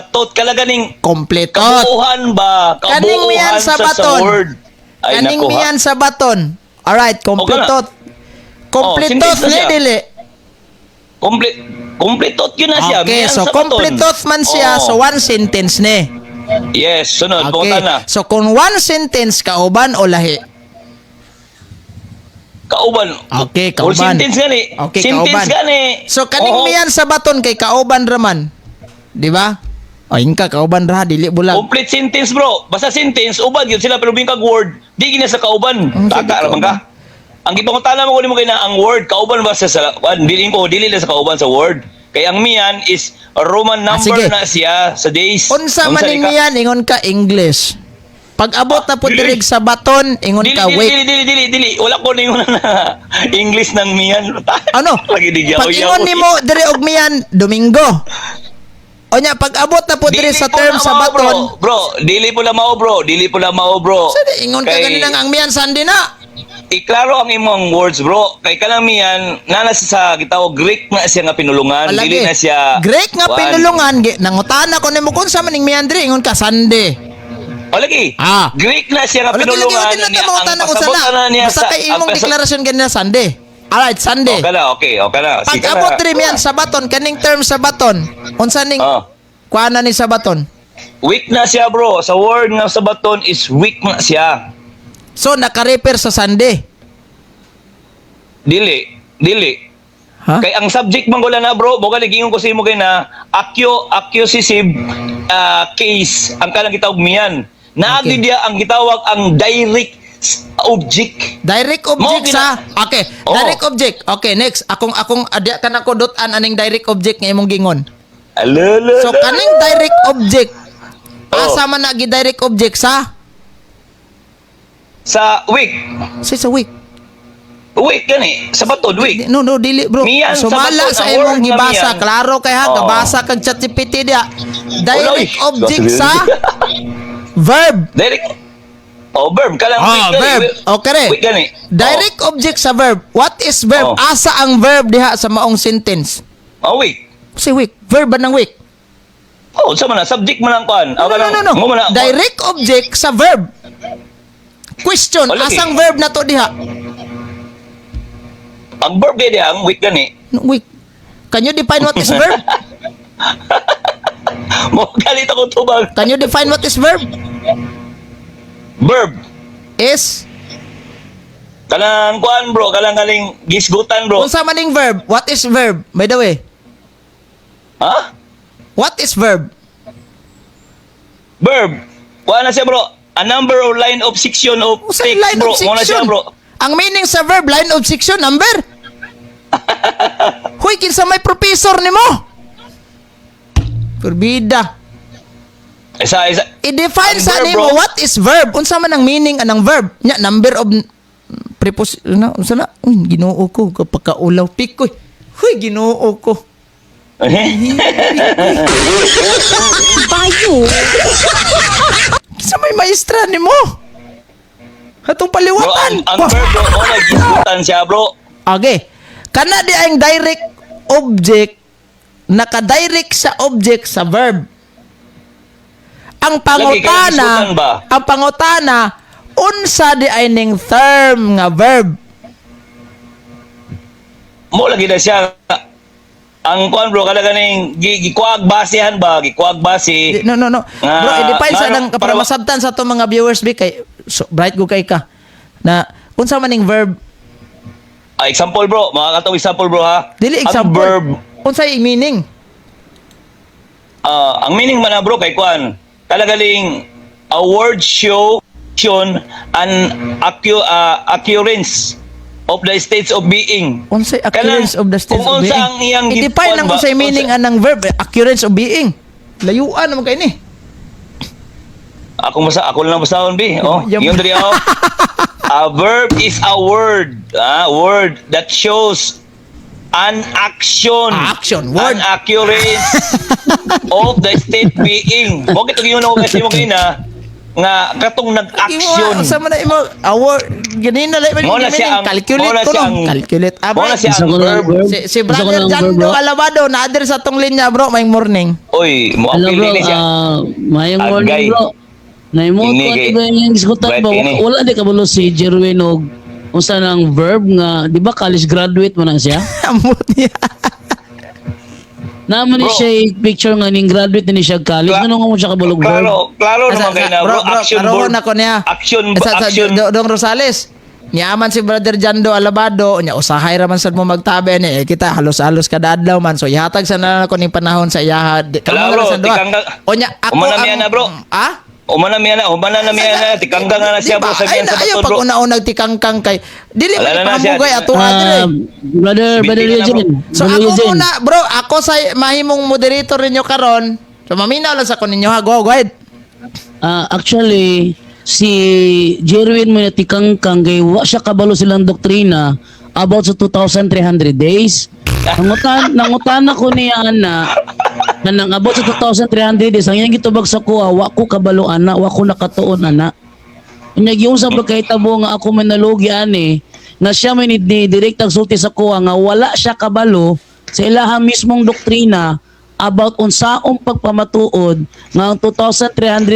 Speaker 2: thought kalaga ning
Speaker 1: Complete thought.
Speaker 2: kabuuhan ba?
Speaker 1: Kaning miyan
Speaker 2: Kabuuhan
Speaker 1: sa
Speaker 2: sa
Speaker 1: baton.
Speaker 2: word. Ay
Speaker 1: Kaning
Speaker 2: nako ha.
Speaker 1: miyan sa baton. Alright, complete
Speaker 2: O, kana.
Speaker 1: thought. Complete
Speaker 2: Oh, sentence
Speaker 1: thought
Speaker 2: na
Speaker 1: ni
Speaker 2: siya.
Speaker 1: dili.
Speaker 2: Complete complete thought yun na siya.
Speaker 1: Okay,
Speaker 2: Miyan
Speaker 1: so
Speaker 2: sa baton.
Speaker 1: complete thought man siya,
Speaker 2: Oh.
Speaker 1: so one sentence ni.
Speaker 2: Yes, sunod
Speaker 1: Okay.
Speaker 2: okay. Na.
Speaker 1: So kung one sentence kauban o lahi?
Speaker 2: Kauban.
Speaker 1: Okay,
Speaker 2: Or
Speaker 1: kauban.
Speaker 2: sentence gani.
Speaker 1: Okay,
Speaker 2: sentence
Speaker 1: kauban.
Speaker 2: gani.
Speaker 1: So kaning
Speaker 2: Oo.
Speaker 1: miyan sa baton kay kauban raman. Di ba? O ingka kauban ra dili bulag.
Speaker 2: Complete sentence, bro. Basta sentence, uban yun sila pero bingkag word, di gina sa kauban.
Speaker 1: Ang
Speaker 2: Taka
Speaker 1: sabi
Speaker 2: ra man ka. Ang gipangutana mo kunin mo kay na ang word kauban ba sa kuan dili ko dili na sa kauban sa word. Kay ang miyan is Roman
Speaker 1: Ah,
Speaker 2: number
Speaker 1: sige.
Speaker 2: na siya sa days.
Speaker 1: Unsa man
Speaker 2: ni
Speaker 1: ning
Speaker 2: ka?
Speaker 1: miyan ingon ka English. Pag abot na po
Speaker 2: Dili.
Speaker 1: diri sa baton ingon
Speaker 2: Dili,
Speaker 1: ka
Speaker 2: dili,
Speaker 1: wait.
Speaker 2: dili, dili, dili, dili. Wala ko ningon na English ng miyan.
Speaker 1: Ano?
Speaker 2: Lagi di
Speaker 1: Pag ingon nimo diri og miyan Domingo. O nya pag abot na po diri sa
Speaker 2: po
Speaker 1: term
Speaker 2: na
Speaker 1: sa
Speaker 2: mao,
Speaker 1: baton,
Speaker 2: Bro, bro, dili po na mao, bro. Dili po na mao, bro.
Speaker 1: sa di ingon ka
Speaker 2: Kay-
Speaker 1: ganinang ang miyan Sunday na.
Speaker 2: Iklaro ang imong words, bro. Kay kanamian, nana siya sa gitawag Greek na siya nga pinulungan.
Speaker 1: Palagi.
Speaker 2: Dili na siya
Speaker 1: Greek nga
Speaker 2: kuan.
Speaker 1: pinulungan nangutana ko nimo kung sa maning miyan diri ingon ka Sunday.
Speaker 2: O lagi.
Speaker 1: Ah.
Speaker 2: Greek na siya nga
Speaker 1: Lagi lagi
Speaker 2: pinulungan.
Speaker 1: lagi na
Speaker 2: Niya,
Speaker 1: mga
Speaker 2: ang
Speaker 1: utana ko
Speaker 2: pasabot
Speaker 1: sana.
Speaker 2: na niya
Speaker 1: Basta kay
Speaker 2: ang
Speaker 1: imong deklarasyon ganina Sunday. Alright, Sunday.
Speaker 2: Okay na, okay, okay na.
Speaker 1: Pag
Speaker 2: Sige na.
Speaker 1: abot diri miyan sa baton kaning term sa baton. Unsa ning
Speaker 2: Oh.
Speaker 1: kuana ni sa baton?
Speaker 2: Weak na siya, bro. Sa word nga sa baton is weak na siya.
Speaker 1: So naka-refer sa Sunday.
Speaker 2: Dili, dili.
Speaker 1: Ha?
Speaker 2: Kay ang subject man na, bro, mo gani gingon ko sa imo kay na accusative case ang kanang gitawag miyan. Naagi
Speaker 1: Okay.
Speaker 2: diya ang gitawag ang direct object.
Speaker 1: Direct object
Speaker 2: Mo
Speaker 1: sa Okay,
Speaker 2: Oo.
Speaker 1: direct object. Okay, next. Akong akong adya ka nako dot-an aning direct object nga imong gingon.
Speaker 2: Alala.
Speaker 1: So kaning direct object
Speaker 2: Oo.
Speaker 1: asa man na gi direct object sa
Speaker 2: Sa week.
Speaker 1: sa week.
Speaker 2: Week gani sa baton week.
Speaker 1: No, no, dili bro.
Speaker 2: Miyan sa
Speaker 1: Sumala
Speaker 2: baton,
Speaker 1: sa
Speaker 2: ang
Speaker 1: imong
Speaker 2: word nga
Speaker 1: gibasa,
Speaker 2: miyan.
Speaker 1: klaro kay ha,
Speaker 2: Oo.
Speaker 1: gabasa kag ChatGPT dia. Direct
Speaker 2: Uloy.
Speaker 1: object sa verb.
Speaker 2: Direct. Oh, verb kalang
Speaker 1: Ah,
Speaker 2: week gani.
Speaker 1: verb. Okay re.
Speaker 2: Week gani.
Speaker 1: Direct object sa verb. What is verb?
Speaker 2: Oh.
Speaker 1: Asa ang verb diha sa maong sentence?
Speaker 2: Oh, oh, week.
Speaker 1: Si week. Verb ba ng week?
Speaker 2: Oh, sa man na subject man ang kuan.
Speaker 1: No, no, no, no.
Speaker 2: Mo man na-
Speaker 1: Direct object sa verb. Question,
Speaker 2: Oh, lagi.
Speaker 1: asang verb na to diha?
Speaker 2: Ang verb gani ang week gani.
Speaker 1: No, week. Can you define what is verb?
Speaker 2: Mo galit ako tubag.
Speaker 1: Can you define what is verb?
Speaker 2: Verb.
Speaker 1: Is
Speaker 2: Kanang kuan bro, kanang kaling gisgutan bro.
Speaker 1: unsa man ning verb? What is verb? By the way,
Speaker 2: Ha?
Speaker 1: what is verb?
Speaker 2: Verb. Kuan na siya bro. A number or line of section of
Speaker 1: Unsa
Speaker 2: text
Speaker 1: line
Speaker 2: bro.
Speaker 1: of
Speaker 2: Mo na siya
Speaker 1: section?
Speaker 2: bro.
Speaker 1: Ang meaning sa verb, line of section, number. Hoy, kinsa may professor nimo? Perbida.
Speaker 2: Isa isa.
Speaker 1: I-define
Speaker 2: Ang
Speaker 1: sa
Speaker 2: verb,
Speaker 1: nimo
Speaker 2: bro.
Speaker 1: what is verb? Unsa man ang meaning anang verb? Nya number of prepos na unsa na? Uy, Ginoo ko kapagkaulaw pikoy. Huy, Ginoo ko.
Speaker 3: Bayo.
Speaker 1: Kinsa may maestra nimo? Atong
Speaker 2: Bro,
Speaker 1: paliwatan.
Speaker 2: ang verb bro, mo na gisgutan siya bro.
Speaker 1: Okay. Kana di ang direct object naka-direct sa object sa verb. Ang
Speaker 2: Lagi, kanang
Speaker 1: pangutana,
Speaker 2: gisgutan ba?
Speaker 1: ang pangutana unsa di ay ning term nga verb?
Speaker 2: Mo lagi na siya. Ang kuan bro, kada ganing gikuag basehan ba, gikuag base.
Speaker 1: No, no, no.
Speaker 2: Nga,
Speaker 1: Bro, i-define sa
Speaker 2: nga,
Speaker 1: nang para
Speaker 2: para
Speaker 1: masabtan sa atong mga viewers bi kay so, bright go kay ka na unsa man ning verb?
Speaker 2: Ah, example bro, mga katong example bro ha.
Speaker 1: Dili
Speaker 2: Ang
Speaker 1: example.
Speaker 2: verb,
Speaker 1: Unsay meaning?
Speaker 2: ah, ang meaning man na bro kay kuan, talagaling a word show action and occurrence of the states of being.
Speaker 1: Unsay occurrence
Speaker 2: Kanang,
Speaker 1: of the states
Speaker 2: kung
Speaker 1: of
Speaker 2: unsa
Speaker 1: being?
Speaker 2: ang iyang
Speaker 1: I-define
Speaker 2: gikuan
Speaker 1: ang
Speaker 2: ba,
Speaker 1: unsay meaning
Speaker 2: unsa-
Speaker 1: anang verb, occurrence of being. Layuan naman kay ni.
Speaker 2: Ako masa ako lang basahon bi. Oh,
Speaker 1: Yum.
Speaker 2: yun diri oh. A verb is a word, ah, word that shows an action.
Speaker 1: Ah, action, word.
Speaker 2: An occurrence of the state being. Mo kito gyud ako kasi mo kina nga katong nag-action.
Speaker 1: Sa man na imo our ganina lang
Speaker 2: Mo na siya ang
Speaker 1: calculate
Speaker 2: mo na
Speaker 1: ko
Speaker 2: siya
Speaker 1: no.
Speaker 2: ang-
Speaker 1: Calculate. Ah,
Speaker 2: Mo na
Speaker 1: bro.
Speaker 2: siya
Speaker 4: Isa
Speaker 2: ang
Speaker 4: ko lang
Speaker 2: verb.
Speaker 4: verb.
Speaker 1: Si
Speaker 4: Isa ko
Speaker 1: brother
Speaker 4: lang verb,
Speaker 1: Jando
Speaker 4: bro.
Speaker 1: Alabado na adre sa atong linya bro, may morning.
Speaker 2: Oy, mo
Speaker 4: Hello
Speaker 2: apil
Speaker 4: bro,
Speaker 2: ni siya.
Speaker 4: mayong
Speaker 2: Agay.
Speaker 4: morning bro. Naimot
Speaker 2: Ini
Speaker 4: ko
Speaker 2: kay-
Speaker 4: ato ba yung isgutan
Speaker 2: Bright
Speaker 4: ba?
Speaker 2: ini.
Speaker 4: Wala di kabalo si Jerwin og unsa nang verb nga di ba college graduate man na siya?
Speaker 1: Amot niya.
Speaker 4: Naman ni
Speaker 2: Bro.
Speaker 4: siya picture nga ning graduate na ni siya college. Ngano nga mo siya kabalog verb?
Speaker 2: Klaro, klaro naman kay na bro, action
Speaker 1: karoon
Speaker 2: verb.
Speaker 1: ako niya.
Speaker 2: Action
Speaker 1: Sa,
Speaker 2: action.
Speaker 1: Dong Rosales. Niaman si Brother Jando Alabado, nya usahay ra man sad mo magtabi ni eh, kita halos-halos kada adlaw man. So ihatag sa na ako ning panahon sa iyaha.
Speaker 2: Wala,
Speaker 1: Kamo na
Speaker 2: bro,
Speaker 1: lang sa duha.
Speaker 2: tikang-
Speaker 1: Onya ako
Speaker 2: Umana niya na, bro.
Speaker 1: Ah?
Speaker 2: Humana miya na, humana na miya na, tikangga nga na siya
Speaker 1: Di ba?
Speaker 2: bro sa
Speaker 1: Ay
Speaker 2: miyan
Speaker 1: na
Speaker 2: sa
Speaker 1: ayaw
Speaker 2: baton
Speaker 1: pag
Speaker 2: bro.
Speaker 1: una-unag tikangkang kay dili
Speaker 2: Wala
Speaker 1: man
Speaker 2: na na siya.
Speaker 1: pamugay ato adre.
Speaker 4: Ah, brother, brother
Speaker 2: Bitin na, bro.
Speaker 4: Eugene.
Speaker 1: So
Speaker 4: Brother
Speaker 1: ako
Speaker 4: Eugene.
Speaker 1: muna, bro, ako sa mahimong moderator ninyo karon. So maminaw lang sa ko ninyo ha. Go, go ahead.
Speaker 4: Ah, actually, si Jerwin mo tikangkang kay wa siya kabalo silang doktrina about sa 2,300 days. Nangutan ako niya ana na nang about sa 2,300 days ang iyang gitubag sa kuha wa ko kabalo ana, wa ko nakatuon ana. Unya giunsa ba kay tabo nga ako man nalugi ani nga siya may ni direct ang sulti sa kuha nga wala siya kabalo sa ilaha mismong doktrina about unsaong pagpamatuod nga ang 2,300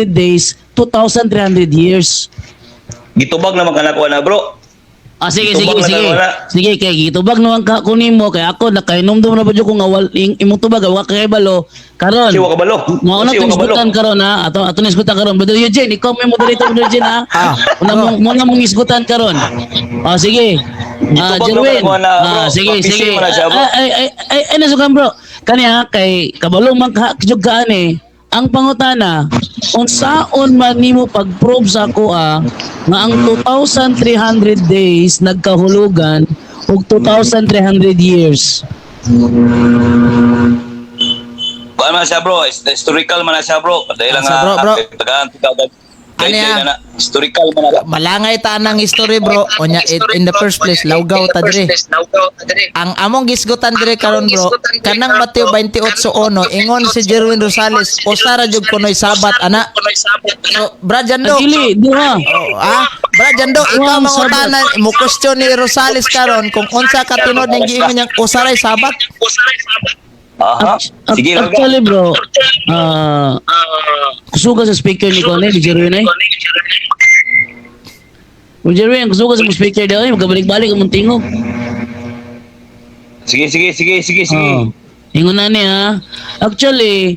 Speaker 4: days, 2,300 years.
Speaker 2: Gitubag naman ka na kuha na bro.
Speaker 4: Ah, sige, sige,
Speaker 2: Gitubag na
Speaker 4: sige.
Speaker 2: wala.
Speaker 4: Sige, kay gitubag naman ka kunin mo kay ako nakainomdom na ba jud ko nga imong tubag wa ka kabalo. Karon.
Speaker 2: Si wa kabalo.
Speaker 4: Mao na
Speaker 2: Si wa
Speaker 4: itong
Speaker 2: kabalo.
Speaker 4: isgutan karon ha. Ato ato na isgutan karon. Brother Eugene, ikaw may moderator Brother Eugene ha.
Speaker 1: Ah.
Speaker 4: Una mong muna mong isgutan karon. Ah, sige. Ah,
Speaker 2: Gitubag
Speaker 4: Jerwin.
Speaker 2: naman ako na, bro.
Speaker 4: Ah, sige,
Speaker 2: Mapisi
Speaker 4: sige.
Speaker 2: mo na siya, bro.
Speaker 4: Ah, ay ay ay ay nasukan bro. Kani ha kay kabalo man ka jud ka ani. Ang pangutana, unsaon man nimo pag-prove sa ako nga ang 2,300 days nagkahulugan og 2,300 years.
Speaker 2: Kuha man siya bro, historical man na siya bro. Dahil lang
Speaker 1: Ah, sa bro, bro.
Speaker 2: tagaan tagaan.
Speaker 1: Ano
Speaker 2: Dahil
Speaker 1: yan?
Speaker 2: na na, historical man na.
Speaker 1: Malangay ta nang history, bro. Onya in the first place lawgaw ta dire. Ang among gisgutan dire karon, bro, kanang Mateo 28:1, ingon si Jerwin Rosales usa ra jud kunoy Sabat ana. So, Brad Jando.
Speaker 4: Dili, duha.
Speaker 1: Oh, ah, Brad Jando, ikaw
Speaker 4: Ang
Speaker 1: mangutana mo question ni Rosales karon kung unsa ka tinuod ning giingon niyang usa ray Sabat.
Speaker 2: Aha. Sige lang.
Speaker 4: Actually, bro, ah, kusuga sa speaker ni Kone, ni Jerwin eh. Bro Jerwin, kusuga sa mong speaker daw eh, magkabalik-balik ang mong tingog.
Speaker 2: Sige, sige, sige, sige, sige.
Speaker 4: Oh. Ingon na niya. Actually,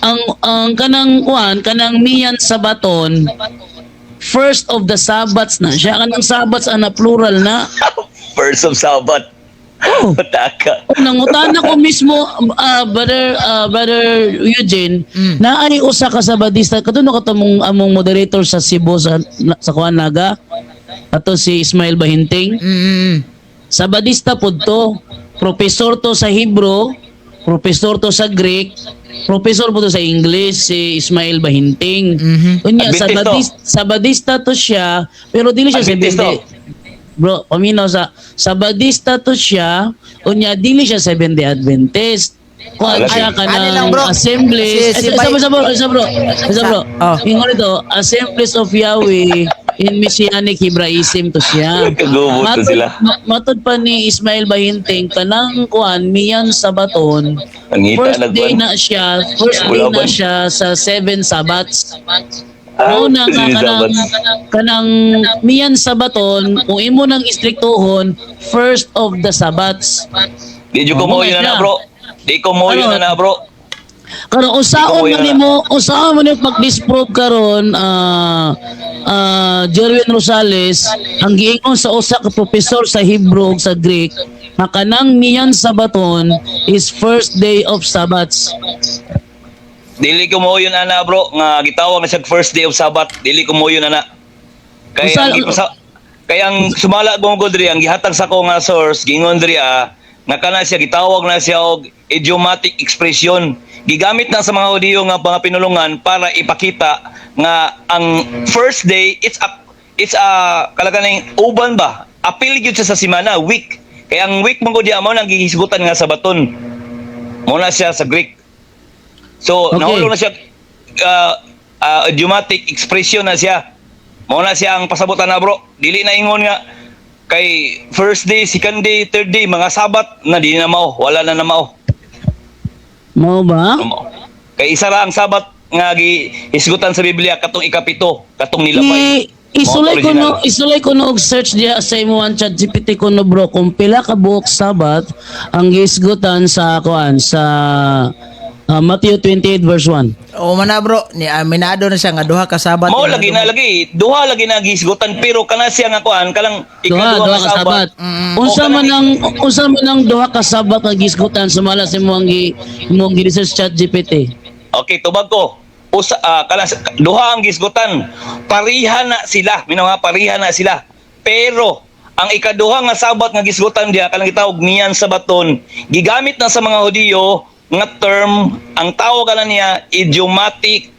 Speaker 4: ang kanang kuan, kanang miyan sa baton, first of the Sabbaths na siya. Kanang Sabbaths ana plural na.
Speaker 2: First of Sabbath.
Speaker 4: Oh.
Speaker 2: Pataka.
Speaker 4: Nangutana ko mismo, brother Eugene, na ay usa ka Sabadista katuno ka among among moderator sa Cebu sa kuan Naga ato si Ismail Bahinting. Sabadista pud to, professor to sa Hebrew, professor to sa Greek, professor po to sa English si Ismail Bahinting. Unya
Speaker 2: Adventist to.
Speaker 4: Sabadista to siya, pero dili siya
Speaker 2: Adventist to.
Speaker 4: Seventh Day. Bro, paminaw sa Sabadista to siya, unya dili siya Seventh Day Adventist. Kuan
Speaker 2: Ay,
Speaker 4: siya
Speaker 1: ano lang,
Speaker 4: kanang
Speaker 1: bro?
Speaker 4: Assemblies.
Speaker 1: Si
Speaker 4: Ay,
Speaker 1: Bay-
Speaker 4: isa, bro, isa, bro. Isa, bro.
Speaker 1: Oh.
Speaker 4: Ingon ito, Assemblies of Yahweh in Messianic Hebraism to siya.
Speaker 2: Kagubot to sila.
Speaker 4: Matod pa ni Ismail Bahinting kanang kuan miyan sa baton.
Speaker 2: Pangita
Speaker 4: First
Speaker 2: na
Speaker 4: day
Speaker 2: kuan.
Speaker 4: na siya, first day
Speaker 2: Wala
Speaker 4: na
Speaker 2: ba?
Speaker 4: siya sa seven Sabbaths.
Speaker 2: Ah,
Speaker 4: Mao na nga
Speaker 2: seven
Speaker 4: kanang
Speaker 2: Sabbaths.
Speaker 4: kanang miyan sa baton kung imo nang istriktohon, first of the Sabbaths.
Speaker 2: Di jud ko
Speaker 4: Oh,
Speaker 2: mo yun
Speaker 4: muna
Speaker 2: na,
Speaker 4: siya.
Speaker 2: bro. Di ko mo yun
Speaker 4: Ano?
Speaker 2: na, bro.
Speaker 4: Karon usaon
Speaker 2: Ikaw,
Speaker 4: man
Speaker 2: yan.
Speaker 4: nimo, usaon man nimo pag-disprove karon, Jerwin Rosales, ang giingon sa usa ka professor sa Hebrew ug sa Greek nga kanang miyan sa baton is first day of Sabbaths.
Speaker 2: Dili ko mo yun ana, bro, nga gitawag na siya first day of Sabbath. Dili ko mo yun ana. Kay ang kay ang sumala ko diri ang gihatag sa ko nga source gingon diri nga kana siya gitawag na siya og idiomatic expression. Gigamit na sa mga Hudiyo nga mga pinulungan para ipakita nga ang first day it's a kalaga ning uban ba. Apil gyud siya sa simana, week. Kay ang week man gud mo nang gihisgutan nga sa baton. Mo na siya sa Greek. So, nahulog na siya idiomatic expression na siya. Mao na siya ang pasabutan na, bro. Dili na ingon nga kay first day, second day, third day, mga Sabat na di na mao, wala na na mao.
Speaker 4: Mao ba?
Speaker 2: Mao. Kay isa ra ang Sabat nga gihisgutan sa Biblia katong ikapito, katong nilabay.
Speaker 4: Isulay
Speaker 2: Mao
Speaker 4: ko no,
Speaker 2: original.
Speaker 4: isulay ko no og search diya sa imong chat GPT ko no, bro, kung pila ka buok Sabat ang gihisgutan sa kuan sa Matthew 28 verse 1.
Speaker 1: O man na, bro, ni aminado na siya nga duha ka Sabat.
Speaker 2: Mao lagi na lagi, duha lagi na gihisgutan pero kana siya nga kuan kalang
Speaker 4: Duha,
Speaker 2: ikaduha
Speaker 4: duha
Speaker 2: nga
Speaker 4: ka
Speaker 2: Sabat.
Speaker 4: Sabat. Unsa
Speaker 2: O,
Speaker 4: man
Speaker 2: kanang-
Speaker 4: ang unsa man ang duha ka Sabat nga gisgutan sumala sa imong gi imong gi-research chat GPT?
Speaker 2: Okay, tubag ko. Usa kalas duha ang gisgutan. Pariha na sila. Minaw nga pariha na sila. Pero ang ikaduha nga Sabat nga gisgutan diha kanang gitawag niyan sa baton, gigamit na sa mga Hudiyo nga term ang tawag kana niya idiomatic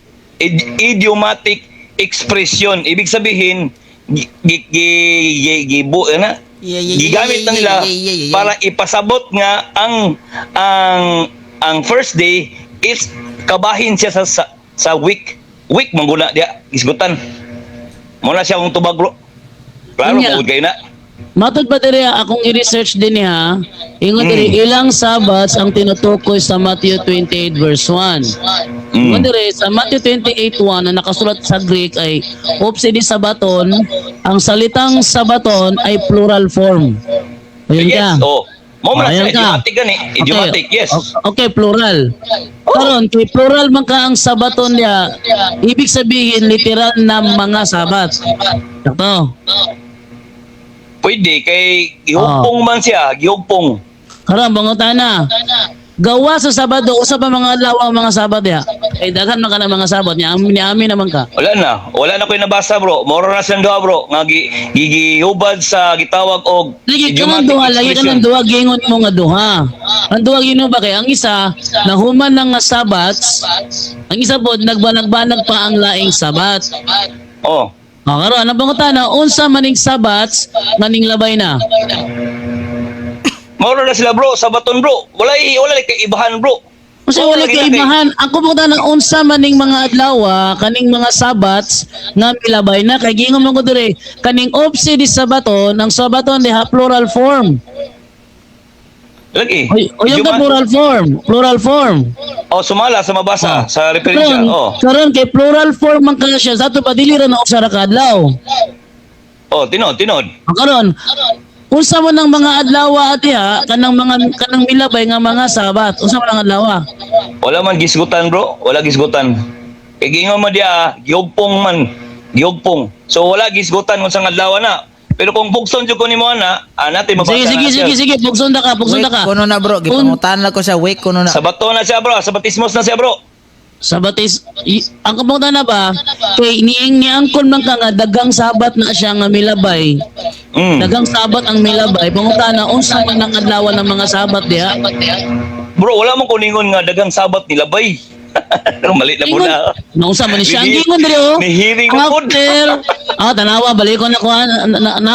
Speaker 2: expression. Ibig sabihin gi, gi, gi, gi, ano?
Speaker 1: Yeah,
Speaker 2: Gigamit na nila
Speaker 1: yeah.
Speaker 2: para ipasabot nga ang first day is kabahin siya sa week week mangguna diya isgutan mo na siya akong tubag, bro. Klaro
Speaker 4: Unya.
Speaker 2: mo kayo na.
Speaker 4: Matod pa diri akong i-research din niya. Ingon diri ilang Sabbaths ang tinutukoy sa Matthew 28 verse 1. Ingon diri sa Matthew 28:1 na nakasulat sa Greek ay opsidi sabaton, ang salitang sabaton ay plural form. Ayun
Speaker 2: Yes,
Speaker 4: ka.
Speaker 2: oh, mo man na
Speaker 4: Ayun
Speaker 2: siya
Speaker 4: ka.
Speaker 2: idiomatic gani, idiomatic, yes.
Speaker 4: Okay, plural. Karon, kay plural man ka ang sabaton niya, ibig sabihin literal na mga Sabat. Sakto.
Speaker 2: Pwede kay gihugpong man siya, gihugpong.
Speaker 4: Karon bangutana. Gawa sa Sabado, usa pa mga adlaw ang mga Sabat ya. Kay daghan man ka ng mga Sabat niya, amin amin naman ka.
Speaker 2: Wala na ko'y nabasa, bro. Moro na siyang duha, bro, nga gihubad sa gitawag og
Speaker 4: Lagi ka ng
Speaker 2: idiomatic
Speaker 4: duha, lagi ka
Speaker 2: expression.
Speaker 4: ng duha, gingon mo nga duha. Ang duha ginoo ba kay ang isa nahuman na nga Sabats, ang isa pod nagbanag-banag pa ang laing Sabat.
Speaker 2: Oh.
Speaker 4: Oh, karon ang pangutana, unsa maning Sabbaths nga ning labay na?
Speaker 2: Mao na sila, bro, sabaton, bro. Wala kay ibahan, bro.
Speaker 4: Unsa
Speaker 2: Oo,
Speaker 4: wala
Speaker 2: lagi
Speaker 4: kay
Speaker 2: na kay-
Speaker 4: ibahan? Ang pangutana, unsa maning mga adlaw kaning mga Sabbaths nga milabay na? Kay giingon man ko dire, kaning opsi di sabaton, ang sabaton diha plural form.
Speaker 2: Lagi.
Speaker 4: Oy, oy, yung ka plural form, plural form.
Speaker 2: Oh, sumala sa mabasa sa referensya.
Speaker 4: Karon,
Speaker 2: Oh.
Speaker 4: karon kay plural form man ka siya, sa ato pa dili ra na usa ra ka adlaw.
Speaker 2: Oh, tinod, tinod.
Speaker 4: Ang karon, unsa man ang mga adlaw diha kanang mga kanang milabay nga mga Sabat? Unsa man ang adlaw?
Speaker 2: Wala man gisgutan, bro. Wala gisgutan. Kay giingon mo diya, giugpong man, giugpong. So wala gisgutan kung sa adlaw na. Pero kung bugson jud ko nimo ana, natin mabasa
Speaker 4: Sige, sige,
Speaker 2: na siya.
Speaker 4: sige, sige, bugson ta ka, bugson
Speaker 1: Wake
Speaker 4: ta ka.
Speaker 1: kuno na, bro. Gipangutan na ko siya, wake kuno na.
Speaker 2: Sabato na siya, bro. Sabatismos na siya, bro.
Speaker 4: Sabatis, ang kamutan na ba kay niing niangkon man ka nga dagang Sabat na siya nga milabay. Dagang Sabat ang milabay. Pangutana, unsa man ang adlaw ng mga Sabat diha?
Speaker 2: Bro, wala man kuningon nga daghang Sabat nilabay. Mali na
Speaker 4: Ingon,
Speaker 2: muna.
Speaker 4: naunsa man ni siya. Ang gingon diri oh.
Speaker 2: Nihiring na pod.
Speaker 4: After, tanawa, balikon ako ah, na,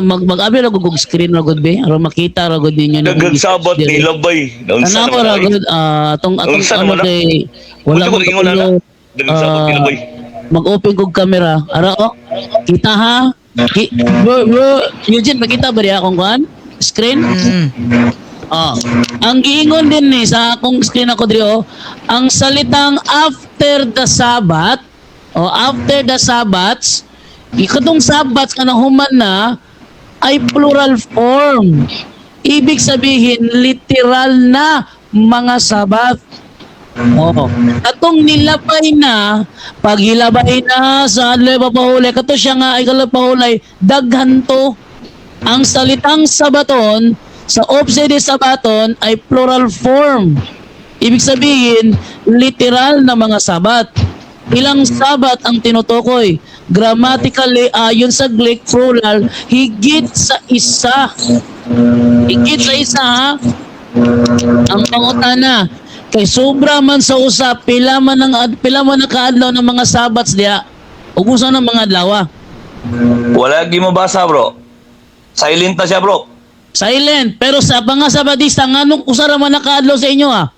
Speaker 4: mag-abi ra gud og screen ra gud be aron makita ra gud ninyo
Speaker 2: Daghang Sabat nilabay. Naunsa
Speaker 4: Tanawa
Speaker 2: naman
Speaker 4: ra
Speaker 2: ay.
Speaker 4: gud atong atong
Speaker 2: Unsa
Speaker 4: ano
Speaker 2: naman na?
Speaker 4: kay wala
Speaker 2: Gusto ko
Speaker 4: man
Speaker 2: ingon na
Speaker 4: kapulo,
Speaker 2: na. Daghang Sabat nilabay.
Speaker 4: Mag-open kog camera. Ara oh. Kita ha? Bro, bro, Eugene, makita ba diha akong kuan? Screen?
Speaker 1: Mm.
Speaker 4: Oh. Ang giingon din ni sa akong screen ako diri oh, ang salitang after the Sabbath o after the Sabbaths, ikatong Sabbaths nga nahuman na ay plural form. Ibig sabihin literal na mga Sabbath. Oo. Atong nilabay na, paghilabay na sa adlaw papahulay, kato siya nga ay kalapahulay, daghan to. Ang salitang sabaton sa opse de sabaton ay plural form. Ibig sabihin, literal na mga Sabat. Ilang Sabat ang tinutukoy? Grammatically, ayon sa Greek plural, higit sa isa. Higit sa isa, ha? Ang pangutana, kay sobra man sa usa, pila man ang kaadlaw ng mga Sabats diha. Ug unsa ng mga adlaw?
Speaker 2: Wala gi mabasa, bro. Silent na siya, bro.
Speaker 4: Silent. Pero sa mga Sabadista, nganong usa ra man nakaadlaw sa inyo ah?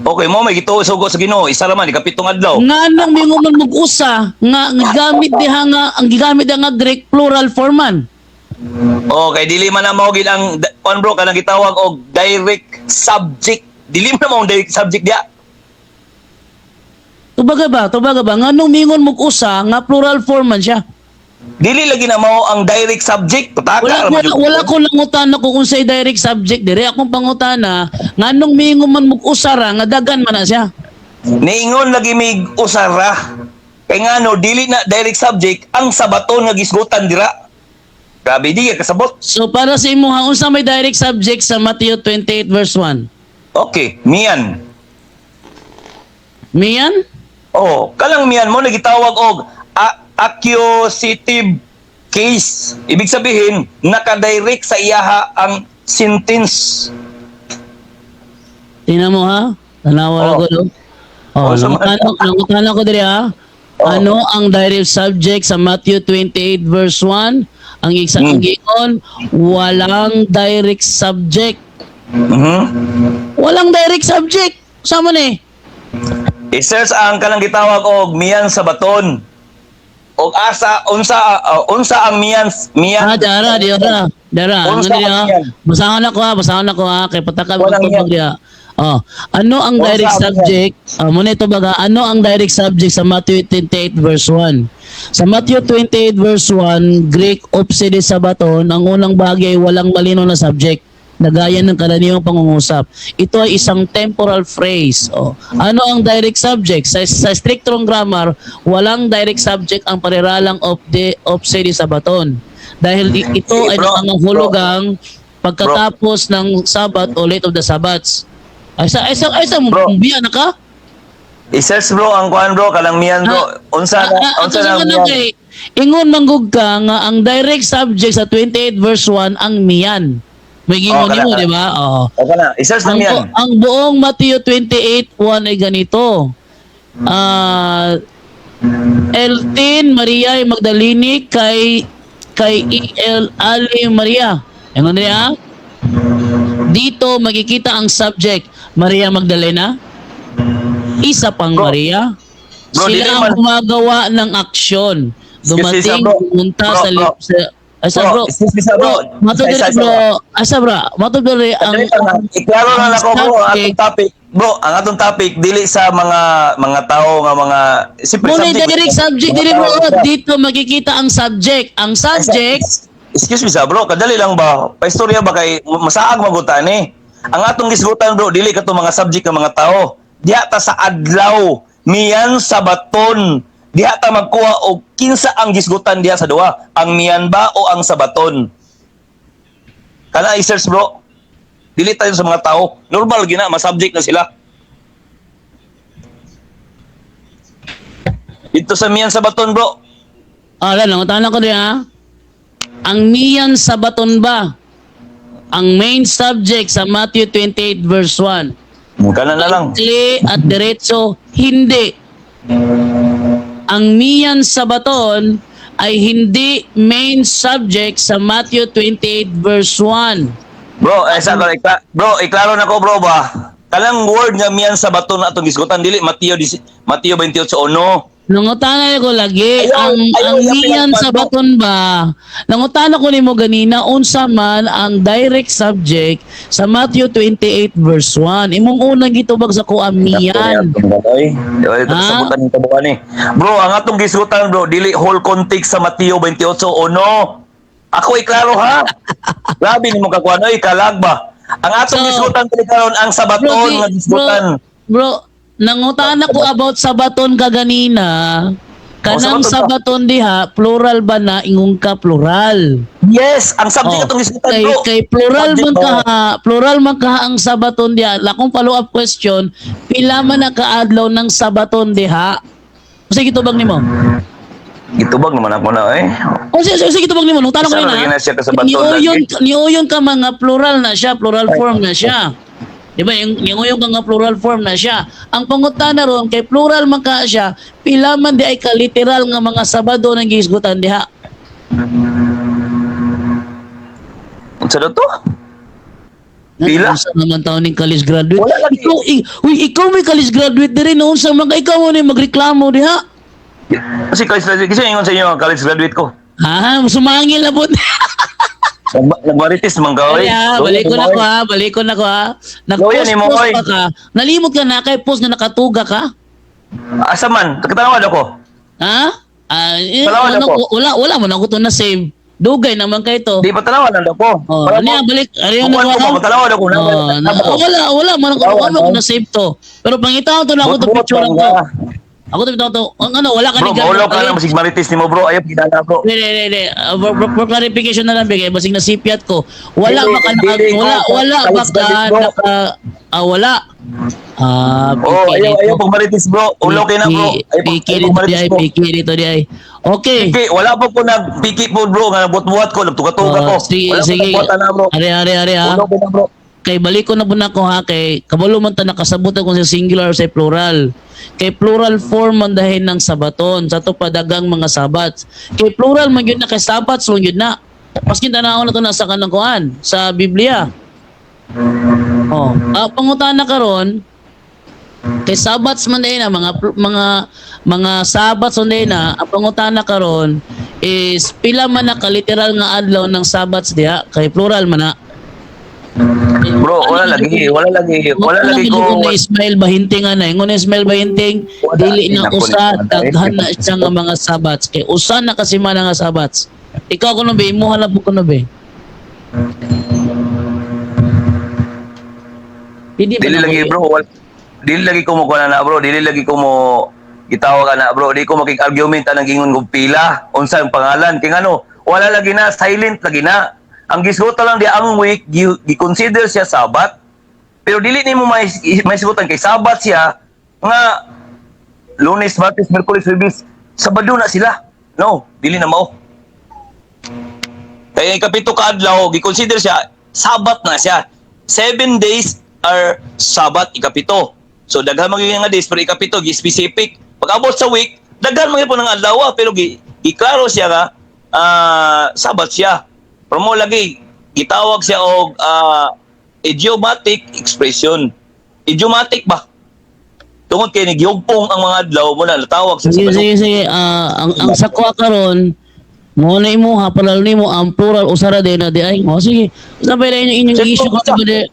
Speaker 2: Okay, mo may gituo sugo sa Ginoo. Isa ra man ikapitong adlaw.
Speaker 4: Nganong mingon man mag-usa nga ang gigamit diha nga ang gigamit diha nga Greek plural form man?
Speaker 2: Okay, dili man na mao gid ang kuan, bro, kanang gitawag og direct subject. Dili man na mao ang direct subject diya.
Speaker 4: Tubaga ba? Tubaga ba? Nganong mingon mag-usa nga plural form man siya?
Speaker 2: Dili lagi na mao ang direct subject. Pataka
Speaker 4: Wala
Speaker 2: ra
Speaker 4: wala,
Speaker 2: man jud.
Speaker 4: wala ko langutana kung unsay direct subject dire. Akong pangutana, nganong mingon man mag-usa ra nga dagan man na siya?
Speaker 2: Niingon lagi mig usara. Kay ngano dili na direct subject ang sabaton nga gisgutan dira. Grabe, di ka kasabot.
Speaker 4: So para sa imo ha, unsa may direct subject sa Matthew 28 verse 1?
Speaker 2: Okay, mian.
Speaker 4: Mian?
Speaker 2: Oh, kalang mian mo nagitawag og accusative case. Ibig sabihin, nakadirect sa iyaha ang sentence.
Speaker 4: Tingnan mo ha. Tanawa ra
Speaker 2: Oh.
Speaker 4: ko do. Oh,
Speaker 2: Oh, sa
Speaker 4: nangutana ko diri ha.
Speaker 2: Oh.
Speaker 4: Ano ang direct subject sa Matthew 28 verse 1? Ang isa ang giingon, walang direct subject. Walang direct subject. Sama ni?
Speaker 2: I-search ang kanang gitawag og mian sa baton. Og asa unsa ang mian mian
Speaker 4: Ah, dara, dara. Dara, ano
Speaker 2: Unsa
Speaker 4: diri
Speaker 2: ang
Speaker 4: ha?
Speaker 2: mian?
Speaker 4: Basahon ako ha, basahon ako ha, kay pataka
Speaker 2: Walang
Speaker 4: magtubag
Speaker 2: mian.
Speaker 4: diha. Oh, ano ang
Speaker 2: Unsa
Speaker 4: direct
Speaker 2: ang mian?
Speaker 4: subject? Ah, muna ito baga, ano ang direct subject sa Matthew 28 verse 1? Sa Matthew 28 verse 1, Greek opside sabaton, ang unang bahagi ay walang malinaw na subject na gaya ng karaniwang pangungusap. Ito ay isang temporal phrase. Oh. Ano ang direct subject? Sa strictong grammar, walang direct subject ang pariralang of the opside sabaton. Dahil ito
Speaker 2: Eh,
Speaker 4: ay
Speaker 2: bro,
Speaker 4: nangangahulugang pagkatapos ng Sabbath o late of the Sabbaths. Ay sa,
Speaker 2: Bro.
Speaker 4: biya na ka?
Speaker 2: I-search, bro, ang kuan, bro, kanang mian, bro. Unsa na unsa na
Speaker 4: Ano
Speaker 2: ang mian?
Speaker 4: kay ingon manggug ka nga ang direct subject sa 28 verse 1 ang miyan. May gingon
Speaker 2: Oh, kana,
Speaker 4: nimo,
Speaker 2: kana.
Speaker 4: di ba? Oo.
Speaker 2: Okay na, i-search na
Speaker 4: Ang,
Speaker 2: mian.
Speaker 4: ang buong Matthew 28:1 ay ganito. Ah, Eltin Maria Magdalene kay E.L. Ali Maria. Ingon niya. Dito makikita ang subject, Maria Magdalena. Isa pang
Speaker 2: Bro,
Speaker 4: Maria.
Speaker 2: bro,
Speaker 4: Sila
Speaker 2: dili
Speaker 4: ang gumagawa ng aksyon.
Speaker 2: Excuse me,
Speaker 4: Dumating,
Speaker 2: sir, bro.
Speaker 4: pumunta
Speaker 2: Bro,
Speaker 4: sa
Speaker 2: bro.
Speaker 4: lip sa asa
Speaker 2: Bro,
Speaker 4: bro.
Speaker 2: excuse me, sir, bro.
Speaker 4: Matod
Speaker 2: Isa,
Speaker 4: diri
Speaker 2: isa, isa,
Speaker 4: bro. Asa bro. Matod diri ang
Speaker 2: Dali lang, ha. Iklaro na lang ako, bro, ang atong
Speaker 4: subject.
Speaker 2: topic. Bro, ang atong topic dili sa mga tao nga mga siyempre
Speaker 4: Muna direct subject
Speaker 2: mga
Speaker 4: diri bro.
Speaker 2: tao siya.
Speaker 4: Dito makikita ang subject. Ang subject.
Speaker 2: Excuse me sa bro, kadali lang ba? Paistorya ba kay masaag magutan eh. Ang atong gisgutan, bro, dili kato mga subject ng mga tao. Diha ta sa adlaw, miyan sa baton. Diha ta magkuha og kinsa ang gisgutan diha sa duha, ang miyan ba o ang sabaton? Kana i-search, bro. Dili tayo sa mga tao. Normal gina, masubject na sila. Dito sa miyan sa baton, bro.
Speaker 4: Ah, lang, nangutana ko diha. Ang miyan sa baton ba? Ang main subject sa Matthew 28 verse 1.
Speaker 2: Kana na lang.
Speaker 4: Maikli at diretso, hindi. Ang miyan sa baton ay hindi main subject sa Matthew 28 verse 1.
Speaker 2: Bro, eh, sa bro, iklaro na ko, bro, ba. Kanang word nga miyan sa bato na atong gisgutan dili Mateo Mateo 28:1.
Speaker 4: Nangutana ko lagi
Speaker 2: Ayaw,
Speaker 4: ang
Speaker 2: ayaw,
Speaker 4: ang
Speaker 2: ayaw,
Speaker 4: miyan
Speaker 2: ayaw,
Speaker 4: sa
Speaker 2: bro.
Speaker 4: baton ba? Nangutana ko nimo ganina unsa man ang direct subject sa Matthew 28 verse 1. Imong unang gitubag sa ko ang miyan.
Speaker 2: Oy, oy,
Speaker 4: Ha?
Speaker 2: sabutan ng tabukan eh. Bro, ang atong gisgutan, bro, dili whole context sa Mateo 28:1. Ako iklaro ha. Grabe nimo kakuan oy, kalag ba. Ang atong
Speaker 4: So,
Speaker 2: gisgutan dili karon ang sa baton nga gisgutan.
Speaker 4: Bro, nangutana ko about sa baton kaganina. Kanang
Speaker 2: Oh, sa
Speaker 4: sa
Speaker 2: baton
Speaker 4: baton diha, plural ba na ingon ka plural?
Speaker 2: Yes, ang subject
Speaker 4: Oh,
Speaker 2: atong gisgutan,
Speaker 4: kay,
Speaker 2: bro.
Speaker 4: kay plural
Speaker 2: Subject
Speaker 4: man
Speaker 2: ba?
Speaker 4: ka plural man ka ang sabaton diha. Lakong follow up question, pila man na kaadlaw ng sabaton diha? Usa gitubag nimo?
Speaker 2: Gitubag naman ako na eh.
Speaker 4: O sige, sige, gitubag nimo. Nung tanong
Speaker 2: Isa
Speaker 4: ko
Speaker 2: na lagi
Speaker 4: na.
Speaker 2: na siya ka sabaton
Speaker 4: Niuyon,
Speaker 2: lagi.
Speaker 4: niuyon ka mga plural na siya, plural form na siya. Di ba? Yung niuyon ka nga plural form na siya. Ang pangutana ron kay plural man ka siya, pila man di ay ka literal nga mga Sabado nang gihisgutan diha.
Speaker 2: Unsa daw to? Pila?
Speaker 4: Unsa naman taon ning college graduate?
Speaker 2: Wala lagi.
Speaker 4: Ikaw, uy, ikaw may college graduate diri no unsa man ka ikaw mo ni magreklamo diha.
Speaker 2: Kasi college graduate, kasi ingon sa inyo ang college graduate ko.
Speaker 4: Ha, sumangil na po.
Speaker 2: Nagmarites man ka, oy.
Speaker 4: Ay, ah, balik ko na ko ha, balik ko na ko ha.
Speaker 2: Loya
Speaker 4: Nag-post
Speaker 2: ni mo,
Speaker 4: post
Speaker 2: oy.
Speaker 4: pa ka. Nalimot ka na kay post nga nakatuga ka.
Speaker 2: Asa man? Katanawad ako.
Speaker 4: Ha? Ah, eh,
Speaker 2: Tanawan
Speaker 4: ano,
Speaker 2: ako.
Speaker 4: wala wala man ako to na save. Dugay naman kay to.
Speaker 2: Di pa tanawan lang ako.
Speaker 4: Oh,
Speaker 2: Wala
Speaker 4: ano yan,
Speaker 2: ko.
Speaker 4: balik. Ano yun,
Speaker 2: Kukuhan ko
Speaker 4: ano?
Speaker 2: ba? Patanawan ako.
Speaker 4: Oh, na, wala wala man ako
Speaker 2: Tanawan,
Speaker 4: wala ko
Speaker 2: oh.
Speaker 4: na save to. Pero pangitaon to na ako to
Speaker 2: Buot-buot
Speaker 4: picture
Speaker 2: lang
Speaker 4: to.
Speaker 2: ka.
Speaker 4: Ako to bitaw to. Ang ano, wala ka
Speaker 2: Bro,
Speaker 4: ni
Speaker 2: maulo ka lang masig marites nimo, bro. Ayaw gidala, bro.
Speaker 4: Hindi, hindi, hindi. For clarification na lang, bigay. Basig nasipyat ko. Wala
Speaker 2: Dili,
Speaker 4: ba ka naka,
Speaker 2: dili ko,
Speaker 4: wala, wala ba
Speaker 2: college
Speaker 4: ka
Speaker 2: graduate, bro.
Speaker 4: naka, wala. Ah,
Speaker 2: Oh,
Speaker 4: piki
Speaker 2: ayaw
Speaker 4: dito.
Speaker 2: ayaw pag marites, bro. Ulo kay na, bro. Ayaw pag
Speaker 4: Piki
Speaker 2: ayaw
Speaker 4: dito
Speaker 2: pag
Speaker 4: di
Speaker 2: marites,
Speaker 4: ay,
Speaker 2: bro.
Speaker 4: piki dito di ay. Okay.
Speaker 2: Piki, wala pa ko nagpiki po, bro, nga nagbuhat-buhat ko, nagtuga-tuga ko.
Speaker 4: Oh, sige,
Speaker 2: Wala pa
Speaker 4: sige.
Speaker 2: nagbuhat na, bro.
Speaker 4: Are, are, are, ha.
Speaker 2: Ulo kay na, bro.
Speaker 4: Kay balik ko na po na ako ha, kay kabalo man ta nakasabot ako sa singular or sa plural. Kay plural form man dahil ng sabaton sa to padagang mga sabat. Kay plural man yun na kay sabats man yun na. Paskin tanaw na to nasa kanang kuan sa Biblia. Oh, pangutana karon kay sabats man dahil na mga mga mga sabats man dahil na ang pangutana karon is pila man na kaliteral nga adlaw ng sabats diha kay plural man na.
Speaker 2: Bro, wala lagi, wala lagi, wala lagi ko.
Speaker 4: Na Ismail Bahinting ana, ingon na Ismail Bahinting
Speaker 2: Wala,
Speaker 4: dili na
Speaker 2: naku,
Speaker 4: usa
Speaker 2: naku,
Speaker 4: daghan na siya nga mga sabats kay usa na kasi man nga sabats. Ikaw kuno be imuha na po kuno be. Hindi ba
Speaker 2: Dili
Speaker 4: na
Speaker 2: lagi, bro, wala, dili lagi ko mo kuha na, bro, dili lagi ko mo gitawag na, bro, di ko makig-argument anang gingon kong pila, unsa ang pangalan, kay ngano, wala lagi na, silent lagi na. Ang gisgutan lang di ang week, gi-consider siya Sabat, pero dili nimo may may kay Sabat siya nga Lunes, Martes, Miyerkules, Huwebes, Sabado na sila. No, dili na mao. Kaya ikapito ka adlaw, gi-consider siya, Sabat na siya. 7 days are Sabat, ikapito. So, daghan magiging nga days, pero ikapito, gi-specific. Pag abot sa week, Daghan man gyapon ang adlaw pero giklaro siya nga Sabat siya. Pero mo lagi gitawag siya og idiomatic expression. Idiomatic ba? Tungod kay nigihugpong ang mga adlaw mo na natawag siya
Speaker 4: Sige,
Speaker 2: sa
Speaker 4: sige, sige. Ang sakwa karon mo na imo ha palalo nimo ang plural usara din na di ay. O sige. Usa pa inyong inyong
Speaker 2: Sige,
Speaker 4: issue
Speaker 2: bro,
Speaker 4: ka ba di?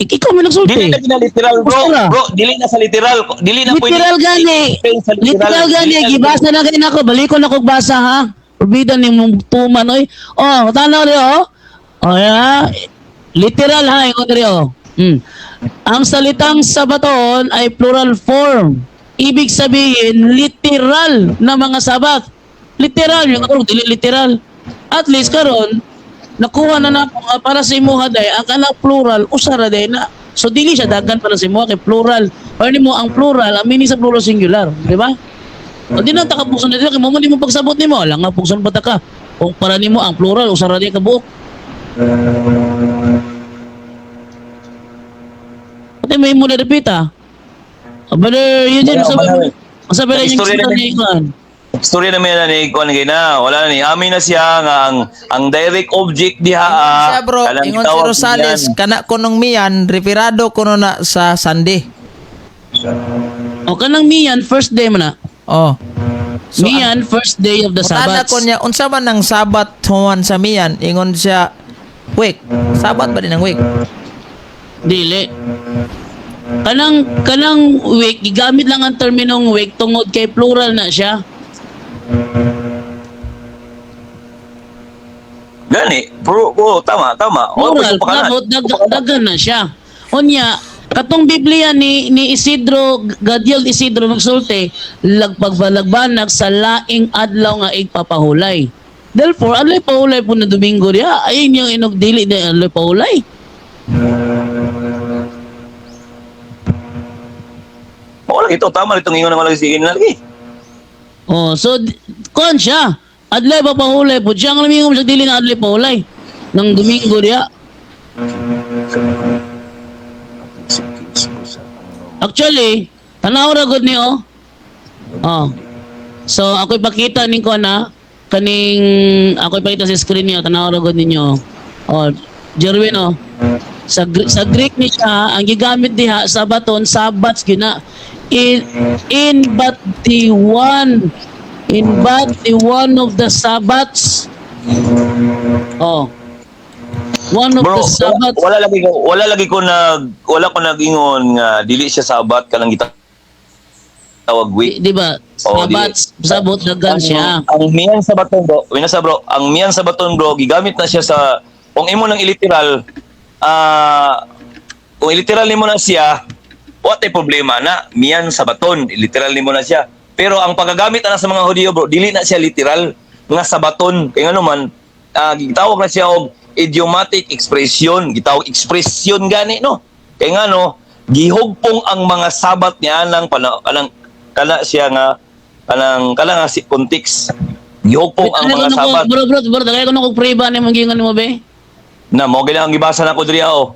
Speaker 4: Ikaw man nagsulti.
Speaker 2: Dili na gina literal, bro.
Speaker 4: Usara.
Speaker 2: Bro, dili na sa literal. Dili na pwede.
Speaker 4: Literal gani.
Speaker 2: I-explain sa
Speaker 4: Literal gani.
Speaker 2: Dili na-
Speaker 4: Gibasa na kay nako. Balikon ako basa ha. Urbida ni mong tuman oy. Oh, tanaw ri oh. Oh ya. Literal ha ingon diri oh. Ang salitang sabaton ay plural form. Ibig sabihin literal na mga sabat. Literal yung karon dili literal. At least karon nakuha na nako nga para sa imuha day ang kanang plural usara day na. So dili siya dagan para sa imuha kay plural. Para nimo ang plural, ang meaning sa plural singular, di ba? O di na takapukson na dito, kay mo man mo pagsabot nimo, wala nga pukson pa ta ka. Kung para nimo ang plural usara day ka buok. Pati may mo na repeat ah. Brother Eugene,
Speaker 2: Wala, wala.
Speaker 4: sa ba yung
Speaker 2: Istorya na
Speaker 4: ni Kuan?
Speaker 2: Istorya na may na ni kuan kay na. Wala na ni amin na siya nga ang direct object diha
Speaker 1: Ingon siya bro,
Speaker 2: kanang
Speaker 1: ingon si
Speaker 2: gitawag
Speaker 1: Rosales,
Speaker 2: niyan.
Speaker 1: kana kunong miyan, referado kuno na sa Sunday.
Speaker 4: O kanang miyan first day man na.
Speaker 1: Oh. So,
Speaker 4: Miyan first day of the
Speaker 1: Mutana
Speaker 4: Sabbath.
Speaker 1: ko niya, unsa man ang Sabat human sa miyan, ingon siya, week. Sabat ba din ang week?
Speaker 4: Dili. Kanang week gigamit lang ang terminong week tungod kay plural na siya.
Speaker 2: Gani, bro, bro, tama, tama. O,
Speaker 4: Plural,
Speaker 2: pa ka na.
Speaker 4: labot daghan na siya. Unya, katong Biblia ni Isidro Gadiel Isidro nagsulti lagpagbalagbanag sa laing adlaw nga igpapahulay. Therefore, adlaw pahulay po na Domingo diha. Ayun yung inog dili na adlaw pahulay.
Speaker 2: Wala ito, tama itong ingon ng wala sige na lagi.
Speaker 4: Oh, so kuan siya. Adlaw papahulay po siya. Ang lamingom sa dili na adlaw pahulay ng Domingo diha. Actually, tanaw ra gud ni oh. Oh. So ako ipakita ning ko na kaning ako ipakita sa screen niyo tanaw ra gud ninyo. Oh, Jerwin oh. Sa Greek ni siya ang gigamit diha sa baton sabats gina in but the one in but the one of the Sabbaths. Oh. One of
Speaker 2: Bro,
Speaker 4: the Sabbaths.
Speaker 2: wala lagi ko nag wala ko nag-ingon nga dili siya sabat kanang gitawag week.
Speaker 4: Di ba?
Speaker 2: Oh, di.
Speaker 4: Sabats, sabot dagan siya.
Speaker 2: Ang miyan sa baton bro, wina sa bro, ang miyan sa baton bro, gigamit na siya sa kung imo nang iliteral, kung iliteral nimo na siya, what ay problema na miyan sa baton, literal nimo na siya. Pero ang paggagamit na sa mga Hudiyo bro, dili na siya literal nga sa baton. Kay ngano man, gitawag na siya og idiomatic expression, gitawag expression gani no. Kay ngano, gihugpong ang mga sabat niya anang anang kana siya nga kanang kana nga si context. Gihugpong ang mga sabat.
Speaker 4: Bro, bro, bro, dagay ko nung pray ba ni mong gingon mo be?
Speaker 2: Na mo gina ang gibasa na ko diri oh.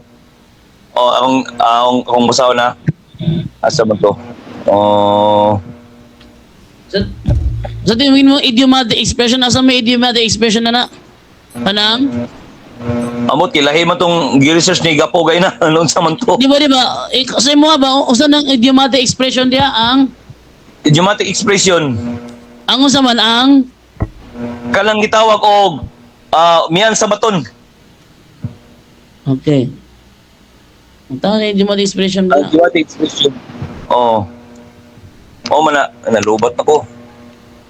Speaker 2: Oh, ang akong basahon na. Asa man to? Oh,
Speaker 4: Sa tingin mo idiomatic expression asa may idiomatic expression na na? Kanang?
Speaker 2: Amot kay lahi man tong gi-research ni Gapo gay na noon sa man to.
Speaker 4: Di ba? Sa imo ba usa nang idiomatic expression diha ang
Speaker 2: Idiomatic expression
Speaker 4: ang unsa man ang
Speaker 2: kanang gitawag og miyan sa baton.
Speaker 4: Okay. Ang tawag na idiomatic expression ba?
Speaker 2: Idiomatic expression. Oh. Oh man na nalubat ako.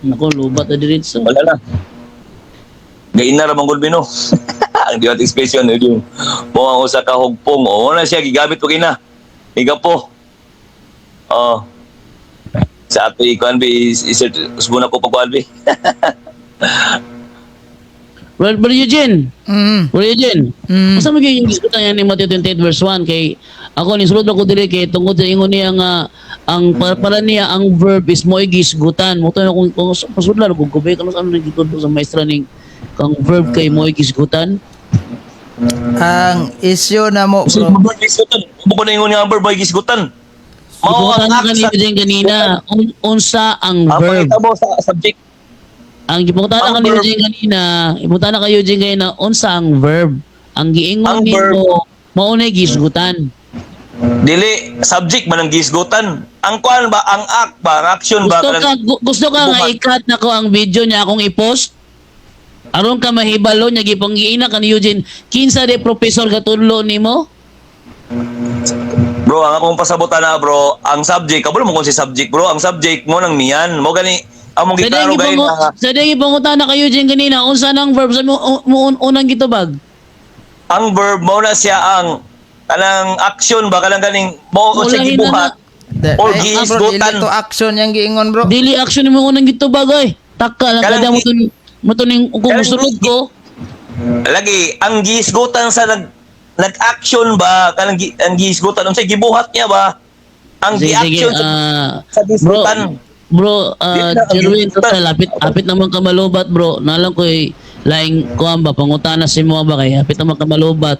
Speaker 4: Nako, lubat na diretso.
Speaker 2: Wala na. Gain na ra mong gulbino. Ang idiomatic expression yun. Mo ang usa ka hugpong. Oh, na siya gigamit ko kina. Igapo. Oh. Sa ato ikuan bi is usbon ako pagkuan bi.
Speaker 4: Well, Brother Eugene, Brother Eugene, Unsa man gyud yung diskutan niya ni Matthew 28 verse 1 kay ako ni sulod ako diri kay tungod sa ingon niya nga ang para niya ang verb is mo'y gisgutan. Mo to na kung pasudlan kung kubay kanu sa ano nagitudlo sa maestra ning kang verb kay mo'y gisgutan.
Speaker 1: Ang issue na mo
Speaker 2: Sa
Speaker 1: bro.
Speaker 2: verb gisgutan. Mo ko na ingon nga verb ay gisgutan. Mao ang
Speaker 4: Ipangutana
Speaker 2: act
Speaker 4: ka ni
Speaker 2: sa
Speaker 4: Eugene ganina, unsa ang
Speaker 2: ang
Speaker 4: verb?
Speaker 2: pangitabo sa subject.
Speaker 4: Ang gipangutana
Speaker 2: Ang
Speaker 4: ka ni
Speaker 2: verb.
Speaker 4: Eugene kanina, ipangutana ka Eugene kanina, unsa ang verb? Ang giingon
Speaker 2: Ang verb.
Speaker 4: nimo, mao na gisgutan.
Speaker 2: Dili subject man ang gisgutan. Ang kuan ba, ang act ba, ang action ba
Speaker 4: Gusto ka gusto ka nga
Speaker 2: Buhat.
Speaker 4: i-cut nako ang video niya akong i-post? Aron ka mahibalo niya gipanggiina ka ni Eugene, kinsa de professor katudlo nimo?
Speaker 2: Bro, ang akong pasabutan na, bro, ang subject, kabalo mo kung si subject, bro, ang subject mo nang miyan. Mo gani ang mong
Speaker 4: Sa
Speaker 2: giklaro
Speaker 4: ding
Speaker 2: gani na
Speaker 4: sa ding ipangutana ka Eugene kanina, unsa nang verb sa mo, unang gitubag?
Speaker 2: Ang verb mo na siya ang kanang action ba, kanang ganing mo
Speaker 4: Wala
Speaker 2: siya
Speaker 4: hina
Speaker 2: gibuhat or
Speaker 1: Ay, bro,
Speaker 2: giisgutan.
Speaker 1: dili to action yang giingon, bro.
Speaker 4: Dili action mo unang gitubag oy. Taka lang
Speaker 2: Kanang
Speaker 4: kada mo tun mo tuning kung musulod ko.
Speaker 2: Lagi ang giisgutan sa nag-action ba, kanang ang giisgutan unsay gibuhat niya ba? Ang
Speaker 4: Sige, sige.
Speaker 2: gi-action sa, sa
Speaker 4: Bro,
Speaker 2: gisgutan.
Speaker 4: bro,
Speaker 2: Dili na ang
Speaker 4: Jerwin,
Speaker 2: gisgutan.
Speaker 4: total, apit naman ka malubat, bro. Nalang ko laing kuan ba, pangutana si mo ba kay apit naman ka malubat.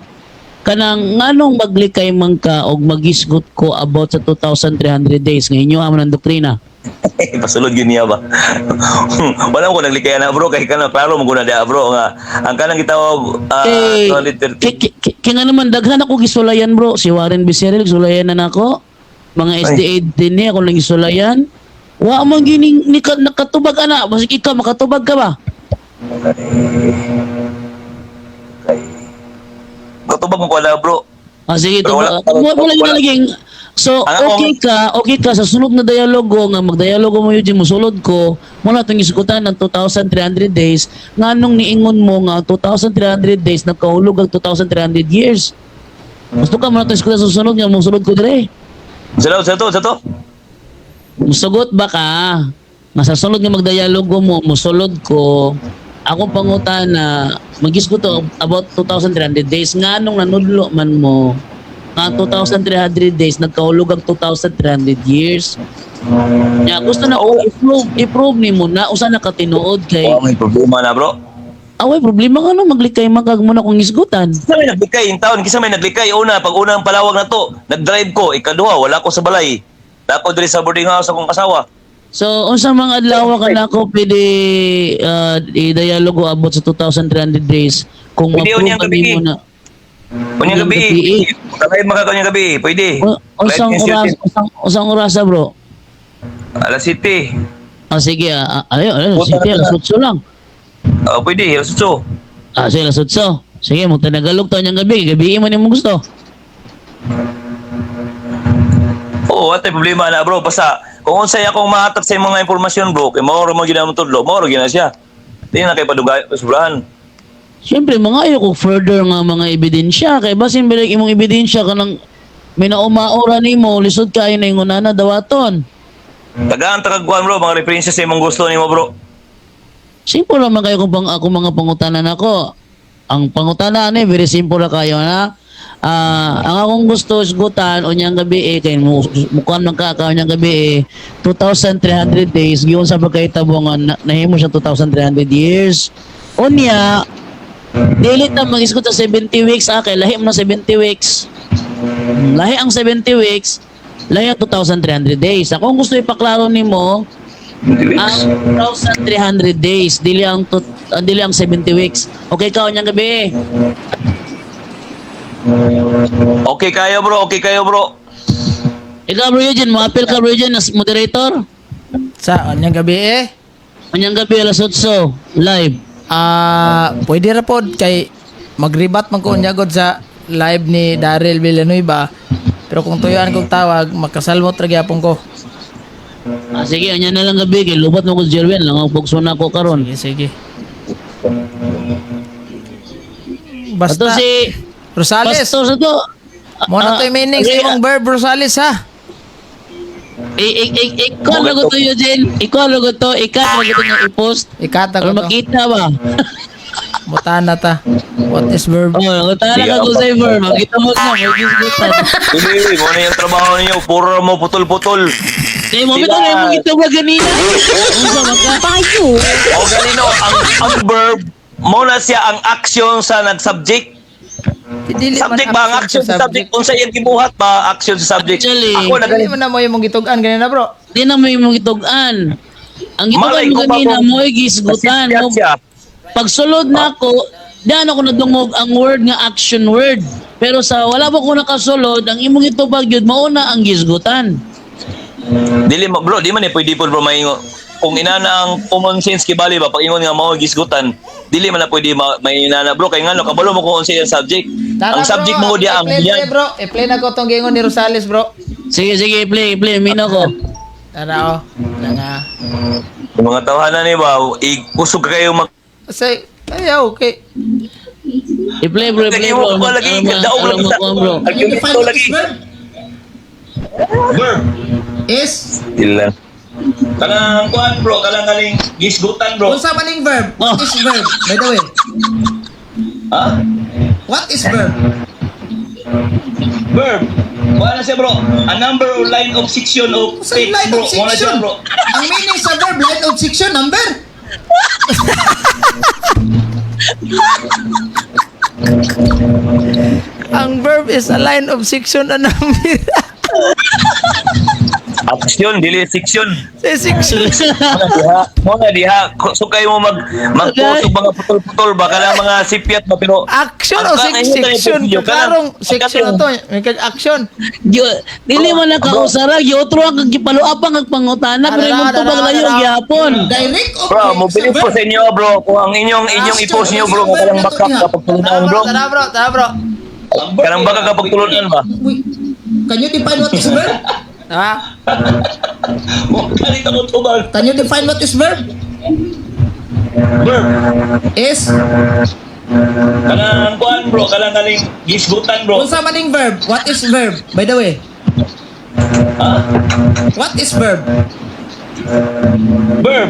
Speaker 4: Kanang nganong maglikay man ka og magisgot ko about sa 2,300 days nga inyo man ang doktrina?
Speaker 2: Pasulod yun niya ba? Wala mo ko naglikaya na, bro, kay kana klaro mo ko na diha, bro, nga ang kanang gitawag
Speaker 4: Kay
Speaker 2: 230.
Speaker 4: kay nga naman daghan ako gisulayan, bro. Si Warren Becerril gisulayan na nako. Mga SDA din niya ako lang gisulayan. Wa man gining ni ka, nakatubag ana, basig ikaw makatubag ka ba?
Speaker 2: Katubag mo ko na, bro.
Speaker 4: Ah, sige,
Speaker 2: Pero wala-
Speaker 4: wala, wala,
Speaker 2: wala.
Speaker 4: laging. So,
Speaker 2: Ang akong-
Speaker 4: okay ka sa sunod na dialogo nga magdialogo mo yun, musulod ko, muna itong isgutan ng 2,300 days, nga nung niingon mo nga 2,300 days, nagkahulog ang 2,300 years. Gusto ka mo na itong isgutan sa sunod nga musulod ko dire.
Speaker 2: Sa to, sa to.
Speaker 4: Musugot ba ka? Nga sa sunod nga magdialogo mo, musulod ko, akong pangutana, magisgot to about 2,300 days, nga nung nanudlo man mo, nga 2,300 days, nagkahulog ang 2,300 years. Ya, gusto na ko i-prove nimo na usa na katinuod kay
Speaker 2: Wa may problema na, bro.
Speaker 4: away problema nga no maglikay man kag mo na kong isgutan.
Speaker 2: Kisa may naglikay in town, kisa may naglikay una pag unang palawag na to, nag-drive ko, ikaduha wala ko sa balay. Dako diri sa boarding house akong asawa.
Speaker 4: So, unsa mga adlaw ka nako pwede i-dialogo about sa 2,300 days kung
Speaker 2: Pwede
Speaker 4: ma-prove
Speaker 2: unyang
Speaker 4: kami
Speaker 2: gabi.
Speaker 4: mo na
Speaker 2: Unyang
Speaker 4: Unyang
Speaker 2: gabi.
Speaker 4: gabi.
Speaker 2: Live maka kanyang gabi, pwede.
Speaker 4: Unsang
Speaker 2: Live
Speaker 4: oras,
Speaker 2: ngayon,
Speaker 4: usang oras bro?
Speaker 2: Alas 7.
Speaker 4: Ah, sige, ayo, ayo,
Speaker 2: Punta
Speaker 4: sige,
Speaker 2: na
Speaker 4: alas 8 lang.
Speaker 2: Ah, pwede, alas 8.
Speaker 4: Ah, sige, alas 8. Sige, magtanagalog tayo niyang gabi, gabi mo nimo gusto.
Speaker 2: Oo, atay problema na, bro. Basta kung unsay akong mahatag sa imong mga impormasyon, bro, kay mao ra mo gina mo tudlo, mao ra gina siya. Di na kay padugay sobrahan.
Speaker 4: Siyempre, mga ayo ko further nga mga ebidensya kay basin bilang imong ebidensya kanang may naumaora nimo, lisod kayo na ingon na dawaton.
Speaker 2: Tagaan tagagkuan, bro, mga referensya sa imong gusto nimo, bro.
Speaker 4: Simple naman kayo kung pang, ako mga pangutanan ako. Ang pangutana ani very simple na kayo na. Ang akong gusto isgutan unyang gabi eh kay mukuan man ka ka unyang gabi eh 2,300 days giun sa pagkahitabo nga nahimo siya 2,300 years. Unya dili ta magisgot sa 70 weeks kay lahi mo na 70 weeks. Lahi ang 70 weeks, lahi ang 2,300 days. Ako ang gusto ipaklaro nimo ang 2,300 days, dili ang 70 weeks. Okay ka unyang gabi.
Speaker 2: Okay kayo, bro, okay kayo, bro.
Speaker 4: Ikaw, Bro Eugene, mo-appeal ka, Bro Eugene, as moderator.
Speaker 1: Sa unyang gabi eh.
Speaker 4: Unyang gabi, alas 8, live.
Speaker 1: Pwede ra pod kay magribat man ko unya god sa live ni Daryl Villanueva. Pero kung tuyuan kong tawag, makasalmot ra gyapon ko.
Speaker 4: Ah, sige, unya na lang gabi. Kay lubat mo ko si Jerwin, lang ang pugso na ako karon.
Speaker 1: Sige, sige.
Speaker 4: Ato
Speaker 1: Basta
Speaker 4: si
Speaker 1: Rosales.
Speaker 4: Pastor sa to.
Speaker 1: Mo na to'y meaning sa imong verb Rosales ha.
Speaker 4: Ikaw na ko to, Eugene. Ikaw na ko to. Ikaw na ko to nga i-post.
Speaker 1: Ikata ko
Speaker 4: Para
Speaker 1: to.
Speaker 4: makita ba?
Speaker 1: Mutana ta. What is verb?
Speaker 4: Oh, tara ka ko sa verb. Makita mo na, may gisgutan.
Speaker 2: Hindi, mo na yung trabaho ninyo, puro mo putol-putol.
Speaker 4: Eh, mo bitaw na imong gitawag ganina. Unsa man ka?
Speaker 3: Bayo.
Speaker 2: O ganino, ang verb, mo na siya ang action sa nag-subject.
Speaker 1: Dili man
Speaker 2: Subject ba ang action sa subject? Unsa iyang gibuhat ba action sa subject?
Speaker 4: Actually,
Speaker 2: Ako na
Speaker 1: Dili man na mo yung gitug-an ganina, bro.
Speaker 4: Di na mo imong gitug-an. Ang gitugan
Speaker 2: Malay
Speaker 4: mo
Speaker 2: ko ba
Speaker 4: ganina
Speaker 2: kung
Speaker 4: mo'y gisgutan.
Speaker 2: nasipyat
Speaker 4: Mo,
Speaker 2: siya.
Speaker 4: pagsulod na ako, diyan ako nadungog ang word nga action word. Pero sa wala pa ko nakasulod, ang imong itubag yun, mauna ang gisgutan.
Speaker 2: Dili mo bro, di man eh pwede po bro maingo. Kung inana ang common sense kibali ba pag ingon nga mao gisgutan, dili man na pwede may inana bro kay ngano kabalo mo kung unsa iyang subject.
Speaker 1: Tara,
Speaker 2: Ang subject
Speaker 1: bro,
Speaker 2: mo diya ang
Speaker 1: i-play,
Speaker 2: biyan.
Speaker 1: play, bro. I-play na ko tong gingon ni Rosales, bro.
Speaker 4: Sige, sige, play, play, mino ko.
Speaker 1: Tara, oh. Tara nga.
Speaker 2: Yung mga tawhanan ni ba, ikusog ka kayo mag
Speaker 1: Say, ay, okay.
Speaker 4: I-play bro, i-play
Speaker 2: Lagi
Speaker 4: bro.
Speaker 2: mo ko lagi daog
Speaker 4: Alam
Speaker 2: lagi
Speaker 4: mo
Speaker 2: sa.
Speaker 4: ko, bro.
Speaker 2: Argumento lagi.
Speaker 5: Verb.
Speaker 1: Is,
Speaker 2: Dili lang.
Speaker 5: Kanang kuan bro, kanang galing gisgutan bro.
Speaker 1: unsa man ning verb? What is verb? By the way,
Speaker 5: Ha?
Speaker 1: what is verb?
Speaker 5: Verb. Kuan na siya bro. A number or line of section of
Speaker 1: Unsa
Speaker 5: text
Speaker 1: line
Speaker 5: bro.
Speaker 1: of
Speaker 5: Kuan na siya
Speaker 1: section?
Speaker 5: bro.
Speaker 1: Ang meaning sa verb, line of section, number. Ang verb is a line of section and number.
Speaker 2: Action dili section.
Speaker 1: Sa section.
Speaker 2: Mo na diha, mo na diha. So kayo mo mag magkusog mga putol-putol ba kanang mga sipyat ba pero
Speaker 1: Action
Speaker 2: Ang
Speaker 1: o section?
Speaker 2: video,
Speaker 1: Karong section na to. May kag action.
Speaker 4: Dili man na kausara, giotro ang gipaluap ang pangutana, pero imong tubag layo gihapon.
Speaker 1: Direct
Speaker 2: Bro, mo believe po sa inyo bro kung ang inyong inyong i-post niyo bro kung kanang baka kapag
Speaker 1: Tara
Speaker 2: tulunan
Speaker 1: bro,
Speaker 2: bro.
Speaker 1: tara bro, tara bro.
Speaker 5: Ang verb
Speaker 2: Kanang baka kapag tulunan ba?
Speaker 1: Uy, can you define what is verb? Ha?
Speaker 5: Mo kalit ako tubag.
Speaker 1: Can you define what is verb?
Speaker 5: Verb.
Speaker 1: Is
Speaker 5: Kanang kuan bro, kanang galing gisgutan bro.
Speaker 1: unsa man ning verb? What is verb? By the way,
Speaker 5: Ha?
Speaker 1: what is verb?
Speaker 5: Verb.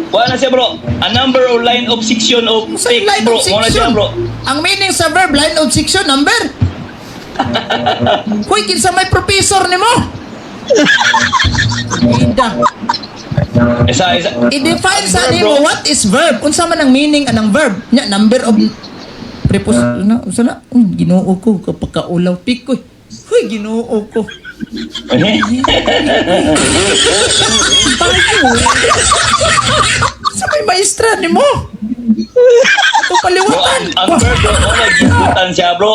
Speaker 5: Kuan na siya bro. A number or line of section of
Speaker 1: Unsa
Speaker 5: text
Speaker 1: line
Speaker 5: bro.
Speaker 1: of
Speaker 5: Kuan na siya
Speaker 1: section?
Speaker 5: bro.
Speaker 1: Ang meaning sa verb, line of section, number. Hoy, kinsa may professor nimo? Ida.
Speaker 5: Isa isa.
Speaker 1: I-define sa
Speaker 5: Verb,
Speaker 1: nimo
Speaker 5: bro.
Speaker 1: what is verb? Unsa man ang meaning anang verb? Nya number of prepos na unsa na? Ginoo ko kapag kaulaw pikoy. Hoy, Ginoo ko. Sa may maestra nimo. Ato
Speaker 5: Bro,
Speaker 1: paliwatan.
Speaker 5: ang verb bro, mo na gisgutan siya bro.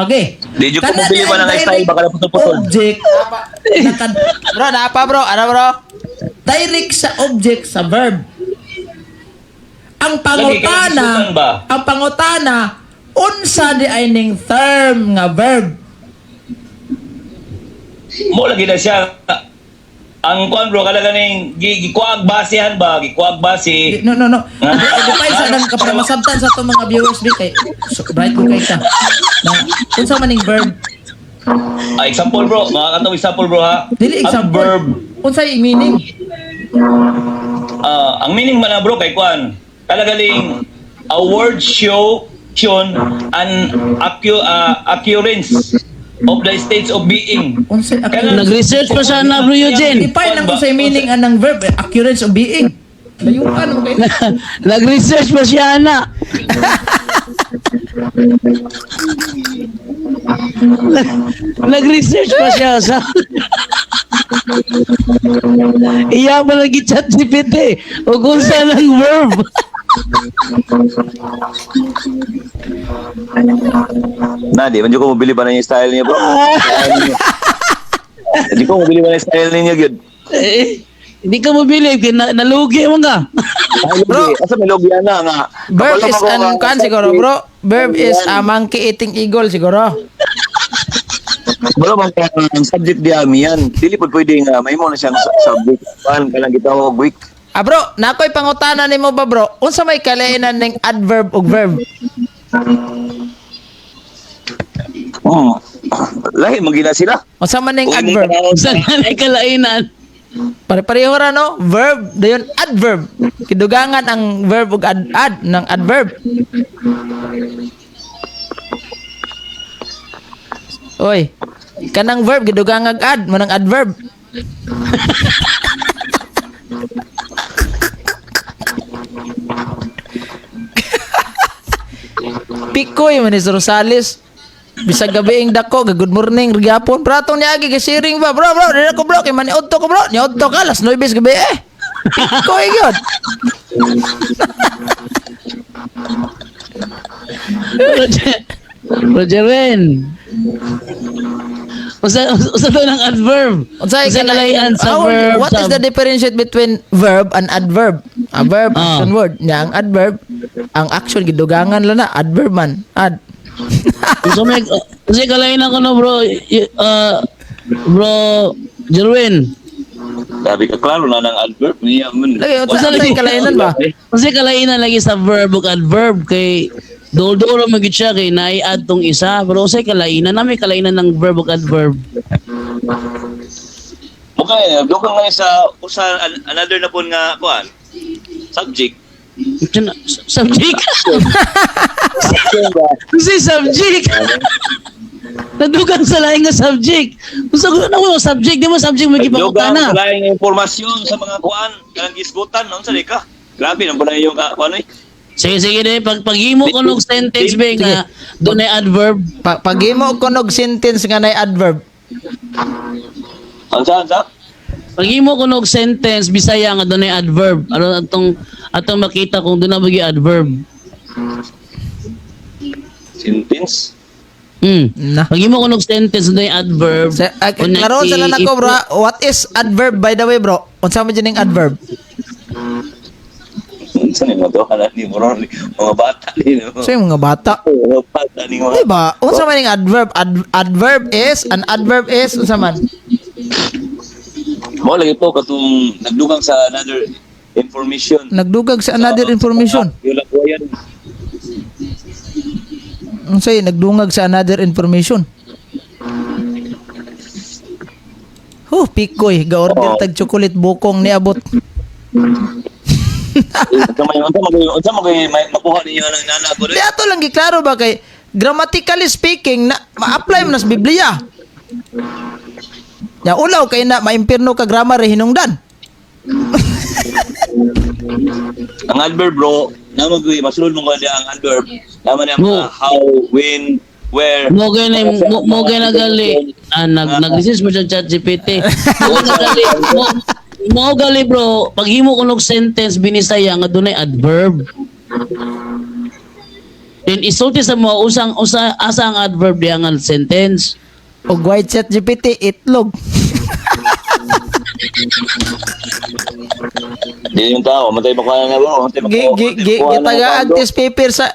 Speaker 1: Okay.
Speaker 2: Di jud ko mobili ba ng style baka na putol-putol.
Speaker 1: Object. Naka, bro, napa bro? Ano bro? Direct sa object sa verb. Ang
Speaker 5: Lagi,
Speaker 1: pangutana,
Speaker 5: kaya ba?
Speaker 1: ang pangutana, unsa di ay ning term nga verb?
Speaker 5: Mo lagi na siya. Ang kuan bro, kala ganing gikuag basehan ba? Gikuag base.
Speaker 1: No, no, no. I-define sa nang para masabtan sa itong mga viewers di kay so, bright ko kay ka. Na unsa man ning verb?
Speaker 5: Ah, example bro, mga katong example bro ha.
Speaker 1: Dili
Speaker 5: Ang
Speaker 1: example.
Speaker 5: verb,
Speaker 1: Unsay meaning?
Speaker 5: ah, ang meaning man na bro kay kuan. Kalagaling a word show shown an occurrence of the states of being.
Speaker 1: Unsay
Speaker 5: Kanang-
Speaker 4: Nag-research pa siya na bro Eugene.
Speaker 1: Define lang unsay meaning anang verb, eh, occurrence of being. Layuan mo kayo.
Speaker 4: Nag-research pa siya na. Nag-research pa siya sa Iya pa lagi chat GPT o kung saan ang verb.
Speaker 2: Na, di man jud ko mobili ba na yung style niya bro. Di ko mobili ba na yung style ninyo gyud.
Speaker 4: Eh, hindi ka mabili, nalugi mo ka.
Speaker 2: Ay,
Speaker 1: Bro.
Speaker 2: Lugi. Asa may lugi ana nga.
Speaker 1: Verb
Speaker 2: Kabalo
Speaker 1: is
Speaker 2: man ko
Speaker 1: an
Speaker 2: nga-
Speaker 1: kan siguro bro. Verb is a monkey eating eagle siguro.
Speaker 2: Kabalo man ka ang subject diya miyan. Dili pud pwede nga mahimo na siyang subject. Kan kanang gitawag week.
Speaker 1: Ah bro, nakoy pangutana nimo ba bro? Unsa may kalainan ning adverb ug verb?
Speaker 2: Lahi man gina sila.
Speaker 1: Unsa man ning
Speaker 2: Kung imong
Speaker 1: adverb?
Speaker 2: tanawon
Speaker 4: Sa kanay kalainan.
Speaker 1: Pare-pareho ra no? Verb dayon adverb. Kidugangan ang verb ug ad ng adverb. Oy, kanang verb gidugangan ad manang adverb. Pikoy man ni Rosales. Bisag gabi ing dako, ga good morning gyapon. Bro, atong niagi kay siring ba, bro, bro, dili ko bro, kay maniudto ko bro. Niudto ka alas 9 sa gabi eh. Pikoy gyud.
Speaker 4: Roger, Roger Wen. Usa to ng adverb.
Speaker 1: Unsay
Speaker 4: Usa kalayan sa verb.
Speaker 1: What is the differentiate between verb and adverb? A verb, action word. Nya ang adverb, ang action gidugangan lang na adverb man. Ad.
Speaker 4: Usa may usa kalayan ako no bro. Bro Jerwin.
Speaker 2: Sabi ka klaro na ng adverb niya man.
Speaker 1: Lagi unsa unsay kalainan ba?
Speaker 4: Usa kalainan lagi sa verb ug adverb kay dol-dol man gyud siya kay naay-add tong isa pero usay kalainan na may kalainan ng verb ug adverb.
Speaker 2: Mukha eh, doon ka ngayon sa usa another na po nga kuan. Subject.
Speaker 4: Subject. Kasi subject. Nadugang sa laing nga subject. Unsa ko na ko subject, di mo subject may
Speaker 2: Dugang
Speaker 4: gipangutana.
Speaker 2: sa laing impormasyon sa mga kuan, kanang gisgutan, unsa di ka? Grabe nang pala yung kuan eh.
Speaker 4: Sige sige de pag paghimo ko nog sentence be nga dunay adverb.
Speaker 1: Paghimo ko nog sentence nga nay adverb.
Speaker 2: Unsa unsa?
Speaker 4: Paghimo ko nog sentence Bisaya nga dunay adverb. Aron atong atong makita kung dunay ba gyud adverb.
Speaker 2: Sentence.
Speaker 1: Na.
Speaker 4: Paghimo ko nog sentence dunay adverb.
Speaker 1: Sa,
Speaker 4: Una,
Speaker 1: klaro sa lang ako bro. What is adverb by the way bro? Unsa man jud ning adverb?
Speaker 2: Unsa ni mo to ni bro mga bata ni no.
Speaker 1: Sa yung mga bata.
Speaker 2: Mga bata ni mga.
Speaker 1: Di ba? Unsa man ning adverb? Adverb is an adverb is unsa man?
Speaker 2: Mo lagi po katong nagdugang sa another information.
Speaker 1: Nagdugag sa another information.
Speaker 2: Yung lagwayan.
Speaker 1: Unsa yun? Nagdungag sa another information. Huh, pikoy. Ga-order
Speaker 2: Oo.
Speaker 1: tag chocolate bukong niabot.
Speaker 2: Unsa may unsa may unsa may makuha ninyo ng nana ko.
Speaker 1: Di ato lang giklaro ba kay grammatically speaking na ma-apply mo na sa Biblia. Ya ulaw kay na maimpirno ka grammar eh, hinungdan.
Speaker 2: Ang adverb bro, na mag masulod mo ko ang adverb. Tama na
Speaker 4: Mo.
Speaker 2: mga how, when, where.
Speaker 4: Mo gay na mo gay na gali. Ah, nag nag-research mo sa ChatGPT. Mo na gali. Mo gali bro, paghimo ko nog sentence binisaya nga dunay adverb. Then isulti sa mo usang usa asa ang adverb diya nga sentence.
Speaker 1: Og white chat GPT itlog.
Speaker 2: Di yung tao, matay makuha na bro, matay
Speaker 1: Gi
Speaker 2: makuha.
Speaker 1: gi gi gitaga ang test paper sa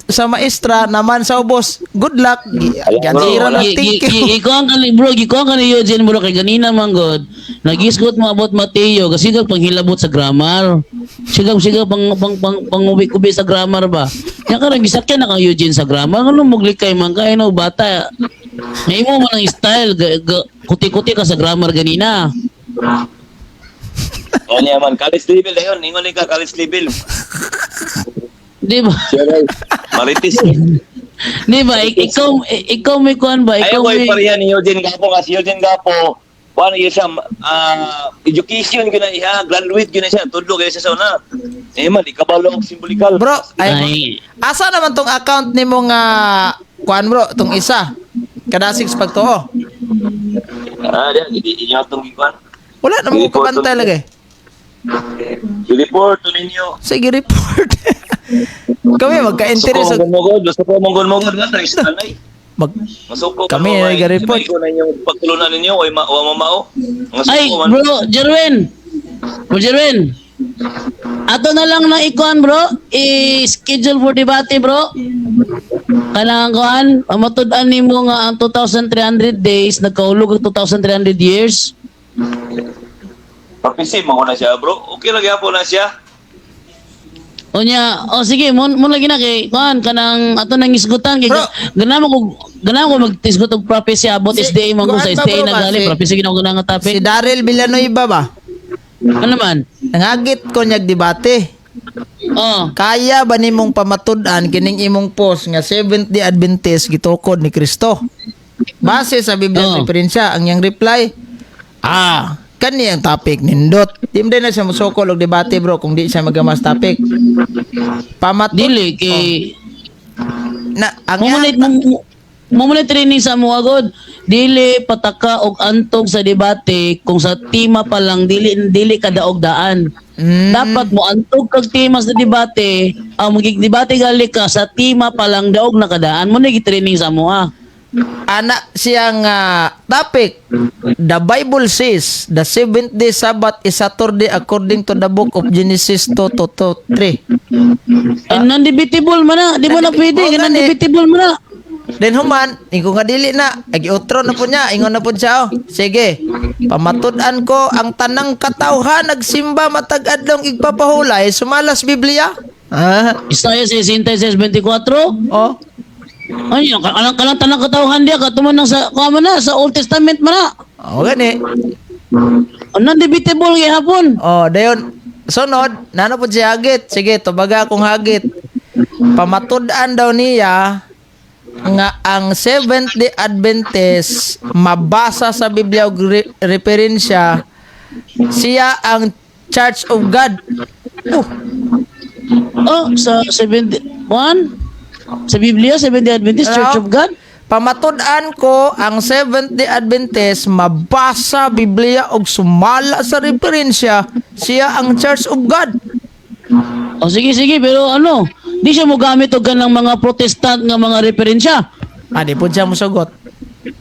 Speaker 1: sa maestra naman sa ubos. Good luck. Gi
Speaker 2: Wala, bro,
Speaker 1: Gansira
Speaker 2: wala.
Speaker 1: na thank you.
Speaker 4: Gikuan ka ni bro, gikuan ka ni Eugene bro kay ganina man god. Nagisgot mo about Mateo kasi kag panghilabot sa grammar. Sigag sigag pang pang pang pangubi-kubi sa grammar ba. Nya karon gisakyan na kang Eugene sa grammar. Ngano muglikay man kay no bata. Ngayon mo man ang style kuti-kuti ka sa grammar ganina.
Speaker 2: O niya man, college level na yun. Ingon ka, college level.
Speaker 4: Di ba?
Speaker 2: Maritis.
Speaker 4: Di ba? Ikaw ikaw may kuan ba? Ikaw
Speaker 2: Ayaw ko
Speaker 4: may
Speaker 2: pareha ni Eugene Gapo kasi Eugene Gapo, paano yun siya, education yun na iya, graduate yun na siya, tudlo kayo siya sa una. Eh man, ikabalo ang simbolikal.
Speaker 1: Bro, ay,
Speaker 4: Ay.
Speaker 1: asa naman tong account nimo nga kuan bro, tong isa. Kadasig sa pagtuo.
Speaker 2: Ah, diyan, hindi inyo itong gikuan.
Speaker 1: Wala naman ko kabantay lagi.
Speaker 2: I-report to ninyo.
Speaker 1: Sige, report. Kami magka-interest
Speaker 2: Gusto ko mong gusto ko mong gumugod nga, try sa tanay.
Speaker 1: mag
Speaker 2: Masuko
Speaker 1: Kami,
Speaker 2: ay
Speaker 1: nag-report.
Speaker 2: Ko na inyong pagtulunan ninyo, o mamao.
Speaker 4: Ay, bro, Jerwin. Bro, Jerwin. Ato na lang na ikuan, bro. I-schedule for debate, bro. Kanang kuan, pamatud-an nimo nga ang 2,300 days nagkaulog ang 2,300 years.
Speaker 2: Papisim ako na siya, bro. Okay lang po na siya.
Speaker 4: Unya, oh sige, mo lagi na kay kuan kanang ato nang isgutan kay
Speaker 1: Bro.
Speaker 4: ganahan ko magtisgot og prophecy about
Speaker 1: Si-
Speaker 4: SDA man ko
Speaker 1: kuan
Speaker 4: sa
Speaker 1: ba,
Speaker 4: SDA
Speaker 1: bro,
Speaker 4: na
Speaker 1: ba?
Speaker 4: gali prophecy gina ko nga topic.
Speaker 1: si Daryl Villanueva ba?
Speaker 4: Ano man?
Speaker 1: Nangagit ko niyag debate.
Speaker 4: Oh.
Speaker 1: Kaya ba nimong pamatud-an kining imong post nga Seventh Day Adventist gitukod ni Kristo? Base sa Biblia
Speaker 4: Oo.
Speaker 1: referensya ang iyang reply, kani ang topic nindot. Di mo din na siya mosokol og debate bro kung di siya magamas topic. Pamatud
Speaker 4: Dili kay
Speaker 1: na ang
Speaker 4: mo
Speaker 1: iyang,
Speaker 4: mo Mo man training sa amo agod. Dili pataka og antog sa debate kung sa tema pa lang dili dili ka daog daan. Dapat mo antog kag tema sa debate, ang magig debate gali ka sa tema pa lang daog na kadaan mo na training sa amo ah.
Speaker 1: Ana siyang topic. The Bible says the seventh day Sabbath is Saturday according to the book of Genesis 2 to 3.
Speaker 4: And non-debatable man na, di mo na pwede,
Speaker 1: Oh, gani.
Speaker 4: non-debatable man na.
Speaker 1: Then human, ingon nga dili na, agi otro na po niya, ingon na po siya. Oh. Sige, pamatud-an ko ang tanang katawhan nagsimba matag adlong igpapahulay sumalas Biblia. Ah,
Speaker 4: Isaiah 66:24.
Speaker 1: oh.
Speaker 4: Ay, kanang kanang tanang katawhan diya katuman nang sa kuha man na sa Old Testament man na.
Speaker 1: Oh, gani.
Speaker 4: Non-debatable gihapon.
Speaker 1: Oh, dayon sunod, nano po siya hagit. Sige, tubaga akong hagit. Pamatud-an daw niya nga ang Seventh Day Adventist mabasa sa Biblia og referensya siya ang Church of God. Oh,
Speaker 4: Oh, sa 71 sa Biblia, Seventh Day Adventist Church of God.
Speaker 1: Pamatud-an ko ang Seventh Day Adventist mabasa Biblia og sumala sa referensya siya ang Church of God.
Speaker 4: Oh, sige sige, pero ano, di siya mo gamit og ganang mga Protestant nga mga referensya.
Speaker 1: Ah, di po siya mosugot.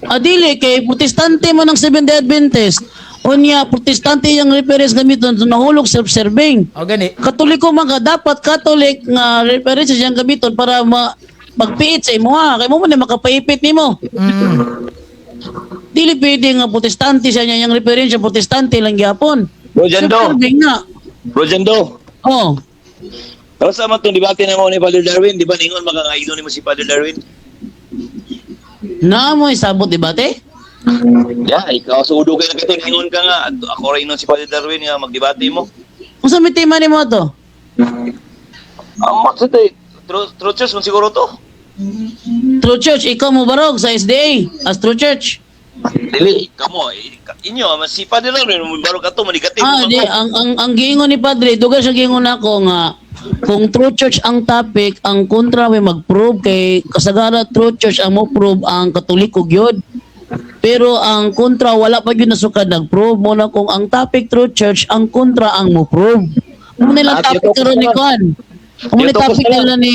Speaker 4: Ah, dili kay Protestante man ang Seventh Day Adventist. Unya Protestante yung reference gamiton nahulog self-serving.
Speaker 1: O gani.
Speaker 4: Katoliko man ka, dapat Catholic nga reference siyang gamiton para ma pagpiit sa imuha kay mo man na makapaipit nimo. Dili pwede nga Protestante siya niya yung referensya Protestante lang gyapon.
Speaker 2: Bro Jando.
Speaker 4: Self-serving nga.
Speaker 2: Bro Jando.
Speaker 4: Oh.
Speaker 2: Pero sa man itong debate na mo ni Father Darwin, di ba ningon makangaido nimo si Father Darwin?
Speaker 4: Naa mo isabot debate?
Speaker 2: Ya, ikaw sa udo kay nagkato ningon ka nga. Ako ra inon si Father Darwin nga magdebate mo.
Speaker 4: Unsa may tema nimo to?
Speaker 2: Ang maksud ay true church man siguro to.
Speaker 4: True Church, ikaw mo barog sa SDA as True Church.
Speaker 2: Dili, kamo inyo man si Father Darwin mo baro ka to manigating
Speaker 4: Ah,
Speaker 2: mo
Speaker 4: di ang giingon ni Padre, duga siya giingon nako nga kung True Church ang topic, ang kontra may mag-prove kay kasagara True Church ang mo prove ang Katoliko gyud. Pero ang kontra wala pa gyud nasukad nag-prove mo na kung ang topic True Church, ang kontra ang mo prove. Mo nila
Speaker 2: Ah,
Speaker 4: topic karon ni Kwan. Mo ni
Speaker 2: Tiyotokos
Speaker 4: topic
Speaker 2: na lang.
Speaker 4: nila ni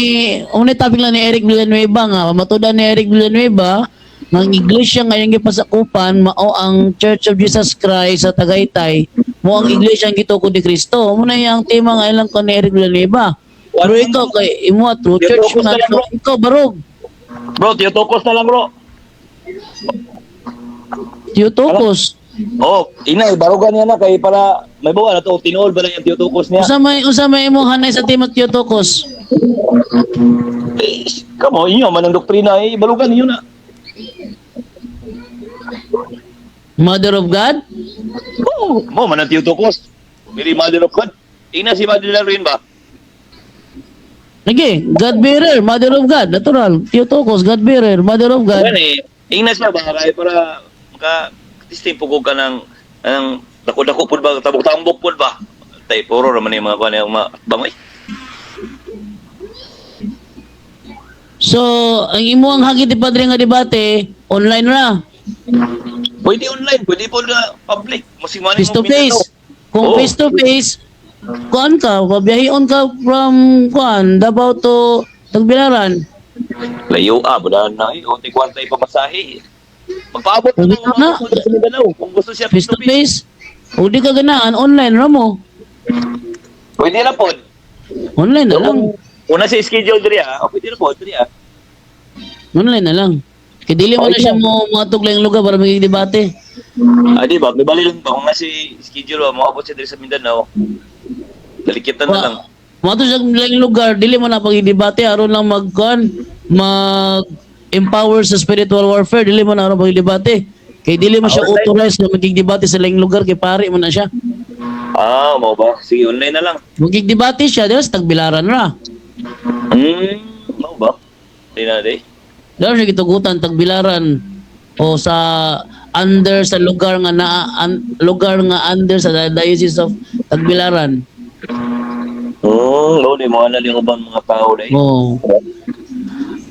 Speaker 4: mo ni topic lang ni Eric Villanueva nga matudan ni Eric Villanueva nga ang iglesia ngayon gipasakupan mao ang Church of Jesus Christ sa Tagaytay mo ang iglesia ang gitukod ni Kristo mo na yang tema nga ilang ko ni Eric Villanueva. Pero ikaw kay imo True Church
Speaker 2: Tiyotokos
Speaker 4: na
Speaker 2: na lang, bro.
Speaker 4: ikaw barog.
Speaker 2: Bro, Tiyotokos na lang, bro.
Speaker 4: Tiyotokos.
Speaker 2: Oh, inay barugan niya na kay para may bawa na to tinuol ba lang yung Tiyotokos niya.
Speaker 4: Usa may imong hanay sa tema Tiyotokos?
Speaker 2: Eh, kamo inyo man ang doktrina eh barugan niyo na.
Speaker 4: Mother of God?
Speaker 2: Oh, mo man ang Tiyotokos. Mary Mother of God. Ina si Mother Darwin ba?
Speaker 4: Lagi, God bearer, Mother of God, natural. Tiyotokos, God bearer, Mother of God.
Speaker 2: Gani, ingna siya ba kay para maka testing pugog ka ng dako-dako pud ba tabok-tambok pud ba. Tay puro ra man yung mga kuan yung mga bangoy.
Speaker 4: So, ang imo ang hagit ni Padre nga debate, online na.
Speaker 2: Pwede online, pwede po na public. Masing mani
Speaker 4: Face to face. Kung
Speaker 2: Oo.
Speaker 4: face to face, kuan ka, pabiyahion ka from kuan, Davao to Tagbilaran.
Speaker 2: Layo ah, wala na eh. Unti kwarta ipamasahe. Magpaabot
Speaker 4: Pwede
Speaker 2: na
Speaker 4: na.
Speaker 2: sa Mindanao kung gusto siya
Speaker 4: Face to face. O di ka ganaan, online ra mo.
Speaker 2: Pwede na po.
Speaker 4: Online na lang.
Speaker 2: Una sa schedule diri ah. O, pwede na po diri ah.
Speaker 4: Online na lang. Kay dili mo na
Speaker 2: Okay
Speaker 4: siya mo matuglang yung lugar para magiging debate.
Speaker 2: Ah, di ba? May bali lang ba kung nasa schedule ba, moabot siya diri sa Mindanao. Dalikitan na lang.
Speaker 4: Mato siya lang lugar, dili mo na pagdebate aron lang mag kuan, mag empower sa spiritual warfare, dili mo na aron pagdebate. Kay dili mo siya
Speaker 2: Online.
Speaker 4: authorized na magigdebate sa laing lugar kay pare mo na siya.
Speaker 2: Ah, mo ba? Sige, online na lang.
Speaker 4: Magigdebate siya dili sa Tagbilaran ra.
Speaker 2: Mo ba? Di na di.
Speaker 4: Dili siya gitugutan Tagbilaran o sa under sa lugar nga na lugar nga under sa Diocese of Tagbilaran.
Speaker 2: Lo di mo na yung ubang mga tao dai.
Speaker 4: Oo.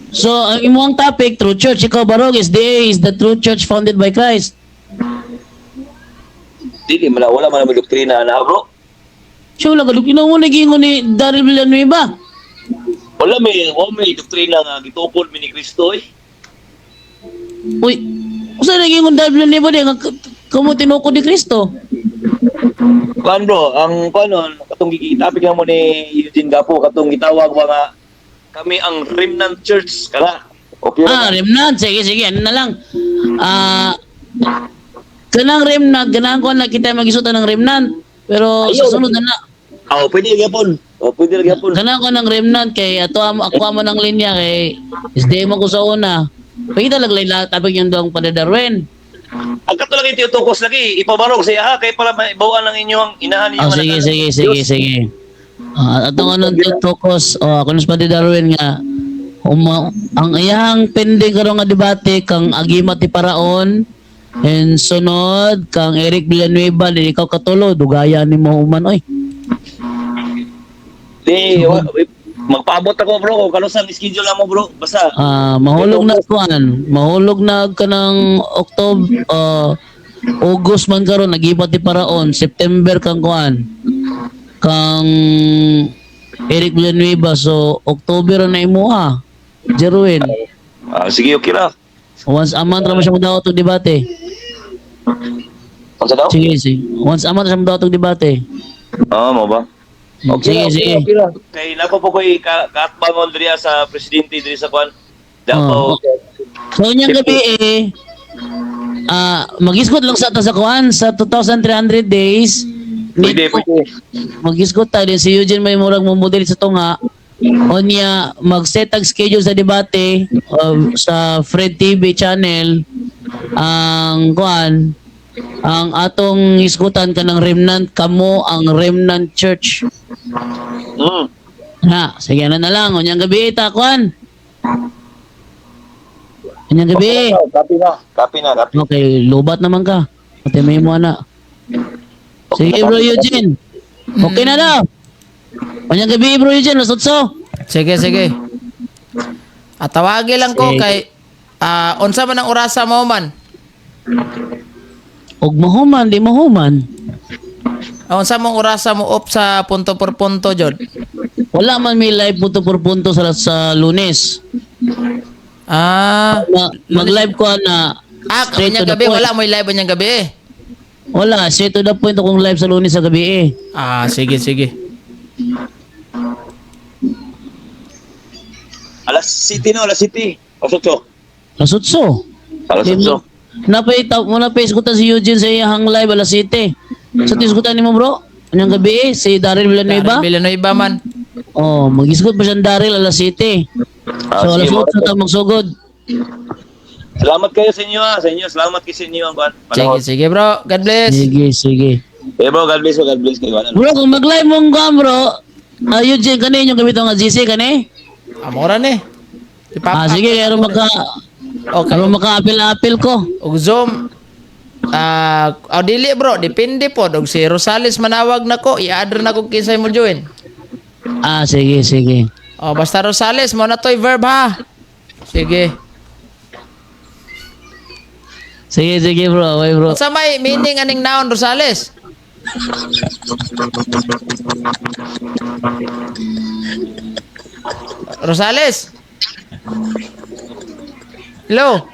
Speaker 4: So, ang imong topic, True Church. Ikaw, Barog, SDA is the true church founded by Christ.
Speaker 2: Dili man wala man ang doktrina na, bro.
Speaker 4: Siya wala ka, mo nagingon ni Daryl Villanueva.
Speaker 2: Wala may doktrina nga gitukod mi ni Kristo eh.
Speaker 4: Uy, usa nagingon Daryl Villanueva di, nga kamo tinukod ni Kristo.
Speaker 2: Kuan bro, ang kuan nun, katong gitapik na mo ni Eugene Gapo, katong gitawag ba nga kami ang Remnant Church kana. Okay
Speaker 4: Ah,
Speaker 2: ra.
Speaker 4: remnant. Sige, sige. Ano na lang. Kanang remnant, ganahan ko na kita magisuta ng remnant. Pero sa
Speaker 2: Ayaw.
Speaker 4: sunod na na.
Speaker 2: Oh, pwede gyapon. Oh, pwede ra gyapon.
Speaker 4: Ganahan ko ng remnant kay ato ako amo ng linya kay SDM ako sa una. Pwede talaga lang tapik yung doong padadarwen.
Speaker 2: Ang kato lang itiutukos lagi, ipabarog sa iya kay para maibawaan ang inyong inahan ninyo.
Speaker 4: Ah, sige, sige, sige, sige. Atong anong tutukos, oh, ako nus pati Darwin nga, ang iyang pending karon nga debate kang Agimat ti Paraon and sunod kang Eric Villanueva di ikaw katulo dugaya ni mo human oy.
Speaker 2: Di, magpaabot ako bro, kung kanusang schedule na mo bro, basta.
Speaker 4: Mahulog na kuan, mahulog na kanang October, August man karon nagibat ti Paraon, September kang kuan. Kang Eric Villanueva, so October na imuha. Jerwin,
Speaker 2: Sige, okay ra.
Speaker 4: once a month ra man siya modaot og debate.
Speaker 2: Unsa daw?
Speaker 4: Sige, sige. Once a month ra siya modaot og debate.
Speaker 2: Ah, mo ba?
Speaker 4: Sige,
Speaker 2: ra,
Speaker 4: sige.
Speaker 2: Okay ra. Kay nako po koy kaatbangon diri sa presidente diri sa kuan. Davao.
Speaker 4: Oh. So unyang gabi eh, magisgot lang sa ta sa kuan sa 2,300 days.
Speaker 2: Pwede, pwede.
Speaker 4: Magisgot ta din si Eugene may murag mo model sa tunga. Onya mag-set ang schedule sa debate sa Fred TV channel ang kuan ang atong isgutan kanang Remnant kamo ang Remnant Church. Na, sige na na lang. Unyang gabi ta kuan. Unyang gabi.
Speaker 2: Copy na. Copy na, copy.
Speaker 4: Okay, lubat naman ka. Pati may mo na. Sige bro Eugene. Okay na daw. Unyang gabi bro Eugene, alas 8.
Speaker 1: Sige, sige. At tawagi lang ko
Speaker 4: Sige.
Speaker 1: kay unsa man ang orasa mo man?
Speaker 4: Og mahuman, di mahuman.
Speaker 1: Unsa mong orasa mo op sa punto por punto jod?
Speaker 4: Wala man may live punto por punto sa Lunes. Mag-live ko na straight
Speaker 1: Unyang
Speaker 4: to the
Speaker 1: gabi
Speaker 4: point.
Speaker 1: wala mo'y live unyang gabi eh.
Speaker 4: Wala, straight to the point akong live sa Lunes sa gabi eh.
Speaker 1: Sige, sige.
Speaker 2: Alas City no, Alas City. Alas 8.
Speaker 4: Alas 8.
Speaker 2: Alas 8.
Speaker 4: Napay mo na isgutan si Eugene sa iyang live alas 7. Sa tisgutan nimo bro? Unyang gabi eh, si Daryl Villanueva.
Speaker 1: Daryl Villanueva man.
Speaker 4: Oh, magisgot pa siyang Daryl alas 7. So alas
Speaker 2: Sige,
Speaker 4: 8 ta magsugod.
Speaker 2: Salamat kayo sa inyo ha, sa inyo. Salamat kayo sa inyo ang kuan.
Speaker 1: Sige, sige bro. God bless.
Speaker 4: Sige, sige.
Speaker 2: Eh bro, God bless, God bless kayo.
Speaker 4: Bro, kung mag-live mong kuan bro, Eugene kani inyong gamit ang GC kani?
Speaker 1: Amora ni. Ipapa.
Speaker 4: Sige, aron maka
Speaker 1: Okay.
Speaker 4: aron maka-apil-apil ko.
Speaker 1: Og Zoom. Dili bro, depende po. Og si Rosales manawag nako, i-add na ko kinsay mo join.
Speaker 4: Sige, sige.
Speaker 1: Oh, basta Rosales mo na to'y verb ha. Sige.
Speaker 4: Sige, sige bro, okay bro.
Speaker 1: Unsa may meaning aning noun Rosales? Rosales. Hello.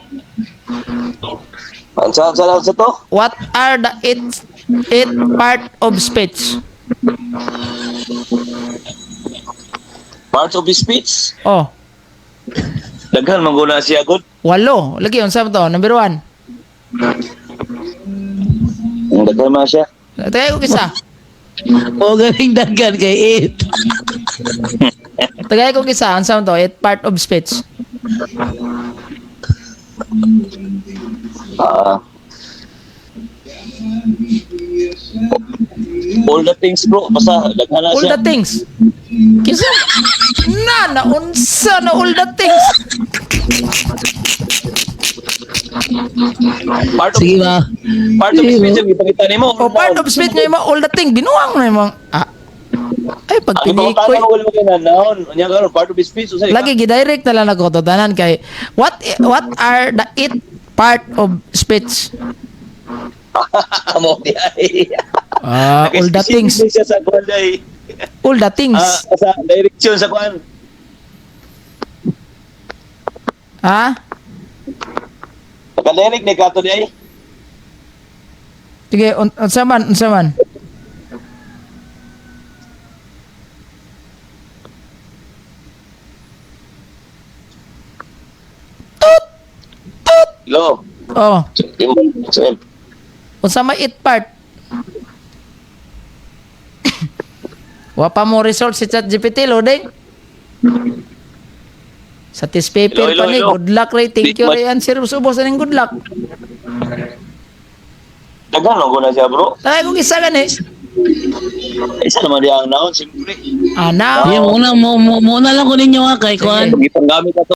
Speaker 2: Unsa to?
Speaker 1: What are the eight part of speech?
Speaker 2: Parts of speech.
Speaker 1: Oh,
Speaker 2: Daghan man guna siya good.
Speaker 1: walo. Lagi unsa man to? Number 1.
Speaker 2: Ang daghan man siya.
Speaker 1: Tagay ko kisa.
Speaker 4: O galing daghan kay 8.
Speaker 1: Tagay ko kisa. Unsa man to? Eight part of speech.
Speaker 2: All the things bro, basta daghan na
Speaker 1: All
Speaker 2: siya.
Speaker 1: the things. Kisa na na unsa na all the things.
Speaker 2: Part of
Speaker 4: Sige ba?
Speaker 2: Part of
Speaker 4: Sige,
Speaker 2: speech
Speaker 4: bro.
Speaker 2: yung ipakita nimo.
Speaker 1: O part of speech nga imo all the thing binuang na imong Ay, pag
Speaker 5: Ang
Speaker 1: pinikoy.
Speaker 5: pangutana ko wala mo kay noun. Unya karon part of speech usa
Speaker 1: Lagi gidirect na lang ako to tanan kay what are the eight part of speech?
Speaker 5: Mo di ay.
Speaker 1: Ah, all the things.
Speaker 5: Siya sa kuan day.
Speaker 1: All the things.
Speaker 5: Ah, sa direction sa kuan.
Speaker 1: Ha?
Speaker 5: Naka-direct ni kato di ay.
Speaker 1: Sige, unsa man, unsa man.
Speaker 2: Hello.
Speaker 1: Oh, unsa may eight part? Wa pa mo result si ChatGPT loading. Sa test paper
Speaker 2: Hello, hello,
Speaker 1: pa ni,
Speaker 2: hello.
Speaker 1: good luck ray. Thank you
Speaker 2: Big
Speaker 1: ray answer ubos aning good luck.
Speaker 2: Daghan ko na siya, bro.
Speaker 1: Tagay kong isa gani.
Speaker 2: Isa naman diya ang noun, siyempre.
Speaker 1: Ah, now.
Speaker 4: Di, muna, mo, mo, muna lang ko ninyo ha, kay kuan.
Speaker 2: Gipanggamit ato.